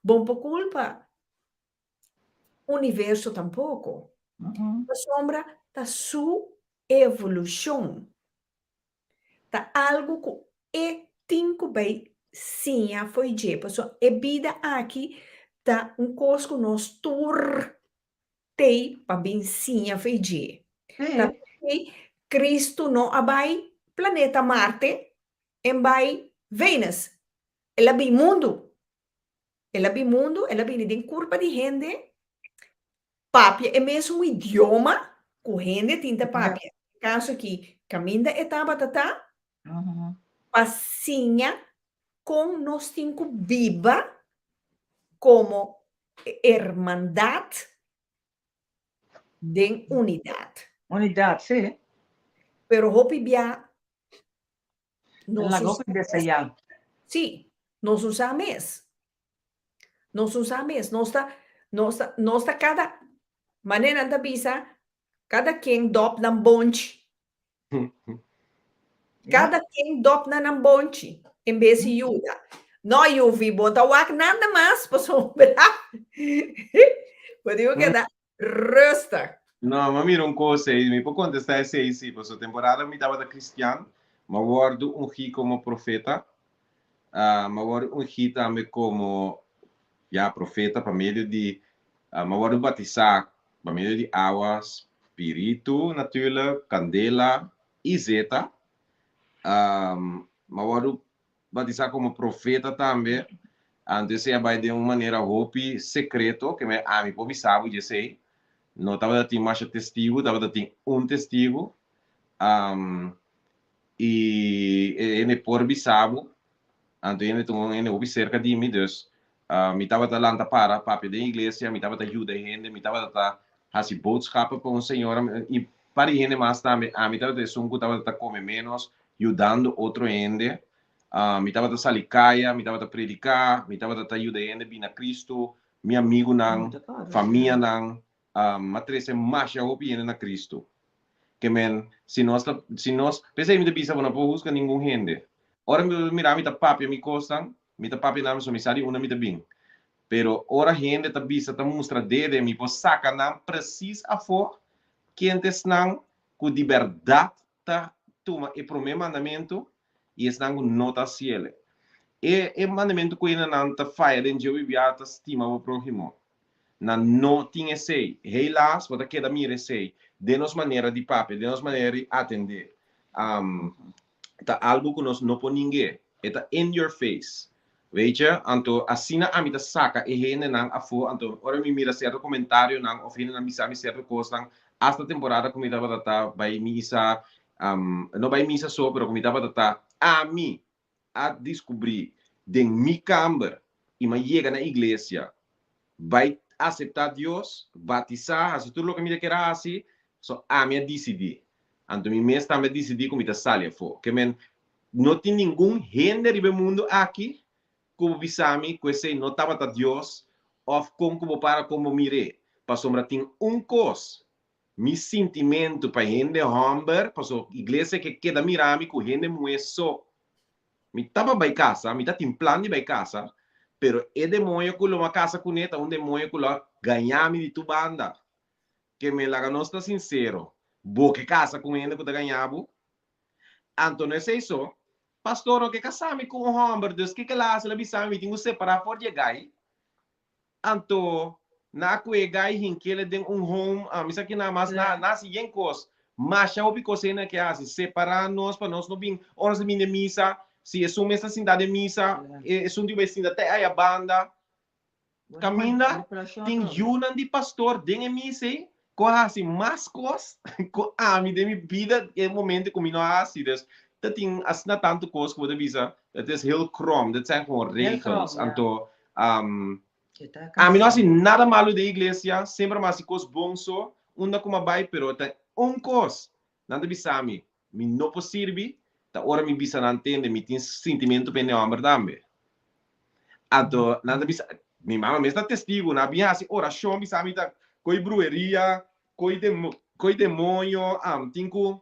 D: bon por kulpa universo tampoko, pasobra ta su evolushon. Ta algu ku e tin ku bai siña fo'i dje, pasobra e bida aki ta un kos ku nos tur t'ei pa bin siña fo'i dje. Ta p'esei Cristo no a bai planeta Marte, en bai Venus, el a bin mundu. El a bin mundu, el a bini den kurpa di hende, papia e mesun idioma. Ku hende tin ta papia. Kaso ki kaminda e tabata ta pa siña kon nos tin ku biba komo hermandat den unidat.
F: Unidat, sí.
D: Pero hopi bia nos
F: Laga hopi deseá.
D: Sí, nos no sa mes. Nos no sa mes. Nos ta, nos ta, nos ta kada, manera nan ta bisa, kada ken dòp nan bonchi. Kada ken dòp na nan bonchi en bes di yuda. No, Yuvi, bo ta wak nada mas pasobra bo tin ku keda rustig.
E: No, m'a mira un kos ei, mi por kontestá esei sí, pasobra temporada mi tabata kristian, m'a wòrdu ungí komo profeta, m'a wòrdu ungí tambe komo, ya, profeta pa medio di, m'a wòrdu batisá pa medio di awa, spiritu natuurlijk, kandela i zeta. M'a wòrdu batisá komo profeta tambe, anto esei a bai den un manera hopi sekreto, ke me ami por bisa bo djesei. No tabata tin masha testigu, tabata tin un testigu, i e hende por bisa bo, anto e hende ta un hende hopi serka di mi, dus Mi tabata lanta para papia den iglesia, mi tabata yuda hende, mi tabata ta hasi boodschappen pa un señora i par di hende mas tambe. Ami tabata esun ku tabata ta kome ménos yudando otro hende. Mi tabata sali kaya, mi tabata prediká, mi tabata ta yuda hende bini na Kristu, mi amigunan, famianan. Mi a trese masha hopi hende na Kristu. Ke men, si nos ta, si nos, p'esei mi ta bisa bo no por husga ningun hende. Ora mi mira mi ta papia mi kosnan, Mi ta papia nan so mi sa di unda mi ta bin. Pero ora hende ta bisa ta mustra dede mi por saca nan precies afo ken ta esnan cu di berdad ta tuma e prome mandamento y esnan cu no ta haciele. E e mandamento cu nan ta faya den dje bibia ta stima bo prohimo. Nan no tin esei. Helaas, bo ta keda mira esei den nos manera di papia, den nos manera di atende. Ta algo ku nos no por ning'é. E ta in your face. Weet je? Anto asina ami ta saka e hendenan afó. Anto ora mi mira sierto komentarionan òf hendenan bisa mi sierto kosnan, asta temporada ku mi tabata ta bai misa, no bai misa so, pero ku mi tabata ta ami a diskubrí den mi kamber i mi a yega na iglesia, bai aseptá Dios, batisá, hasi tur loke mi ta kier a hasi, so ami a disidí. Anto mi mes tambe a disidí ku mi ta sali afó. Ke men, no tin ningun hende riba e mundu aki ku bo bisa mi ku esei no tabata Dios òf kon ku bo para kon bo mir'é, pasobra tin un kos Mi sintimentu pa hende hòmber, paso iglesia ke keda mira mi ku hende muhé so. Mi taba bai kasa, mi ta tin plan di bai kasa, pero e demoño ku lo mi a kasa kuné ta un demoño ku lo a gaña mi di tur banda. Ke mi laga nos ta sinsero, bo ke kasa ku un hende ku ta gaña bo? Anto no esei so, pastor no ke kasa mi ku un hòmber, dus kiko el a hasi? El a bisa mi, mi tin ku separá for di e gai. Anto na ku e gai hinkele den un home, mi sa kina mas na na hasi yen kos. Masha hopi kos hende ke hasi, separa nos pa nos no bin ora nos ta bin den misa, si esun mes ta sinta den misa, esun tin ku bai sinta te aya banda. Kaminda tin yunan di pastor den e misa ei ku a hasi mas kos ku ami den mi bida e momento ku mi no a hasi. Dus ta tin asina tantu kos ku bo ta bisa, het is heel krom, dit zijn gewoon regels. Anto Ami no hasi nada malu den iglesia, semper mi hasi kos bon so, unda ku mi a bai, pero ta un kos nan ta bisa mi, mi no por sirbi, ta ora mi bisa nan tende mi tin sintimentu pa hende hòmber tambe. Anto nan ta bisa, mi mama mes ta testigu, nan a bin hasi orashon bisa mi ta koi brueria, Koi demo koi demoño am tin ku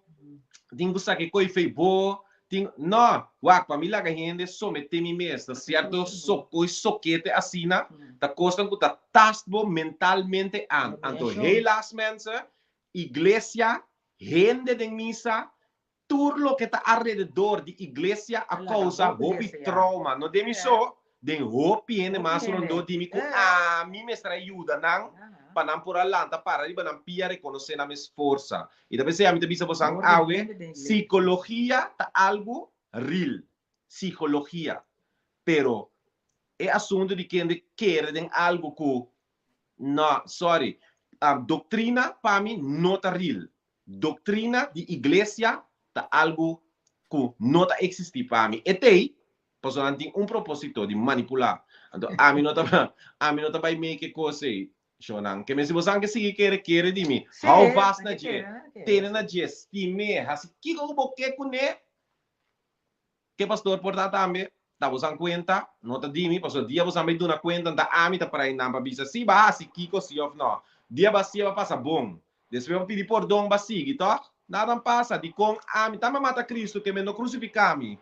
E: tin ku saka e koi fei bo tin no wak pa mi laga hende somete mi mes na sierto so koi sokete asina ta kosnan ku ta tast bo mentalmente an anto helaas mensen iglesia hende den misa Tur loke ta alrededor di iglesia a kousa hopi trauma, no den mi so, den hopi hende mas rondó di mi ku ami mester a yuda nan pa nan por a lanta para riba nan pia rekonosé nan mes forsa. I ta p'esei ami ta bisa bosan awe, sikologia ta algu ril, sikologia, pero e asuntu di kende kere den algu ku No, sorry. Doktrina pa mi no ta real. Doktrina di iglesia ta algu ku no ta eksistí pa mi. E t'ei pasobra nan tin un propósito di manipulá. Anto ami no ta ami no ta bai make e kos ei. Shownan, ke men si bosan ke sigui kere, kere di mi. Hou vast na dje, tene na dje, stim'é, hasi kiko ku bo ke kuné. Ke pastor por ta tambe, ta bosan kuenta, no ta di mi, pasobra dia bosan bai duna kuenta, nta ami ta para einan pa bisa si ba hasi kiko si òf nò. Dia ba hasié ba pasa bon. Despues ba pidi pordon ba sigui, tòg? Nada a pasa. Dikon ami tambe a mata Kristu ke men no krusifiká mi?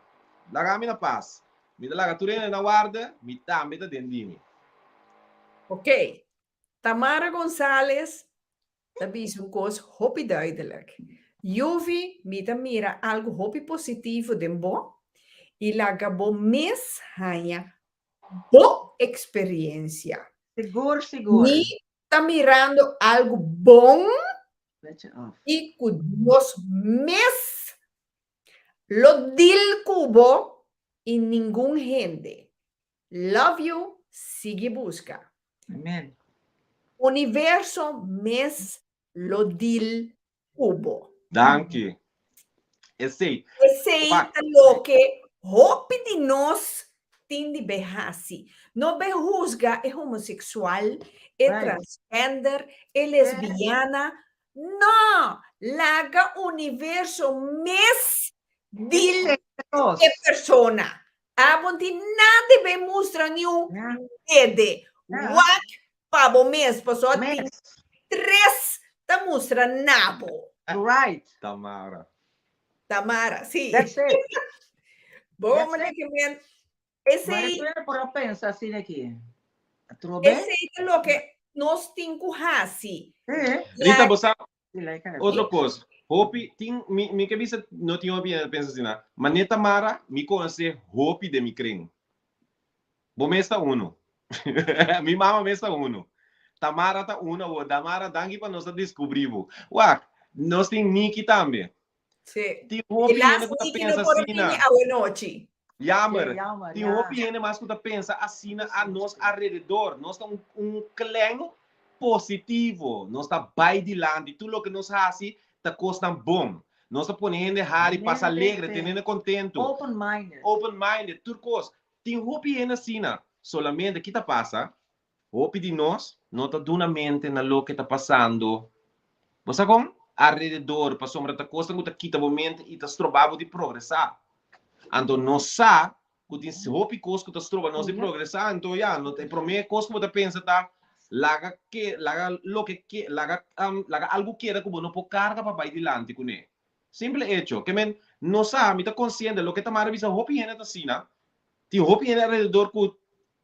E: Laga mi na pas. Mi ta laga tur hende na warda, mi tambe ta den di mi.
D: Ok. Tamara Gonzalez ta bisa un kos hopi duidelijk. Yuvi, mi ta mira algu hopi positivo den bo i laga bo mes haña bo eksperiencia.
F: Sigur, sigur.
D: Mi ta mirando algu bon i ku Dios mes lo deal ku bo i ningun hende. Love you, sigui buska.
F: Amen.
D: Universo mes lo deal ku bo.
E: Danki. Esei.
D: Esei ta loke hopi di nos tin di be hasi. No be husga e homosexual, e transgender, e lesbiana. No! Laga universo mes deal ku e persona. Abo no tin nada di be mustra niun dede. Wak pa bo mes, pasobra tin tres ta mustra na bo.
F: Right.
E: Tamara.
D: Tamara, sí.
F: That's it.
D: Bo
F: That's
D: mane
F: it.
D: ke men esei
F: Mare por a pensa asina aki. Atrobe?
D: esei ta loke nos tin ku hasi.
F: Sí.
E: Rita, bo sa
F: Sí, like her.
E: otro kos. Hopi tin mi mi ke bisa no tin hopi hende ta pensa asina. Mane Tamara, mi konosé hopi den mi kren. Bo mes ta uno. Mi mama mes ta uno. Tamara ta uno awor. Tamara, danki pa nos a descubrí bo. Wak, nos tin Niki tambe.
D: Sí.
E: Tin hopi
D: Helaas
E: hende ku ta
D: Niki no
E: pensa
D: por a
E: asina.
D: bini awenochi.
E: Jammer.
F: Sí, jammer,
E: Tin
F: ja.
E: hopi hende mas ku ta pensa asina a
F: Sí,
E: nos
F: sí.
E: alrededor. Nos ta un, un klen positivo. Nos ta bai dilanti. Tur loke nos hasi ta kosnan bon. Nos ta pone hende hari, pasa alegre, tene hende kontentu.
F: Open minded.
E: Open minded, tur kos. Tin hopi hende asina. Solamente ki ta pasa? Hopi di nos no ta duna mente na loke ta pasando. Bo sa kon? Alrededor, pasobra ta kosnan ku ta kita bo mente i ta stroba bo di progresá. Anto nos sa ku tin hopi kos ku ta stroba nos di progresá, anto ya, no ta e promé kos ku bo ta pensa ta laga ke laga loke ke laga laga algu keda ku bo no por karga pa bai dilanti kuné. Simple echo. Ke men, nos sa, mi ta konsiente, loke ta mara bisa hopi hende ta asina, tin hopi hende alrededor ku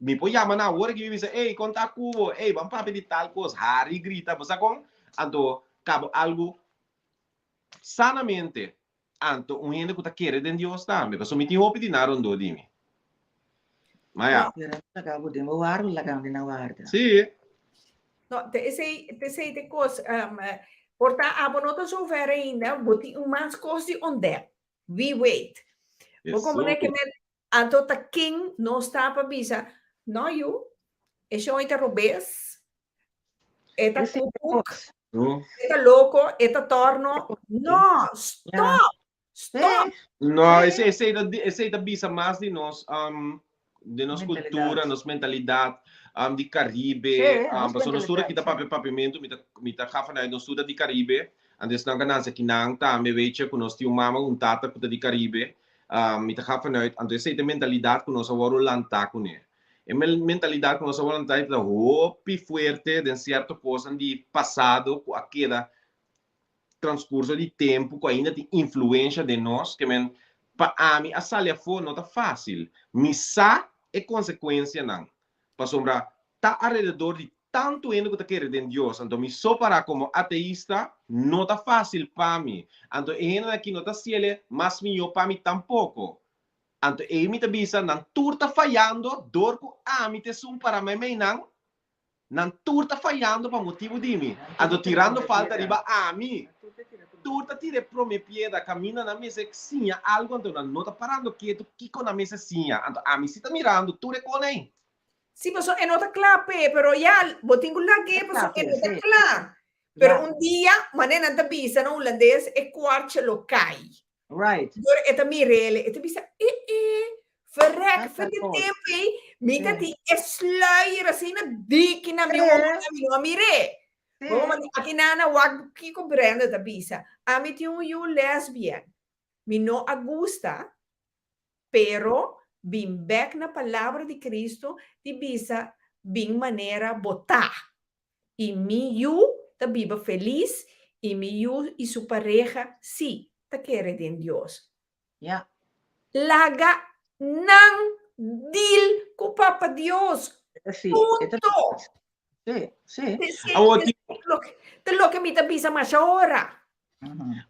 E: mi por yama nan awor aki mi bisa, ey, kon ta ku bo? Ey, ban papia di tal kos, hari, grita, bo sa kon? Anto kaba algu sanamente. Anto un hende ku ta kere den Dios tambe, pasobra mi tin hopi di nan rondó di mi. Ma ya.
F: Pero laga bo den bo warda, laga mi na warda.
E: Sí.
D: No, te esei, te esei te kos, um, por ta abo no ta zover ainda, bo tin un mas kos di ontdek. We wait. Bo comprende que men, anto ta ken nos ta pa bisa, no yu, e shon ei ta robes, e ta koekoek, e ta loko, e ta torno. No, stop! Stop!
E: No, esei, esei ta, esei ta bisa mas di nos, um, di nos cultura, nos mentalidad, um, di Caribe.
F: Sí,
E: um,
F: nos
E: pasobra nos tur aki ta
F: mentalidad, sí.
E: papia papiamentu, mi ta, mi ta ga vanuit nos tur ta di Caribe. Antes nan ka nase akinan tambe, weet je, ku nos tin un mama, un tata ku ta di Caribe. Um, mi ta ga vanuit, anto esei ta e mentalidad ku nos a wòrdu lantá kuné. E mentalidad ku nos a wòrdu lantá ta hopi fuerte den sierto kosnan di pasado ku a keda transkurso di tempu ku ainda tin influensha den nos, ke men pa ami a sali afó no ta fásil. Mi sa e konsekuensianan, pasobra ta alrededor di tantu hende ku ta kere den Dios, anto mi so pará komo ateista no ta fásil pa mi. Anto e hendenan aki no ta hasiel mas mihó pa mi tampoko. Anto ei mi ta bisa, nan tur ta fayando dor ku ami ta esun para meimei nan, nan tur ta fayando pa motibu di mi, anto tirando falta riba ami. Tur ta tira e prome piedra, kaminda nan mester siña algu, anto nan no ta parando ketu kiko nan mester siña. Anto ami si ta mirando tur e kon ei.
D: Sí, pasobra e no ta kla p'e, pero ya, bo tin ku lag'é pasobra e no ta kla. Pero un dia, manera nan ta bisa na hulandes, e kwartje lo kai. Dor e ta mir'el, e ta bisa, e e, verrek, for di tempu ei, mi ta tin e sluier asina diki na mi ojo, mi no a mir'é. Bo manda aki nan a wak kiko Brenda ta bisa. Ami tin un yu lesbian. Mi no a gusta, pero bin bek na palabra di Cristo di bisa bin manera bo ta. I mi yu ta biba felis i mi yu i su pareha sí ta kere den Dios.
F: Ja.
D: Laga nan deal ku Papa Dios.
F: Sí, e ta
D: Punto.
F: Sí, sí.
D: Esei
E: Awor tin
D: ta loke mi ta bisa masha ora.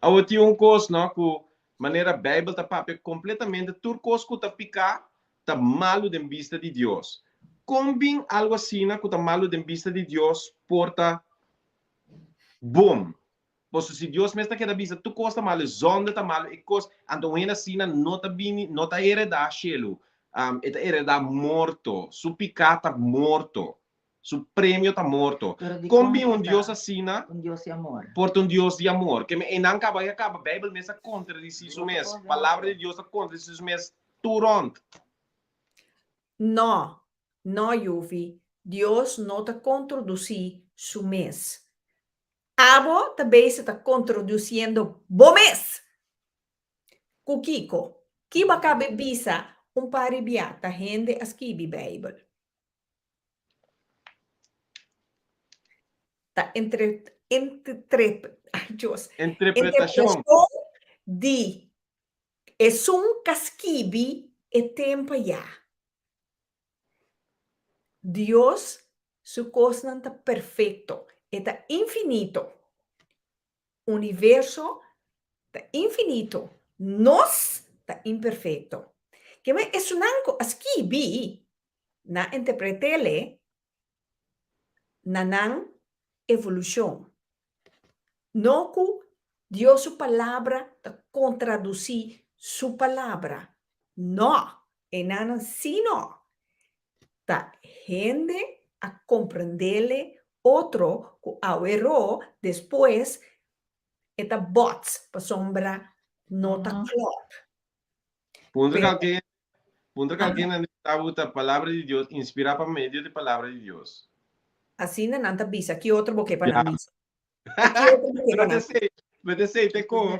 E: Awor tin un kos, no, ku manera Beibel ta papia kompletamente tur kos ku ta piká ta malu den bista di Dios. Kon bin algu asina ku ta malu den bista di Dios por ta bon? Pasobra si Dios mes ta keda bisa tur kos ta malu, e zonde ta malu, e kos, anto un hende asina no ta bini, no ta heredá shelu, e ta heredá morto, su piká ta morto, su premio ta morto.
F: Pero
E: Kon
F: dikon
E: bin un
F: e ta
E: Dios asina
F: un Dios di amor?
E: por ta un Dios di amor? Ke einan kaba ya kaba, Beibel mes a kontradisí su
F: Loke
E: mes,
F: kos di
E: Palabra
F: amor.
E: di Dios a kontradisí su mes tur rònt.
D: No, no Yuvi, Dios no ta kontrodusí su mes. Abo ta bezig ta kontrodusiendo bo mes! Ku kiko? Ki bo a kaba bisa un par di bia ta hende a skibi Beibel? Ta entre, entre, ay Dios,
E: Interpretashon.
D: interpretashon di esun ka skibi e tempu ayá. Dios su kosnan ta perfekto, e ta infinito. Universo ta infinito, nos ta imperfekto. Keme esunnan ku a skibi nan interpret'ele na nan evolushon. No ku Dios su palabra ta kontradusí su palabra. No, enanan sí no. Ta hende a komprendele otro ku aweró despues e ta bots pasobra no ta klòp.
E: Puntra
D: Pero
E: kalke puntra kalke hende ta ta palabra di Dios inspirá pa medio di palabra di Dios.
D: Asina nan ta bisa, ki otro bo ke pa
E: Ja.
D: nan bisa? Ki otro bo ke pa
E: Met
D: nan
E: esei, met esei te ko,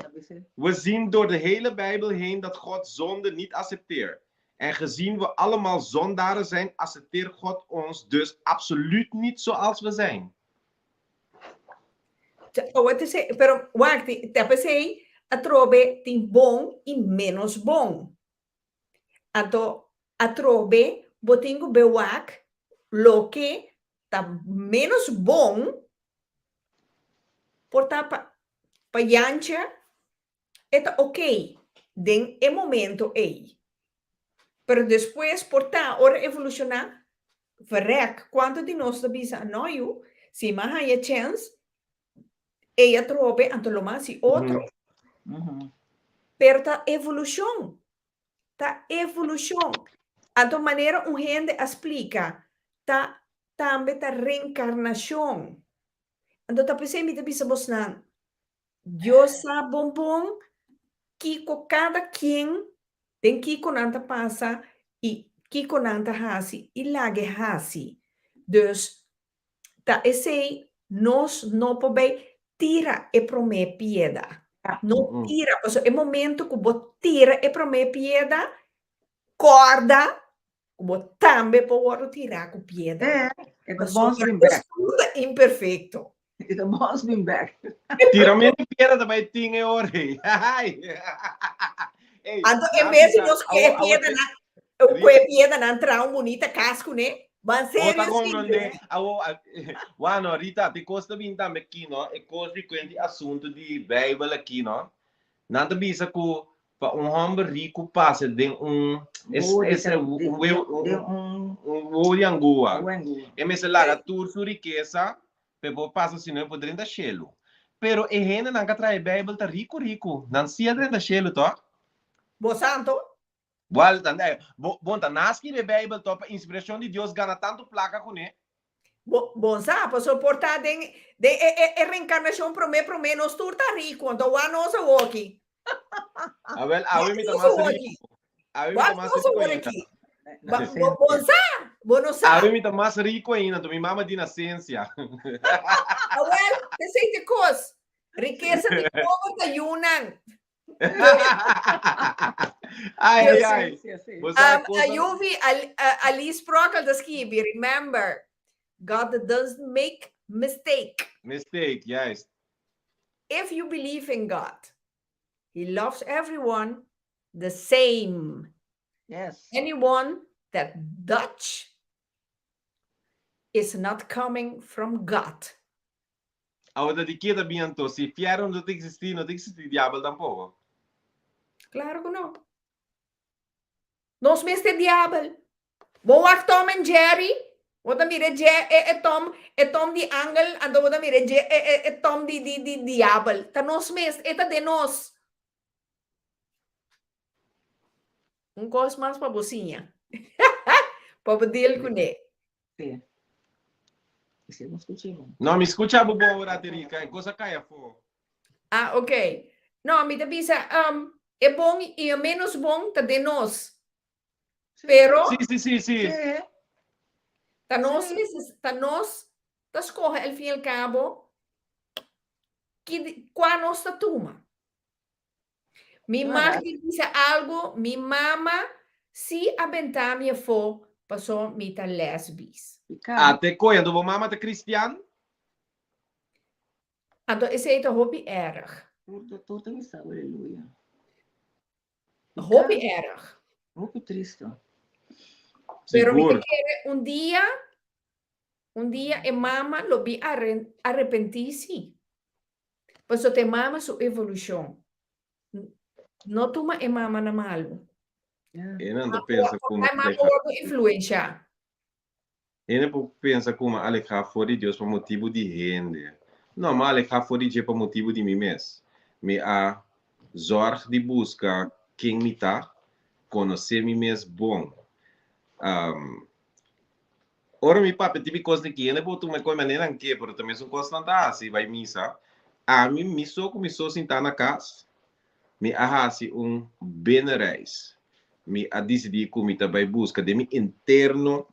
E: we zien door de hele Bijbel heen dat God zonde niet accepteert. En gezien we allemaal zondaren zijn, accepteert God ons dus absoluut niet zoals we zijn.
D: Awor te se, pero wak, te p'esei atrobe tin bon i ménos bon. Anto atrobe bo tin ku be wak loke ta ménos bon por ta pa pa Jantje e ta okey den e momento ey. Pero despues por ta ora evoluciona verrek cuanto di nos ta bisa no yu si mi a haya chens ey atrobe anto lo mi a haci otro. Pero ta evolucion. Ta evolucion. Anto manera un hende a splica ta tambe ta reencarnacion. Anto ta p'esey mi ta bisa bosnan Dios sa bon bon kiko kada kien den kiko nan ta pasa i kiko nan ta hasi i lag'e hasi. Dus ta esei nos no por bai tira e promé pieda. No tira, pasobra e momento ku bo tira e promé pieda, kòrda ku bo tambe por wòrdu tirá ku piedra.
F: E ta bons
D: Pasobra
F: bin
D: nos
F: bèk.
D: tur ta imperfekto.
F: E ta bons bin bèk.
E: Tiramento di piedra ta bai tin e ora ei. Ey,
D: Anto en
E: nan
D: bes di
E: bisa,
D: nos kue
E: awo, awo
D: piedra
E: te,
D: nan, kue
E: Rita,
D: piedra nan traha un bunita kas kuné. Ban
E: bo ta
D: serio sí.
E: comprende, awo, wano, Rita, te kos ta bin tambe aki, no? E kos di kuenti asuntu di Bijbel aki, no? Nan ta bisa ku pa un hòmber riku pasa den un wowo di angua, e mester laga tur su rikesa pa e por pasa, sino e por drenta shelu. Pero e hendenan ku a traha e Beibel ta riku riku, nan si a drenta shelu tòg?
D: Bo santo?
E: Wèl, bon, ta nan a skibi e Beibel tòg pa inspirashon di Dios gana tantu plaka kuné.
D: Bo bon sa, pasobra por ta den den e e e reencarnacion prome prome nos tur ta rico, anto wak nos awoki.
E: Awel, awe
D: Wak
E: mi ta
D: nos
E: mas
D: awoki.
E: rico. Awe mi ta
D: Wak
E: mas
D: nos
E: rico
D: awor
E: ainda.
D: aki. Ba bo bon sa, bo no sa.
E: Awe mi ta mas rico ainda, anto mi mama di nacencia.
D: Awel, esei ta e cos. Rikesa di pober ta yunan.
E: Ai, ai, ai.
F: Sí, sí.
E: Bo sa
D: Um,
E: cosa.
D: Ayuvi, Al, uh, Alice Prockel ta skibi, remember, God doesn't make mistake.
E: Mistake, juist.
D: If you believe in God, He loves everyone the same.
F: Yes.
D: Anyone that Dutch is not coming from God.
E: Awor ta di ke ta bin anto? Si fièrnu no ta eksistí, no ta eksistí diabel tampoko.
D: Klaro ku no. Nos mester diabel. Bo wak Tom en Jerry, bo ta mira e e e Tom, e Tom di angel, anto bo ta mira e e e e Tom di di di diabel. Ta nos mes, e ta den nos. Un kos mas pa bo siña. Pa bo deal kuné.
F: Sí. Sí, no skucha mi.
E: No, mi skucha bo bon ora, Terika. E kos a kai afó.
D: Ah, ok. No, mi ta bisa, um, e bon i e menos bon ta den nos.
F: Sí.
D: Pero
E: Sí, sí, sí, sí.
F: Sí.
D: ta nos
F: Sí.
D: mester, ta nos ta skohe al fin y al cabo ki, kua nos ta tuma. Mi
F: Claro.
D: mag di bisa algo, mi mama si a benta mi afó paso mi ta lesbisch.
F: Piká.
E: Ah, te koe, anto bo mama ta cristian?
D: Anto esei ta hopi erg.
F: Tur ta tur ta bisa aleluya.
D: Hopi
F: Piká.
D: erg.
F: Hopi tristo.
D: Pero mi ta
E: Sigur.
D: kere un dia, un dia e mama lo bi arepentí si. Pasobra ta e mama su evolushon. No tuma e mama na malu.
E: E nan ta pensa ku
D: E mama wòrdu influenshá.
E: Hende por pensa ku mi a alehá for di Dios pa motibu di hende. No, mi a alehá for di dje pa motibu di mi mes. Mi a zòrg di buska ken mi ta, konosé mi mes bon. Ora mi papia tipi kos di ki hende por tuma e kos manera nan ke, pero ta mesun kos nan ta hasi bai misa. Ami mi so ku mi so sintá na kas, mi a hasi un binnenreis. Mi a disidí ku mi ta bai buska den mi interno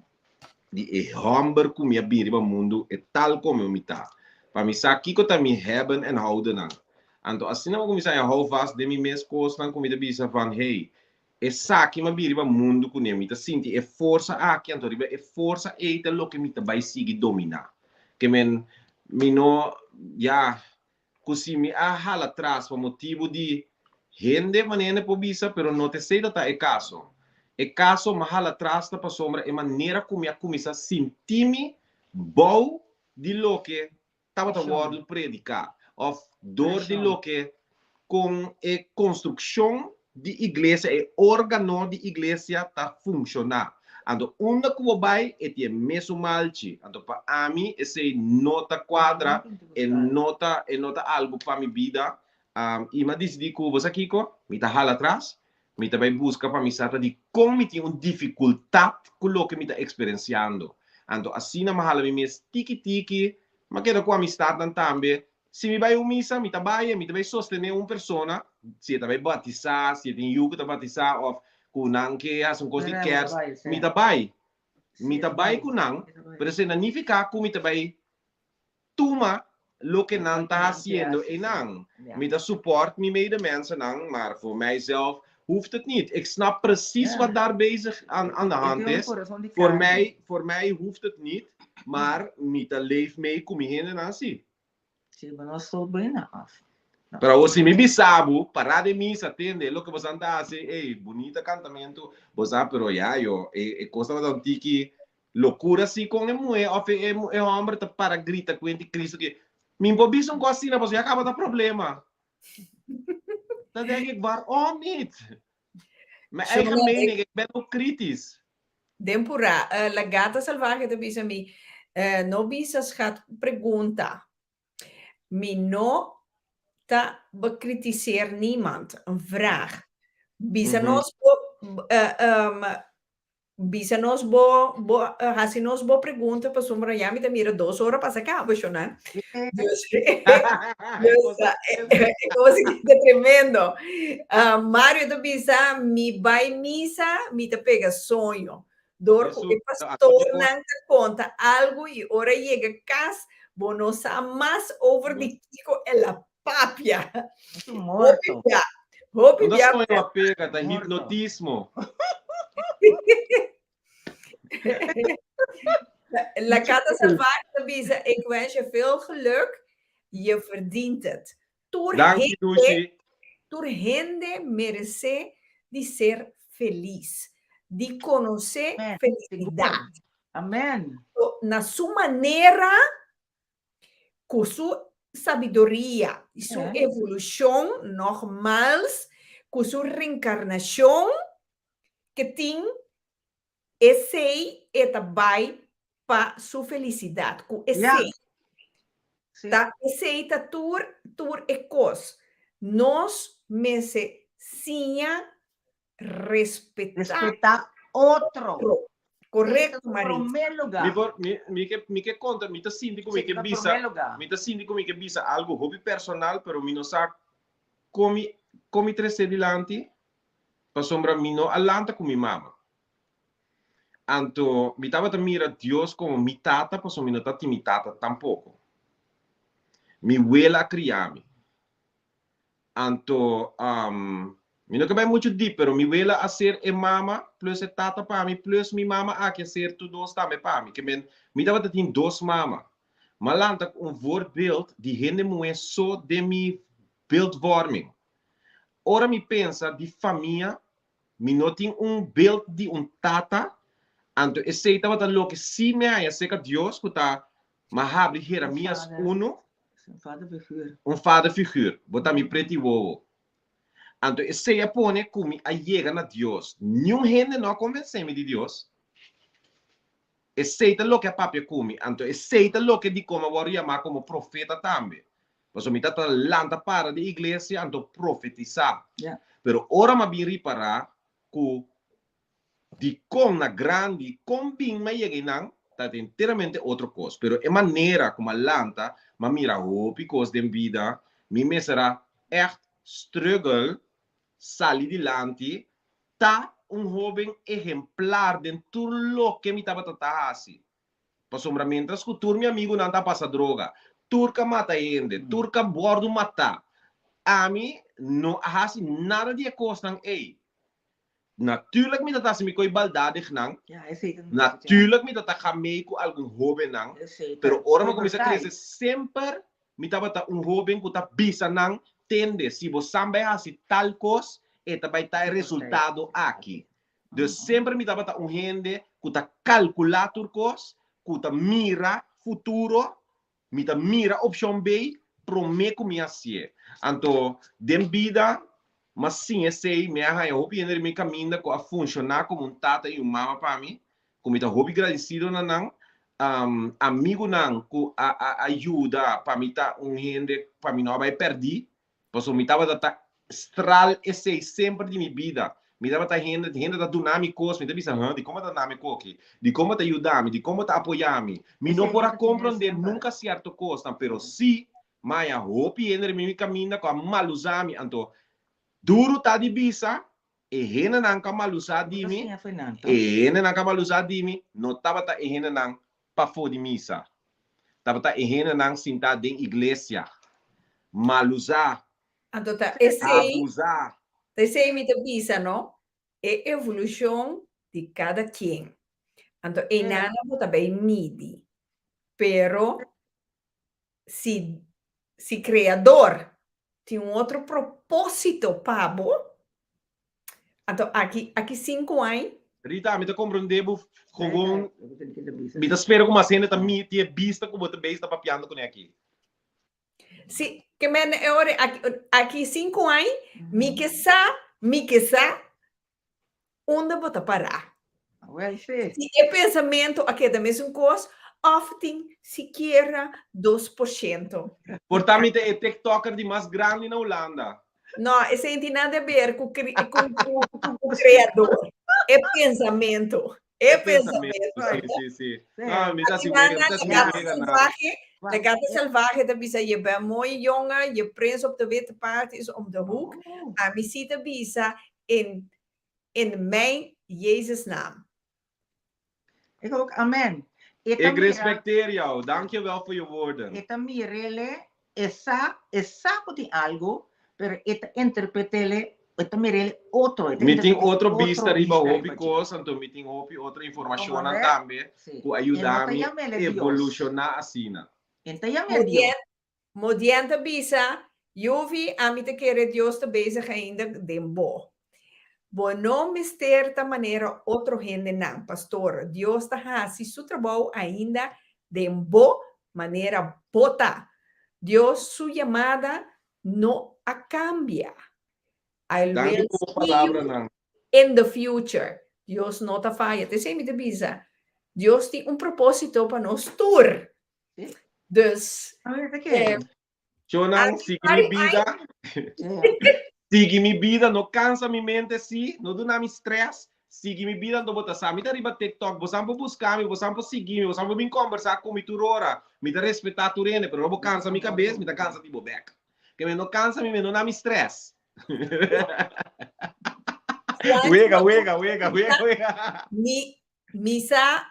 E: di e hòmber ku mi a bin riba mundu e tal komo mi ta, pa mi sa kiko ta mi hebben en houdennan. Anto asina mi a kuminsá haña houvast den mi mes kosnan ku mi ta bisa van, hey, Esaki mi a bin riba mundu kuné, mi ta sinti e forsa aki, anto riba e forsa ei ta loke mi ta bai sigui dominá. Ke men, mi no, ya, ku si mi a hala tras pa motibu di hende, manera hende por bisa, pero no ta esei ta ta e kaso. E kaso mi a hala tras ta pasobra e manera ku mi a kuminsá sinti mi bou di loke tabata wòrdu prediká òf dor di loke kon e konstrukshon di iglesia, e órgano di iglesia ta funshoná. Anto unda ku bo bai e tin e mesun malchi. Anto pa ami esei no ta kuadra, e no ta e no ta algu pa mi bida. I mi a disidí ku bo sa kiko? Mi ta hala atras, Mi ta bai buska pa mi sa ta di kon mi tin un difikultat ku loke mi ta eksperensiando. Anto asina mi a hala mi mes tiki tiki, mi a keda ku amistatnan tambe. Si mi bai un misa, mi ta bai e mi ta bai sostené un persona, si e ta bai batisá, si e tin yu ku ta batisá òf ku nan ke hasi un kos di kers, mi ta bai. Mi ta bai ku nan, pero esei no nifiká ku mi ta bai tuma loke nan ta haciendo einan. Mi ta support mi medemensennan, maar voor mijzelf hoeft het niet. Ik snap precies wat daar bezig aan, aan de hand is. Voor mij, voor mij hoeft het niet, maar mi ta leef mee ku mi hendenan si.
F: Sí, bo no stoot bijna af.
E: Pero awor si mi bisa bo, para den misa, tende, loke bosan ta hasi, ey, bunita kantamentu, bo sa, pero ya yo, e, e kos tabata un tiki Locura si con e muhe of e e homber ta para grita cu anticristo que mi por bisa un cos asina pasobra ya caba ta problema. Dan denk ik waarom niet? Mijn eigen mening, ik ben ook kritisch.
D: Den pura, La Gata Salvaje ta bisa mi, no bisa schat pregunta. Mi no ta bekritiseer niemand, een vraag. Bisa nos bo, um. Bisa nos bo, bo hasi nos bo pregunta pasobra ya mi ta mira dos ora pasa kaba shona. Dus, dus kos ta tremendo. Ah, Mario ta bisa mi bai misa mi ta pega soño. Dor ku e pastornan ta konta algu i ora yega kas bo no sa mas over di kiko el a papia. Hopi bia, hopi
E: No
D: bia.
E: soño a pega, ta hipnotismo.
D: La Cata Salvaje ta bisa, ik wens je veel geluk, je verdient het. Tur
E: Danki,
D: hende,
E: Dushi.
D: tur hende merece di ser feliz, di conoce
F: Amen.
D: felicidad.
F: Amen.
D: So, na su manera, Ku su sabiduria i su evolushon, nogmals, ku su reenkarnashon ke tin, esei e ta bai pa su felisidat. Ku esei ta esei ta tur tur e kos. Nos mester siña respetá.
F: Respetá otro.
D: Correcto, Maritza.
F: Promé lugá.
E: Mi por, mi, mi ke, mi ke konta, mi ta sinti ku mi ke bisa, mi ta sinti ku mi ke bisa algu hopi personal, pero mi no sa kon mi, kon mi trese dilanti, pasobra mi no a lanta ku mi mama. Anto mi tabata mira Dios komo mi tata, pasobra mi no tatin mi tata tampoko. Mi wela a kria mi. Anto, mi no ke bai muchu dip, pero mi wela a ser e mama plus e tata pa mi, plus mi mama aki a ser tur dos tambe pa mi. Ke men, mi tabata tin dos mama. M'a lanta ku un voorbeeld di hende muhé so den mi beeldvorming. Ora mi pensa di famia, mi no tin un beeld di un tata, anto esei tabata loke sí mi a haña serka Dios ku ta M'a habri Jeremias unu.
F: Un vaderfiguur.
E: Un vaderfiguur. Bo ta mi preti wowo. Anto esei a pone ku mi a yega na Dios. Niun hende no a konvensé mi di Dios. Esei ta loke a papia ku mi. Anto esei ta loke dikon a wòrdu yamá komo profeta tambe. Pasobra mi tabata lanta para den iglesia anto profetisá. Pero ora mi a bin ripará ku Dikon na grandi, kon bin m'a yega einan, ta enteramente otro kos. Pero e manera ku m'a lanta, m'a mira hopi kos den bida, mi mester a ègt struggle sali dilanti, ta un hóben ehemplar den tur loke mi tabata ta hasi. Pasobra mientras ku tur mi amigunan ta pasa droga, tur ka mata hende, tur ka wòrdu matá, ami no a hasi nada di e kosnan ei. Natuurlijk mi ta ta hasi mi koe baldadignan, natuurlijk mi ta ta gamei ku algun hóbennan, pero ora mi a kuminsá krese semper mi tabata un hóben ku ta bisa nan, tende, si bo san bai hasi tal kos, e ta bai ta e resultado aki. Dus semper mi tabata un hende ku ta kalkulá tur kos, ku ta mira futuro, Mi ta mira opshon B promé ku mi hasié. Anto, den bida, m'a siña esei, mi a haña hopi hende riba mi kaminda ku a funshoná komo un tata i un mama pa mi, ku mi ta hopi gradisido na nan. Amigunan ku a a yuda pa mi ta un hende pa mi no a bai pèrdí. Pasobra mi tabata ta stral esei semper di mi bida. Mi tabata hende, hende ta duna mi kos, mi ta bisa, huh, dikon bo ta duna mi koki? Dikon bo ta yuda mi? Dikon bo ta apoya mi? Mi no por a komprondé nunka sierto kosnan, pero sí maya hopi hende riba mi kaminda ku a malusa mi. Anto, duru ta di bisa, e hendenan ku a malusa di mi, e hendenan ku a malusa di mi no tabata e hendenan pafó di misa. Tabata e hendenan sintá den iglesia, malusá,
D: Anto ta esei,
E: abusá.
D: ta esei mi ta bisa, no? E evolushon di kada kien. Anto einan bo ta bay midi. Pero si si Kreador tin un otro propósito pa bo, anto aki aki sinku aña.
E: Rita, mi ta komprondé bo gewoon, mi ta spera ku mas hende ta mi tin e bista ku bo ta bezig ta papiando kuné aki.
D: Si, ke men e ora aki aki sinku aña mi ke sa, mi ke sa Unda bo ta pará?
F: Wel, sí.
D: Si e pensamentu a keda mesun kos òf tin sikiera 2%.
E: Por ta mi ta e tiktoker di mas grandi na Hulanda.
D: No, esei no tin nada di aber ku ku ku kreador. E pensamentu. E
G: E
D: pensamento.
G: pensamento, sí, sí, sí.
F: Sí.
G: No, mi ta
D: Aki
G: si
D: na
G: wega, mi
D: na
G: ta
D: de
G: si
D: gata
G: wega na.
D: salvaje, de
F: Wa-
D: gata salvaje ta bisa je bent mooi jongen, je prins op de witte paard is om de hoek.
F: Oh.
D: Ami si ta bisa in in mijn Jezus naam.
F: Ik ook, amen. E ta
G: Ik
F: mira,
G: respecteer jou. Dank je wel voor je woorden.
F: e ta mirele, e sa, e sa ku tin algo, pero e ta interpretele, e ta mirele otro, e ta
G: Mi tin
F: interpretele
G: otro bista
F: otro
G: riba
F: bista
G: hopi
F: riba dje.
G: kos, anto mi tin hopi otro informashonnan
F: Comprende?
G: tambe
F: Sí.
G: ku a
F: E no
G: yuda
F: ta
G: mi
F: yamele Dios.
G: evolushoná asina.
F: E no ta yamele Dios.
D: Modien, Modien ta bisa, Yuvi, ami ta kere Dios ta bezig ainda den bo. Bo no mester ta manera otro hendenan, pastor. Dios ta hasi su trabou ainda den bo manera bo ta. Dios su yamada no a kambia. I
G: Danki
D: will
G: pa bo
D: see you
G: palabranan.
D: in the future. Dios no ta faya. T'esei mi ta bisa. Dios tin un propósito pa nos tur.
F: Sí.
D: Dus,
F: A ver, te
D: eh,
F: kere.
G: Chonan,
D: Aki
G: sigui
D: pari
G: mi bida. Sigui mi bida, no cansa mi mente, sí, no duna mi stress. Sigui mi bida, anto bo ta sa. Mi ta riba TikTok, bosan por busca mi, bosan por sigui mi, bosan por bin conversa cu mi tur ora. Mi ta respeta tur hende, pero no bo cansa mi cabes, mi ta cansa di bo bek. Ke mi no cansa mi, mi no na mi stress.
D: Juancho
G: Wega,
D: a
G: wega, wega, wega, wega.
D: Mi, misa,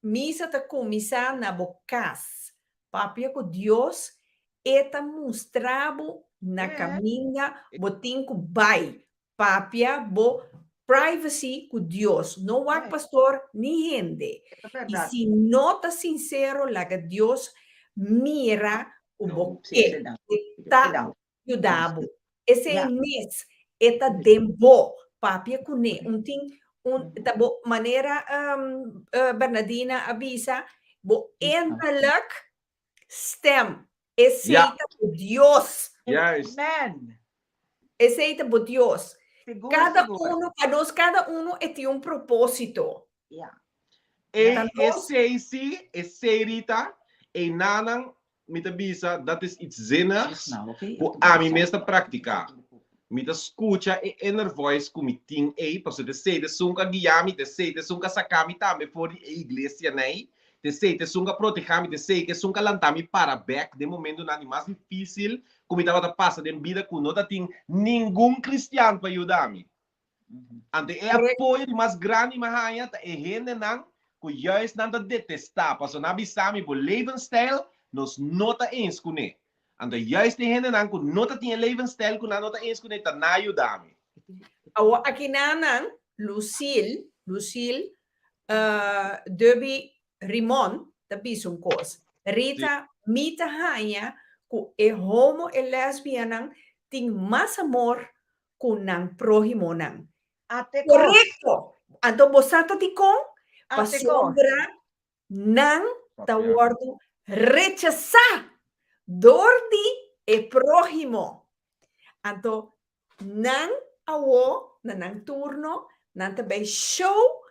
D: misa ta kuminsá na bo kas. Papia ku Dios, E ta mustra bo na kaminda bo tin ku bai. Papia bo privacy ku Dios. No wak pastor ni hende. I si no ta sinsero laga Dios mira ku bo ke. E ta yuda bo. Esei mes e ta den bo. Papia kuné. Un tin un ta bo manera Bernadina a bisa bo innerlijk stem. Esei ta bo Dios.
G: Juist.
F: Amen.
D: Esei ta bo Dios.
F: Sigur,
D: Kada
F: sigur.
D: uno, pa nos kada uno e tin un propósito.
F: Ja.
G: E
D: Ta nos.
G: esei si, esei Rita, einanan mi ta bisa dat is iets zinnigs ku ami mes ta praktiká. Mi ta skucha e inner voice ku mi tin ei, pasobra t'esei t'esun ku a guia mi, t'esei t'esun ku a saka mi tambe for di e iglesianan ei, t'esei t'esun ku a protehá mi, t'esei k'esun ku a lanta mi para bèk den momentunan di mas difísil ku mi tabata pasa den bida ku no ta tin ningun kristian pa yuda mi. Anto e apoyo di mas grandi mi a haña ta e hendenan ku juist nan ta detestá, pasobra nan a bisa mi bo levensstijl nos no ta eens kuné. Anto juist e hendenan ku no ta tin e levensstijl ku nan no ta eens kuné ta na yuda mi.
D: Awor akinanan Lucille, Lucille, Dubby Rimon ta bisa un kos. Rita, mi ta haña ku e homo e lesbianan tin mas amor ku nan próhimonan.
F: Ate kos.
D: Korekto! Anto bo sa ta dikon?
F: Ate kos.
D: Pasobra nan ta wòrdu rechasá dor di e próhimo. Anto nan awo na nan turno nan ta bai show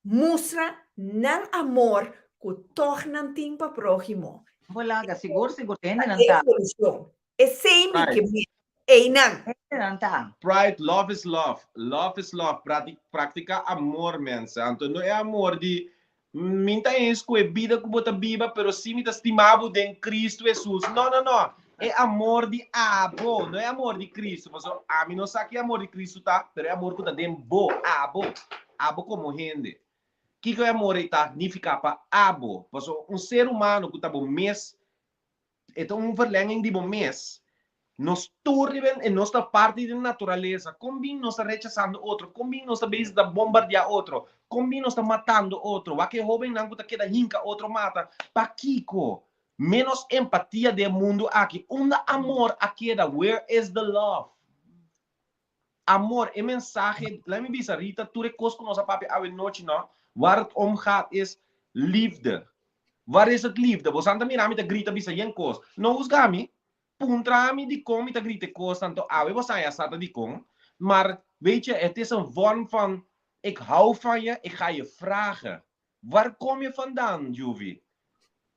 D: Mustra nan amor ku tòg nan tin pa próhimo.
F: Bo laga, sigur sigur
D: Ta
F: hendenan
D: e
F: ta.
D: solushon. Esei mi ke
G: Pride.
D: mira einan.
F: Hendenan ta.
G: Pride, love is love. Love is love. Prati, praktika amor, mensen. Anto no e amor di mi ta eens ku e bida ku bo ta biba, pero si mi ta stima bo den Cristo Jesus. No, no, no. E amor di abo, no e amor di Cristo. Pasobra ami no sa ki amor di Cristo ta, pero e amor ku ta den bo, abo. Abo komo hende, kiko e amor ei ta nifiká pa abo? Pasobra un ser humano ku ta bo mes, e ta un verlenging di bo mes. Nos tur riba e nos ta parti di naturalesa. Kon bin nos ta rechasando otro? Kon bin nos ta bezig ta bombardiá otro? Kon bin nos ta matando otro? Wak e hóbennan ku ta keda hinka otro mata. Pakiko? Ménos empatia den e mundu aki. Unda amor a keda? Where is the love? Amor, e mensahe, laat mi bisa Rita, tur e kos ku nos a papia awe nochi no, waar het om gaat is liefde. Waar is het liefde? Bosan ta mira mi ta grita bisa yen kos. No husga mi, puntra mi dikon mi ta grita e kosnan to awe bosan ya sa ta dikon. Maar weet je, het is een vorm van ik hou van je, ik ga je vragen. Waar kom je vandaan, Juvi?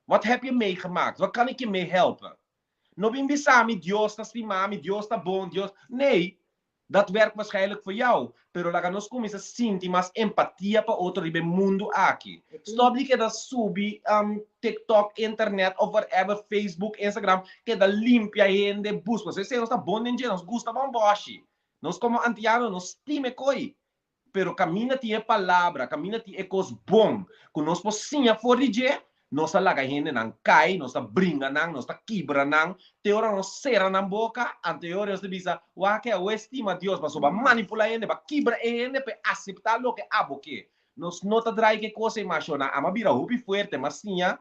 G: Wat heb je meegemaakt? Waar kan ik je mee helpen? No bin bisa mi Dios ta stima mi, Dios ta bon, Dios. Nee. Dat werkt waarschijnlijk voor jou, pero laga nos kuminsá sinti mas empatia pa otro riba e mundu aki. Stop di keda subi TikTok, internet of whatever, Facebook, Instagram, keda limpia hende, buska. Pasobra esei nos ta bon den dje, nos gusta bon bòshi. Nos komo antiano nos stima e koi. Pero kaminda tin e palabra, kaminda tin e kos bon ku nos por siña for di dje, nos ta laga hendenan kai, nos ta bringa nan, nos ta kibra nan, te ora nos sera nan boka, anto e ora nos ta bisa, Wak awor e stima Dios, pasobra bo a manipulá hende, bo a kibra e hende pa e aseptá loke abo ke. Nos no ta drai ku e kos ei, ma shona, amo a bira hopi fuerte, m'a siña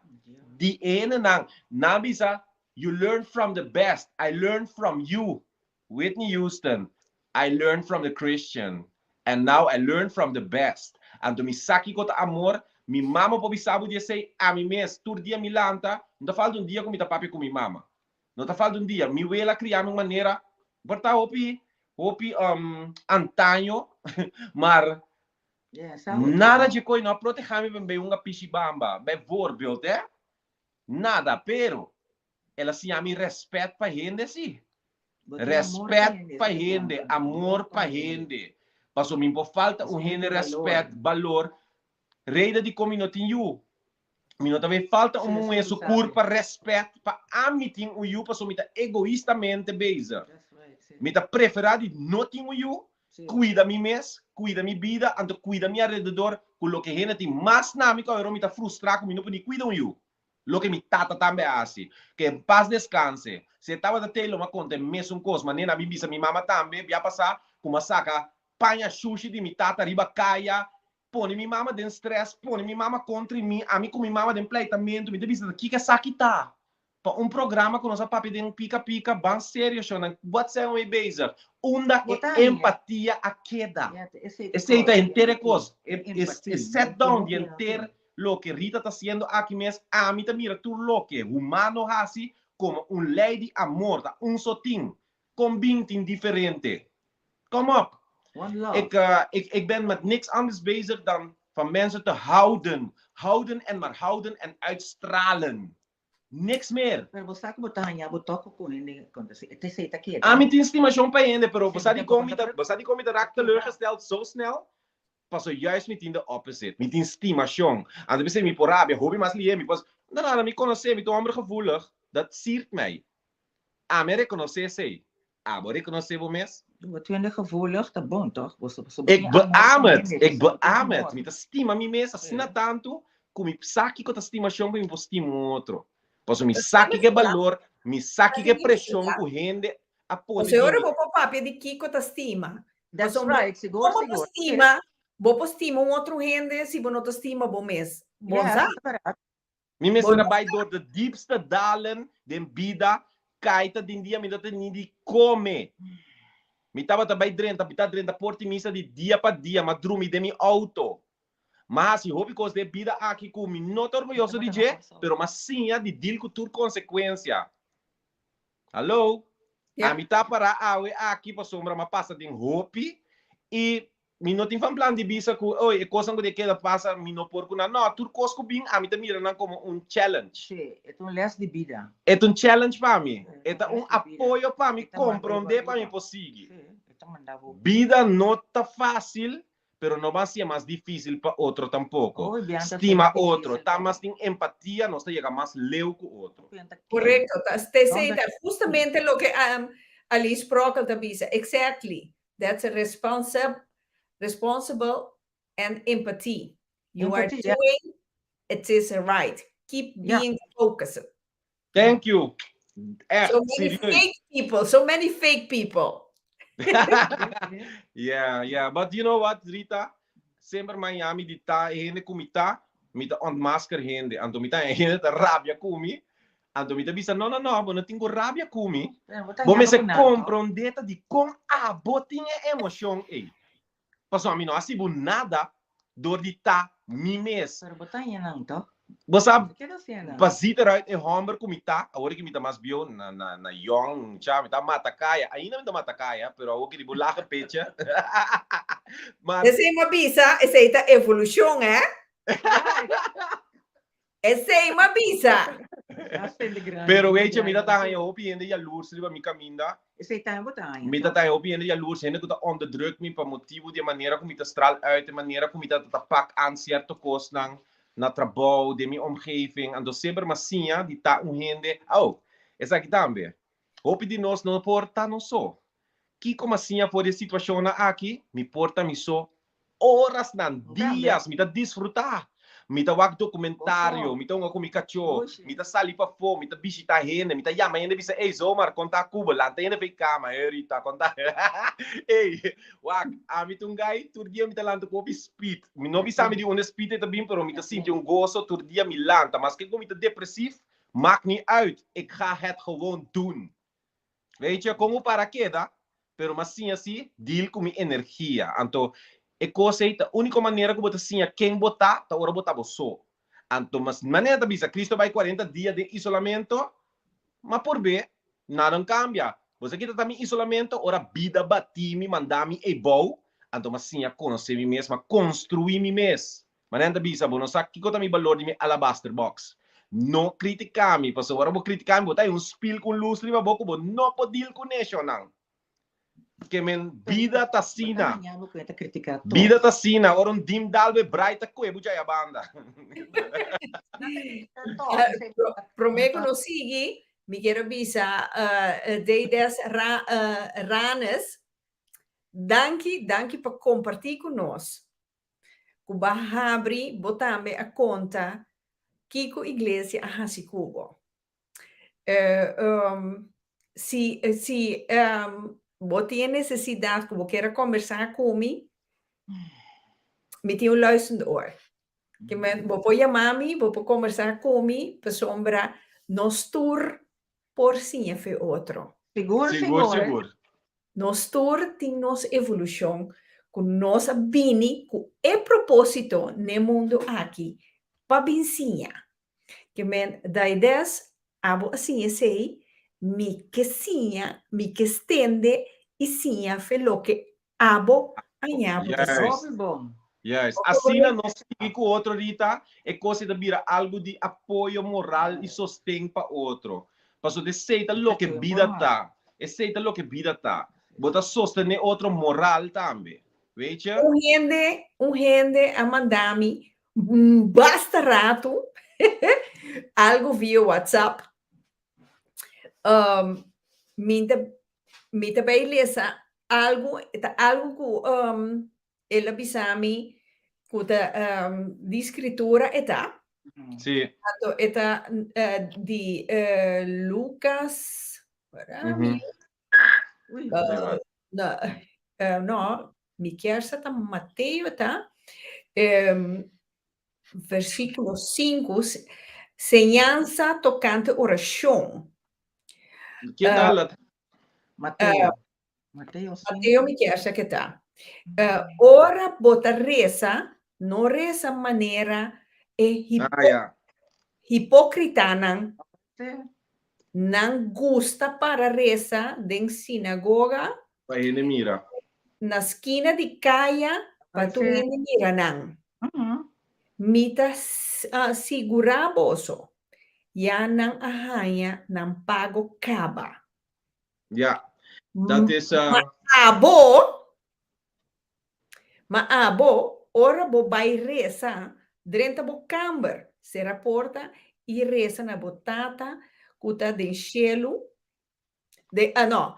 G: di e hendenan. Nan a bisa, You learn from the best, I learn from you. Whitney Houston, I learn from the Christian and now I learn from the best Anto mi sa kiko ta amor, mi mama por bisa bo di esei, ami mes tur dia mi lanta, no ta falta un dia ku mi ta papia ku mi mama, no ta falta un dia, mi wela a kria mi un manera, por ta hopi hopi antaño, maar nada dje koi no a proteha mi pa mi bai hunga pishi bamba, bijvoorbeeld hè, nada, pero El a siña mi rèspèt pa hende, sí. Rèspèt pa hende, amor pa hende. Pasobra mi por falta un hende rèspèt, balor. Reda dikon mi no tin yu. Mi no ta bay falta un muhé su kurpa rèspèt pa ami tin un yu pasobra mi ta egoistamente bezig. Mi ta preferá di no tin un yu, kuida mi mes, kuida mi bida, anto kuida mi alrededor ku loke hende tin mas na mi ku awor mi ta frustrá ku mi no por ni kuida un yu. Loke mi tata tambe a hasi. Ke en pas deskanse. Si e tabata tei lo m'a konta e mesun kos. Manera a mi bisa mi mama tambe bia pasá ku m'a saka paña shushi di mi tata riba kaya, pone mi mama den strès, pone mi mama kontri mi, ami ku mi mama den pleitamentu. Mi ta bisa ta kiko esaki ta? Pa un programa ku nos a papia den Pika Pika, ban serio shownan, wat zijn we mee bezig? Unda e empatia a keda? Esei ta henter e kos. E set down di henter Loke Rita ta haciendo aki mes, ami ta mira tur loke humano haci como un ley di amor, ta un so tin, con bin tin diferente? Kom op! Ik, ik, ik ben met niks anders bezig dan van mensen te houden, houden en maar houden en uitstralen. Niks meer.
F: Pero bo sa ku bo ta haña bo toko ku hende konta si e ta keda.
G: Ami tin stimashon pa hende, pero bo sa dikon mi ta, bo sa dikon mi ta rak teleurgesteld zo snel? Paso juist mi tin de opposite. Mi tin stimashon. Anto p'esei mi por rabia hopi mas lihe. Mi por, no, no, mi konosé, mi ta un homber gevoelig. Dat siert mij. Ami a rekonosé esei. Abo a rekonosé bo mes?
F: Bo ta hende gevoelig ta bon toch? Bo so bo
G: Ik
F: tin amor pa
G: beaam het.
F: hende,
G: Ik
F: so bo tin
G: beaam het.
F: amor.
G: Mi ta stima mi mes asina tantu ku mi sa kiko ta stimashon pa mi por stima un otro. Pasobra mi sa kiko e balor, mi sa kiko e preshon ku hende a pone
D: Pasobra
G: di
D: ora
G: mi.
D: bo por papia di kiko ta stima.
F: That's
D: Pasobra
F: right, sigur,
D: como bo
F: sigur.
D: stima, bo por stima un otro hende si bo no ta stima bo mes. Bo
F: Yeah,
D: sa?
F: that's correct.
G: Mi mester a bai door de diepste dalen den bida, kai ta den dia mi no ta ni di kome. Mi tabata bai drenta, mi ta drenta porti misa di dia pa dia, m'a drumi den mi auto. M'a hasi hopi kos den e bida aki ku mi no ta orguyoso di dje, pero m'a siña di deal ku tur konsekuensia. Hallo?
D: Ja.
G: Ami ta pará awe aki pasobra m'a pasa den hopi i mi no tin van plan di bisa ku oy e kosnan ku di keda pasa mi no por ku nan. No, tur kos ku bin ami ta mira nan komo un challenge.
F: Sí, e ta un les di bida.
G: E ta un challenge pa mi.
F: E
G: E
F: ta
G: ta
F: un
G: un
F: les di bida.
G: apoyo pa mi
F: E ta manda bo
G: komprondé pa mi
F: ariba.
G: por sigui.
F: Sí, e ta manda bo.
G: Bida no ta fásil, pero no ban siña mas difícil pa otro tampoco.
F: Hoy bian ta
G: Stima
F: sema difícil
G: otro, ta
F: pa
G: mas tin empatia, nos ta yega mas leu cu otro.
F: Bian ta kere.
D: Correcto, ta esei
F: Donde
D: ta justamente loke Alice Sprockel ta bisa, exactly, that's a responsible, responsible and empathy. You are
F: Empathy, yeah.
D: doing it is right. Keep
F: Yeah.
D: being focused.
G: Thank you. Echt,
D: So many
G: serieus.
D: fake people, so many fake people.
G: Yeah, yeah. But you know what, Rita? Semper Miami di ta e hende ku mi ta, mi ta ontmasker hende. Anto mi ta e hende ta rabia ku mi. Anto mi ta bisa, no, no, no, bo no tin ku rabia ku mi.
F: Pero bo ta
G: Bo
F: yama
G: mester
F: ku nan, toch?
G: komprondé ta dikon abo tin e emoshon ei. Pasobra mi no hasi bo nada dor di ta mi mes.
F: Pero bo ta haña nan to?
G: Bo sa,
F: Ke ta hasié nan?
G: Basita eruit e homber ku mi ta, awor ki mi ta mas bieu, na na na yong, cha, mi ta mata kaya, ainda mi ta mata kaya, pero awor ki di bo laga pecha. Maar
D: Esei m'a bisa, esei ta evolushon, hè? Esei m'a bisa.
G: Pero weet je, mi ta ta haña hopi hende yalurs riba mi kaminda.
F: Esei tambe bo ta haña.
G: Mi ta ta haña hopi hende yalurs, hende ku ta onderdruk mi pa motibu di e manera ku mi ta straal uit, e manera ku mi ta ta pak aan sierto kosnan na trabou, den mi omgeving. Anto semper mi a siña di ta un hende, oh, esaki tambe. Hopi di nos no por ta nos so. Kiko mi a siña for di e situashonnan aki? Mi por ta mi so orasnan, dias, mi ta disfrutá. Mi ta wak dokumentario, mi ta hunga ku mi kachó, mi ta sali pafó, mi ta bishitá hende, mi ta yama hende bisa, Ey, Zomar, kon ta ku bo? Lanta hende fei kama, hey Rita, kon ta? Ey, wak, ami ta un gai, tur dia mi ta lanta ku hopi speed. Mi no bisa mi di unda e speed ei ta bin, pero mi ta sinti un goso tur dia mi lanta. Maske ku mi ta depresief, maakt niet uit, ik ga het gewoon doen. Weet je, kon bo para keda, pero m'a siña si deal ku mi energia. Anto e kos ei ta úniko manera ku bo ta siña ken bo ta, ta ora bo ta bo so. Anto mas manera ta bisa, Cristo bai kuarenta dia den isolamento, ma purb'é, nada no kambia. Bo sa kita ta mi isolamento? Ora bida batí mi, mandá mi eibou, anto m'a siña konosé mi mes, m'a konstruí mi mes. Manera ta bisa, bo no sa kiko ta mi balor di mi alabaster box. No critica mi, pasobra ora bo critica mi, bo ta hay un spiel cu un luz riba bo cu bo no por deal cu necionan. Ke men bida ta asina. Bida ta asina, ora un dim dal bo e brai ta cue bo djaya banda.
D: Prome cu nos sigui, mi kier a bisa Deides Ranes, danki, danki pa comparti cu nos. Ku bo a habri, bo tambe a konta kiko iglesia a hasi ku bo. Si si bo tin e nesesidat ku bo kier a kombersá ku mi, mi tin un luisterend oor. Ke men bo por yama mi, bo por kombersá ku mi, pasobra nos tur por siña fe otro.
F: Sigur,
G: Sigur,
F: sigur.
G: sigur.
D: Nos tur tin nos evolushon ku nos a bini ku e propósito n'e mundu aki pa bin siña. Ke men daides abo a siña esei, mi ke siña, mi ke stende i siña fe loke abo aña bo ta siña.
G: Juist.
F: Hopi bon.
G: Juist. Asina nos sigui ku otro Rita, e kos ei ta bira algu di apoyo moral i sosten pa otro. Pasobra esei ta loke bida ta. Esei ta loke bida ta. Bo ta sostené otro moral tambe. Weet je?
D: Un hende, un hende a manda mi basta ratu algo via WhatsApp. Um, mi ta, mi ta bay lesa algo, ta algo ku um, El a bisa mi ku ta di skritura e ta.
G: Sí.
D: Anto e ta di Lucas, wara mi? No, no, mi kier sa ta Mateo e ta. Versíkulo sinku, señansa tokante orashon.
G: Ke tal?
F: Mateo. Mateo
D: Mateo mi kier sa ke ta. Uh, ora bo ta resa, no resa manera e hipo
G: Ah, ja.
D: hipócritanan. Nan gusta para resa den sinagoga.
G: Pa hende mira.
D: Na skina di kaya pa tur hende mira nan. Mi ta uh, sigurá boso, ya nan a haña nan pago kaba.
G: Ja, dat is.
D: Ma abo, ma abo, ora bo bai resa, drenta bo kamber, sera porta i resa na bo Tata ku ta den shelu, den, ah no,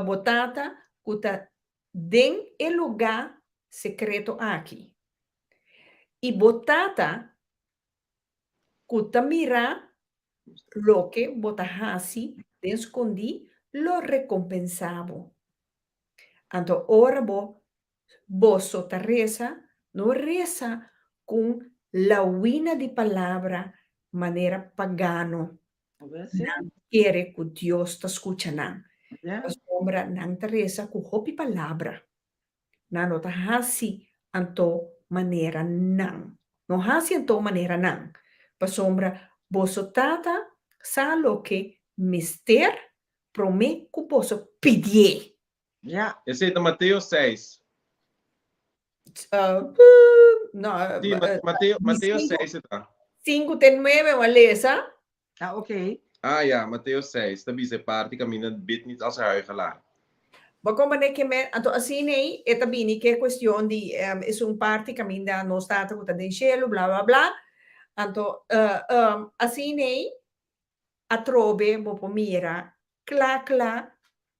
D: bo Tata ku ta den e lugá sekreto aki. I bo Tata ku ta mira loke bo ta hasi den skondí lo rekompensá bo. Anto ora bo boso ta resa, no resa ku un lawina di palabra manera pagano. Nan kere ku Dios ta skucha nan, pasobra nan ta resa ku hopi palabra. Nan no ta hasi anto manera nan. No hasi anto manera nan, pasobra boso Tata sa loke mester promé ku boso pidié.
F: Ja.
G: Esei ta Mateo seis.
D: No,
G: Sí, Mateo, Mateo 6 e ta.
D: Sinku te nuebe, bo a lesa.
F: Ah, oké.
G: Ah ja, Mateo 6, ta bisa e parti kaminda bid niet als huichelaar.
D: Bo komprendé ke men, anto asina ei e ta bini ke kuestion di esun parti kaminda nos Tata ku ta den shelu, bla bla bla. Anto asina ei atrobe bo por mira kla kla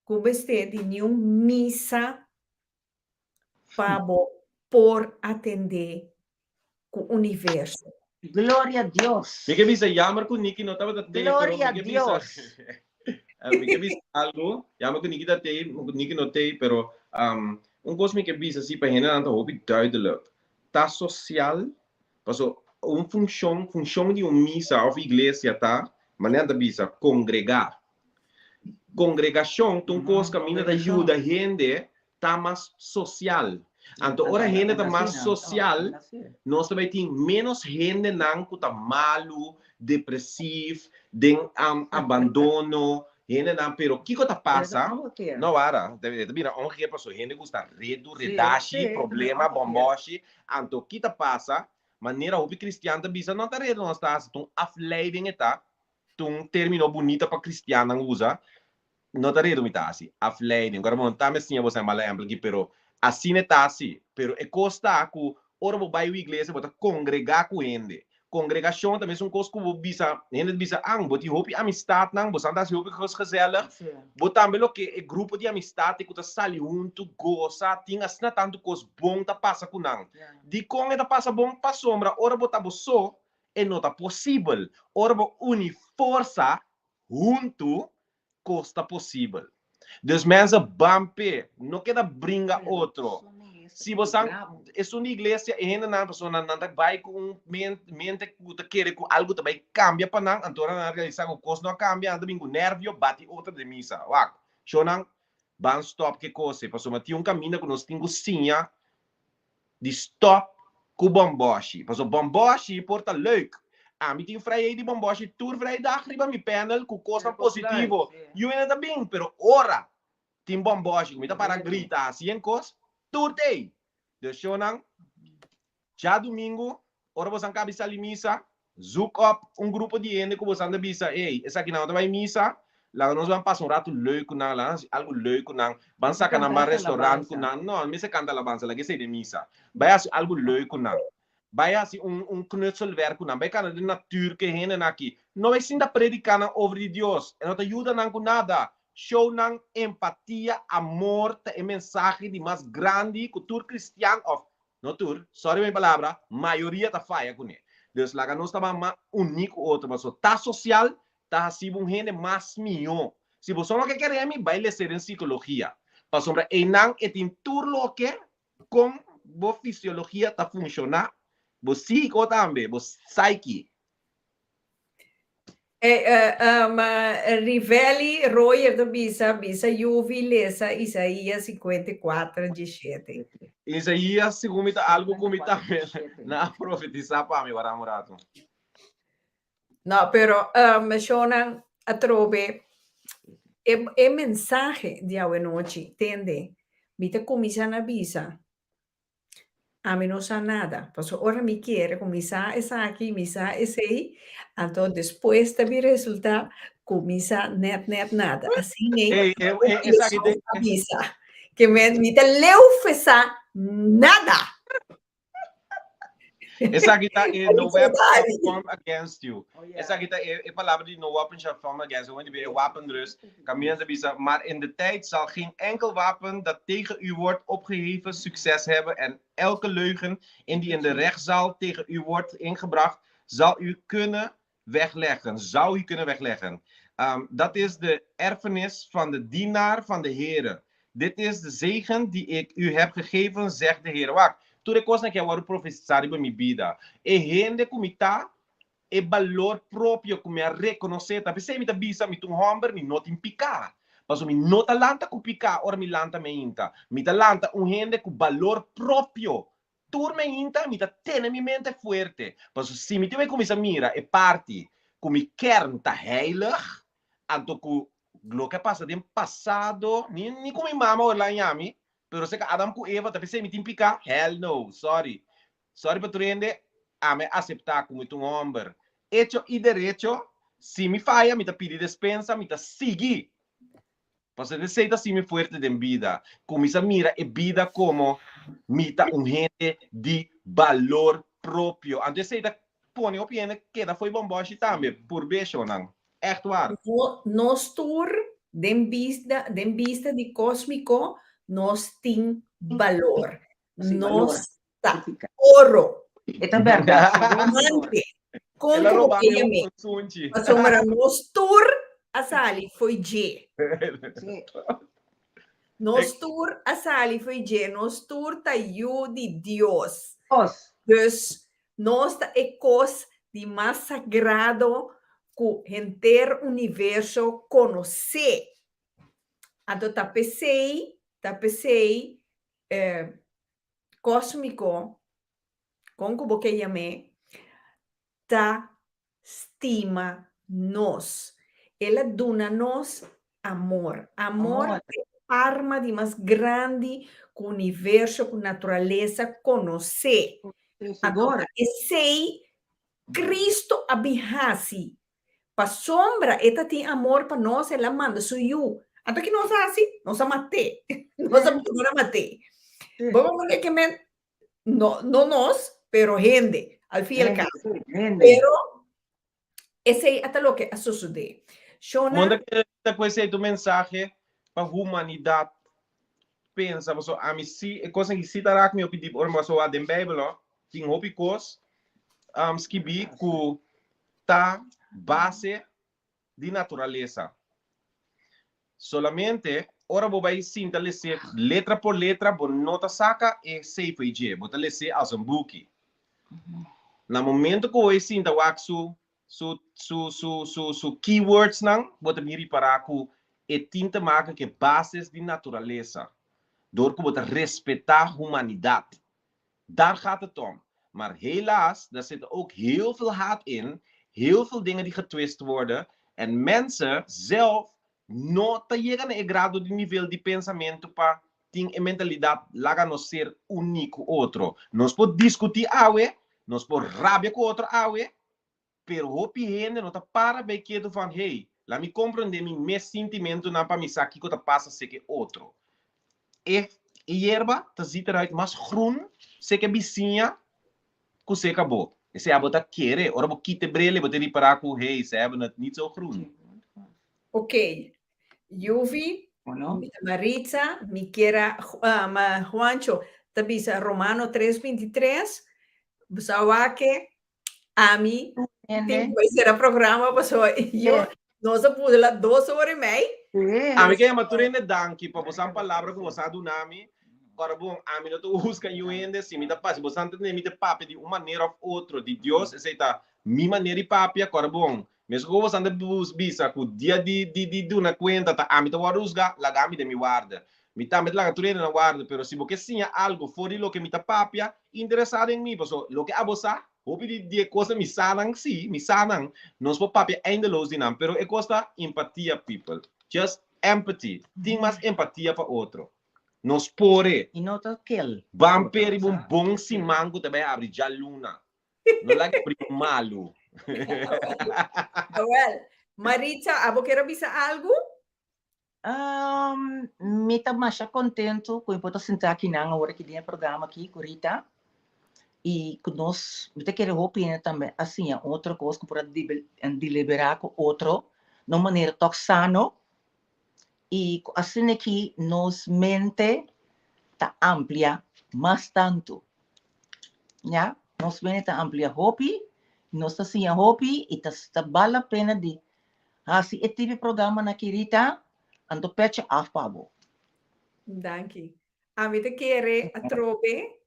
D: ku mester di niun misa pa bo por atendé ku universo.
F: Gloria Dios.
G: Mi ke bisa jammer ku Niki no tabata tei, pero
F: Gloria
G: mi ke bisa
F: Dios.
G: mi ke bisa algo, jammer ku Niki ta tei, ku Niki no tei, pero um, un kos mi ke bisa si pa hendenan ta hopi duidelijk. Ta sosial, paso un funshon, funshon di un misa òf iglesia ta, manera nan ta bisa, kongregá. Kongregashon ta un kos kaminda ta yuda hende ta mas sosial. Anto ora hende ta mas sosial, nos ta bai tin ménos hendenan ku ta malu, depresief, den abandono, hendenan, pero kiko ta pasa? No wara, e ta bira ongekeer pasobra hende gusta redu, redashi, problema, bòmbòshi. Anto ki ta pasa? Manera hopi kristian ta bisa, no ta redu nos ta hasi, ta un afleiding e ta, ta un término bunita pa kristiannan usa, No ta redu mi ta hasi afleiding. Ora bo no ta mester siña bo sa e mal ehempel aki, pero asina e ta hasi. Pero e kos ta ku ora bo bai un iglesia bo ta kongregá ku hende. Kongregashon ta mesun kos ku bo bisa, hende ta bisa, An, bo tin hopi amistatnan, bo sa ta hasi hopi kos gezellig. Bo tambe lo ke e grupo di amistat ei ku ta sali huntu, gosa, tin asina tantu kos bon ta pasa ku nan. Dikon e ta pasa bon? Pasobra ora bo ta bo so, e no ta posibel. Ora bo uni forsa huntu, kos ta posibel. Dus mensen ban p'e, no keda bringa otro. Si bo san, esun di iglesia, e hendenan, pasobra nan nan ta bai ku un mente ku ta kere ku algu ta bai kambia pa nan, anto ora nan realisa ku kos no a kambia, nan ta bin ku nervio bati otro den misa. Wak, shownan, ban stòp ku e kos ei, pasobra tin un kaminda ku nos tin ku siña di stop ku bòmbòshi. Pasobra bòmbòshi por ta leuk. Ami tin vrijheid di bòmbòshi tur vrijdag riba mi panel ku kosnan positivo. Yu hende ta bin, pero ora tin bòmbòshi ku mi ta para grita hasi en kos, tur t'ei. Dus shownan, djadumingu ora bosan kabi sali misa, Zoek op un grupo di hende ku bosan ta bisa, Ey, esakinan no ta bai misa, laga nos ban pasa un ratu leuk ku nan, laga nos hasi algu leuk ku nan, ban saka nan ban restaurant ku nan. No, no mester kanta alabansa, laga esei den misa. Bai hasi algu leuk ku nan. Bai hasi un un knutselwerk ku nan, bai kana den natuur ku e hendenan aki. No bai sinta prediká nan over di Dios, e no ta yuda nan ku nada. Show nan empatia, amor ta e mensahe di mas grandi ku tur kristian òf No tur, sorry pa mi palabra, mayoria ta faya kuné. Dus laga nos ta ban mas uní ku otro pasobra ta sosial ta hasi bo un hende mas mihó. Si bo so no ke kere mi, bai lese den sikologia. Pasobra einan e tin tur loke kon bo fisiologia ta funshoná, bo psíhiko tambe, bo psyche.
D: Rivelli Royer ta bisa, bisa Yuvi lesa Isaías 54, 17.
G: Isaías segun mi ta algu ku mi tambe nan a profetisá pa mi wara un ratu.
D: No, pero shownan atrobe e e mensahe di awenochi, tende, mi ta kuminsá na bisa Ami no sa nada, pasobra ora mi kere ku mi sa esaki, mi sa esei, anto despues ta bin resultá ku mi sa nèt nèt nada. Asina
G: Ey, e, e, esaki te...
D: a bisa, ke men mi ta leu fe sa nada.
G: Esaki ta e no weapon shall form against you. Esaki ta e, e palabra di no weapon shall form against you. Wanneer e wapen rust, Camilla ta bisa, maar in de tijd zal geen enkel wapen dat tegen u wordt opgeheven succes hebben en elke leugen in die in de rechtszaal tegen u wordt ingebracht, zal u kunnen wegleggen. Zou u kunnen wegleggen. Um, dat is de erfenis van de dienaar van de Heere. Dit is de zegen die ik u heb gegeven, zegt de Heere. Wak, tur e kosnan ku a wòrdu profetisá riba mi bida. E hende ku mi ta, e balor propio ku mi a rekonosé ta. P'esei mi ta bisa, mi ta un hòmber, mi no tin piká. Pasobra mi no ta lanta ku piká ora mi lanta meinta. Mi ta lanta un hende ku balor propio. Tur meinta mi ta tene mi mente fuerte. Pasobra si mi tin bai kuminsá mira e parti ku mi kern ta heilig, anto ku loke a pasa den pasado, ni ni ku mi mama ora la ña mi, pero seka Adam ku Eva ta p'esei mi tin piká? Hell no, sorry. Sorry pa tur hende, ami a aseptá ku mi ta un hòmber hecho i derecho. Si mi faya, mi ta pidi despensa, mi ta sigui. Pasobra esei ta hasi mi fuerte den bida. Kuminsá mira e bida komo mi ta un hende di balor propio. Anto esei ta pone hopi hende keda fo'i bòmbòshi tambe, purbeshonan. Ègt waar.
D: Nos tur den bista, den bista di kósmiko nos tin balor. Nos ta oro.
F: E ta bèrdat.
D: Diamante. Kon ku bo ke yam'é? Pasobra nos tur a sali fo'i dje. Nos tur a sali fo'i dje. Nos tur ta yu di Dios. Dus nos ta e kos di mas sagrado ku henter universo konosé. Anto ta p'esei, ta p'esei kósmiko, kon ku bo ke yam'é, ta stima nos. El a duna nos amor. Amor ta e arma di mas grandi ku universo, ku naturalesa konosé. Anto ta esei Kristu a bin hasi. Pasobra e ta tin amor pa nos, el a manda su yu. Anto ki nos a hasi? Nos a mat'é. Nos a purba na mat'é. Bo a manda ke men, no, no nos, pero hende, al fin y al cabo. Pero esei a ta loke a sosodé. Shona.
G: Monta kere ta ku esei tu mensahe pa humanidat pensa, pasobra ami si, e kosnan ki si ta rak mi hopi dip ora mi a wak den Beibel no, tin hopi kos skibí ku ta base di naturalesa. Solamente ora bo bai sinta les'é letra por letra bo no ta saka e CVG, bo ta les'é als un buki. Na momento ku bo bai sinta wak su su su su su su keywordsnan bo ta bin ripará ku e tin te maka ku e bases di naturalesa dor ku bo ta respetá humanidat. Daar gaat het om. Maar helaas, daar zit ook heel veel haat in, heel veel dingen die getwist worden en mensen zelf no ta yega na e grado di nivel di pensamentu pa tin e mentalidat laga nos ser uní ku otro. Nos por diskutí awe, nos por rabia ku otro awe, Pero hopi hende no ta para bay ketu van hey, la mi comprende mi mes sintimentonan pa mi sa kico ta pasa seke otro. E e yerba ta ziet eruit mas groen seke bisiña cu seka bo. Esey abo ta kere, ora bo kita e bril bo ta ripara cu hey, ze hebben het niet zo groen.
D: Ok, Yuvi, mi ta Maritza, mi kier a, Juancho ta bisa Romano tres bintitres, bo sa wak e Ami tin ku bai sera programa pasobra yo nos a puso la dos ora i mei.
G: Ami ke yama tur hende danki pa bosan palabra ku bosan a duna mi. Ora bon, ami no ta husga niun hende, si mi ta pasa, si bosan ta tende mi ta papia di un manera òf otro di Dios, esei ta mi manera di papia. Ora bon, meskos ku bosan ta bisa ku dia di di duna kuenta ta ami ta wòrdu husgá, laga mi den mi warda. Mi tambe ta laga tur hende na warda, pero si bo ke siña algu for di loke mi ta papia, interesá den mi, paso loke abo sa, hopi di di e kosnan mi sa nan, sí, mi sa nan, nos por papia eindeloos di nan, pero e kos ta empatia people, just empathy, tin mas empatia pa otro, nos por e.
F: I no ta kel.
G: Ban p'e riba un bon siman ku ta bai abri djaluna, no laga abri un malu.
D: Awel, Maritza, abo kier a bisa algu?
F: Mi ta masha kontentu ku mi por ta sinta akinan awor aki den e programa aki ku Rita i ku nos, mi ta kere hopi hende tambe a siña otro kos ku por a deliberá ku otro na un manera tòg sano i ku asina aki nos mente ta amplia mas tantu. Ya, nos mente ta amplia hopi, nos ta siña hopi i ta bal la pena di Hasi e tipi programanan aki Rita, anto pecha af pa bo.
D: Danki. Ami ta kere atrobe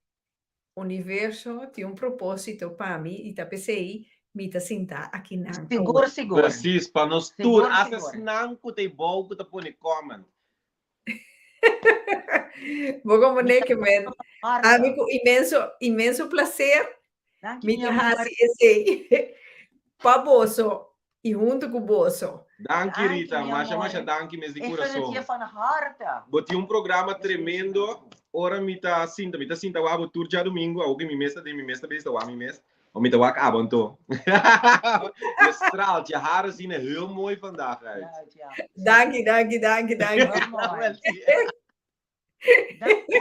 D: universo tin un proposito pa mi i ta p'esei mi ta sinta akinan
F: Sigur
D: awor.
F: sigur.
G: Precies, pa nos tur,
F: Sigur
G: hasta
F: sigur.
G: esnan ku ta ebou ku ta pone comment.
D: Bo como neke men. Ami
F: Marta.
D: ku inmenso, inmenso placer
F: Danki
D: mi
F: mi
D: ta
F: amor.
D: hasi esei pa boso i huntu ku boso.
G: Danki
F: Danki
G: Rita,
F: mi
G: masha
F: amor.
G: masha danki mes di
F: Ik gun het
G: kurason.
F: je van harte.
G: Bo tin un programa tremendo. Ora mi ta sinta, mi ta sinta wak bo tur djadumingu, awor ku mi mes ta den mi mes ta bezig ta wak mi mes. O mi ta wak abo anto. Je straalt, je haren zien er heel mooi vandaag uit.
F: Ja.
D: Danki, danki, danki, danki.
F: Heel mooi.
G: Wel, sí.
F: Danki.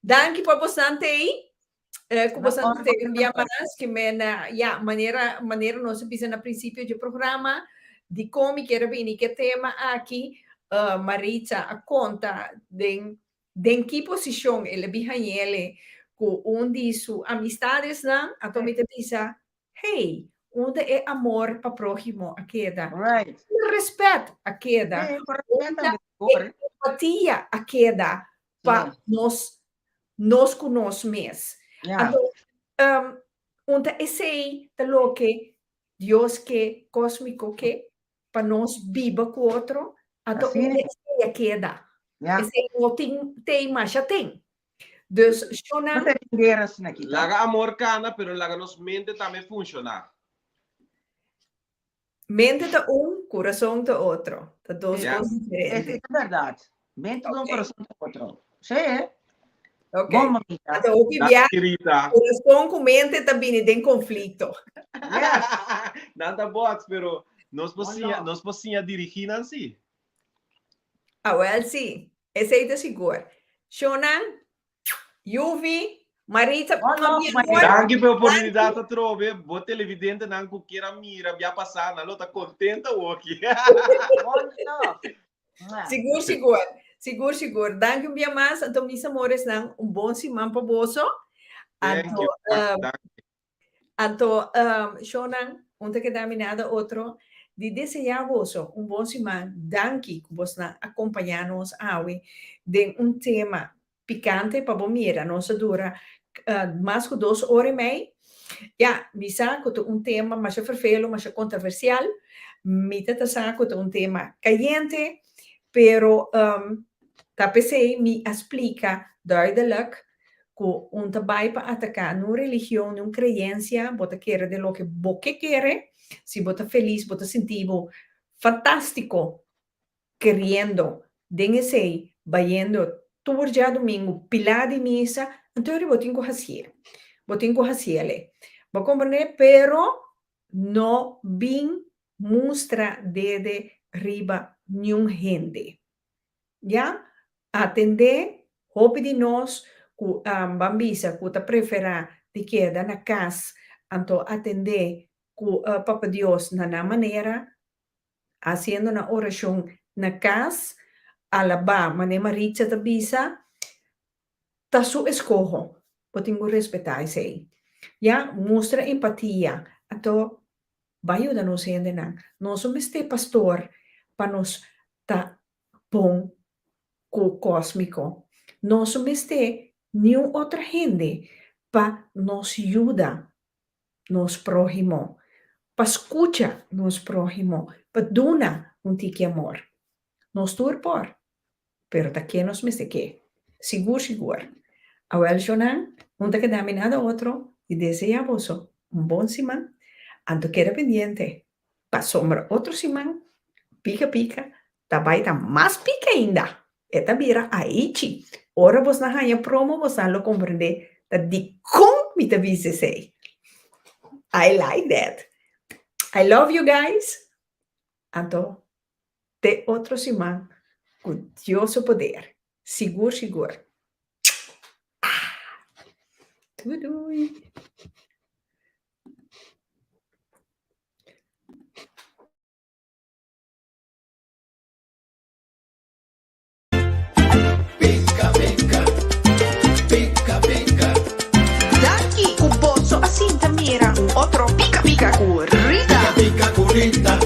D: Danki pa bosnan tei. Ku
F: Na
D: bosnan
F: orde
D: tei un dia mas ke men ya manera manera nos a bisa na prinsipio dje programa dikon mi kier a bini ke tema aki Maritza a konta den den ki posishon el a bin hañ'ele ku un di su amistadesnan anto mi ta bisa hey unda e amor pa próhimo a keda?
F: Right.
D: Unda respet a keda?
F: Sí, por respet
D: Unda
F: tambe,
D: e
F: sigur.
D: empatia a keda pa
F: Sí.
D: nos nos ku nos mes?
F: Ja.
D: Anto, unda esei ta loke Dios ke, kósmiko ke, pa nos biba ku otro, anto
F: Asina.
D: unda esei a keda?
F: Ja.
D: Esei no tin tei masha ten. Dus shonnan.
F: No ta tin guera asina aki, ta?
G: Laga amor kana, pero laga nos mente tambe funshoná.
D: Mente ta un, kurason ta otro. Ta dos
G: Ja.
D: kos diferente.
F: Esei ta bèrdat. Mente ta un,
D: Ok.
F: kurason ta otro. Sí.
D: Ok.
F: Bon, mamita.
D: Anto hopi
G: Danki,
D: bia
G: Rita.
D: kurason ku mente ta bini den konflikto.
F: Yes.
G: Nan ta bots, pero nos por
F: Bon
G: siña,
F: love.
G: nos por siña dirigí nan sí.
D: Awel sí, esei ta sigur. Shona, Yuvi, Maritza,
F: Bon
D: mi
F: love,
D: amor.
F: Maritza.
G: Danki pa e oportunidat atrobe. Bo televidentenan ku kier a mira bia pasá, nan lo ta kontento awoki.
F: Bon love. Mua.
D: Sigur, sigur. Sigur, sigur. Danki un bia mas. Anto, mis amoresnan, un bon siman pa boso.
G: Thank
D: Anto,
G: you. Danki.
D: Anto, shownan, un ta keda mi nada otro di deseá boso un bon siman. Danki ku bosnan a kompañá nos awe den un tema pikante pa bo mira. Nos a dura mas ku dos ora i mei. Ya, mi sa ku ta un tema masha ferfelu, masha kontroversial. Mi ta ta sa ku ta un tema kayente, pero ta p'esei mi a splika duidelijk ku un ta bai pa ataká nun religion, nun kreensia, bo ta kere den loke bo ke kere, si bo ta felis, bo ta sinti bo fantástiko keriendo den esei, bayendo tur djadumingu pilá di misa, anto ori bo tin ku hasié, bo tin ku hasiele. Bo komprendé? Pero no bin mustra dede riba niun hende. Ya, atendé hopi di nos ku ban bisa ku ta preferá di keda na kas anto atendé ku Papa Dios na nan manera, hasiendo nan orashon na kas, alabá manera Maritza ta bisa, ta su eskoho, bo tin ku respetá esei. Ya, mustra empatia, anto Bai yuda nos hendenan. Nos no mester pastor pa nos ta bon ku kosmiko. Nos no mester niun otro hende pa nos yuda nos prohimo, pa skucha nos prohimo, pa duna un tiki amor. Nos tur por. Pero ta ke nos mester ke? Sigur sigur. Awel shonnan, un ta keda mi nada otro di desea boso un bon siman, anto keda pendiente pasobra otro siman pika pika ta bai ta mas pika ainda, e ta bira aichi. Ora bosnan haña promo bosnan lo komprende ta dikon mi ta bisa esei. I like that. I love you guys. Anto Te otro siman cu Dios su poder. Sigur sigur. Doei doei.
A: Pica pica, pica pica.
H: Danki ku boso a sinta mira un otro Pika Pika ku Rita.
A: Pica pica cu Rita.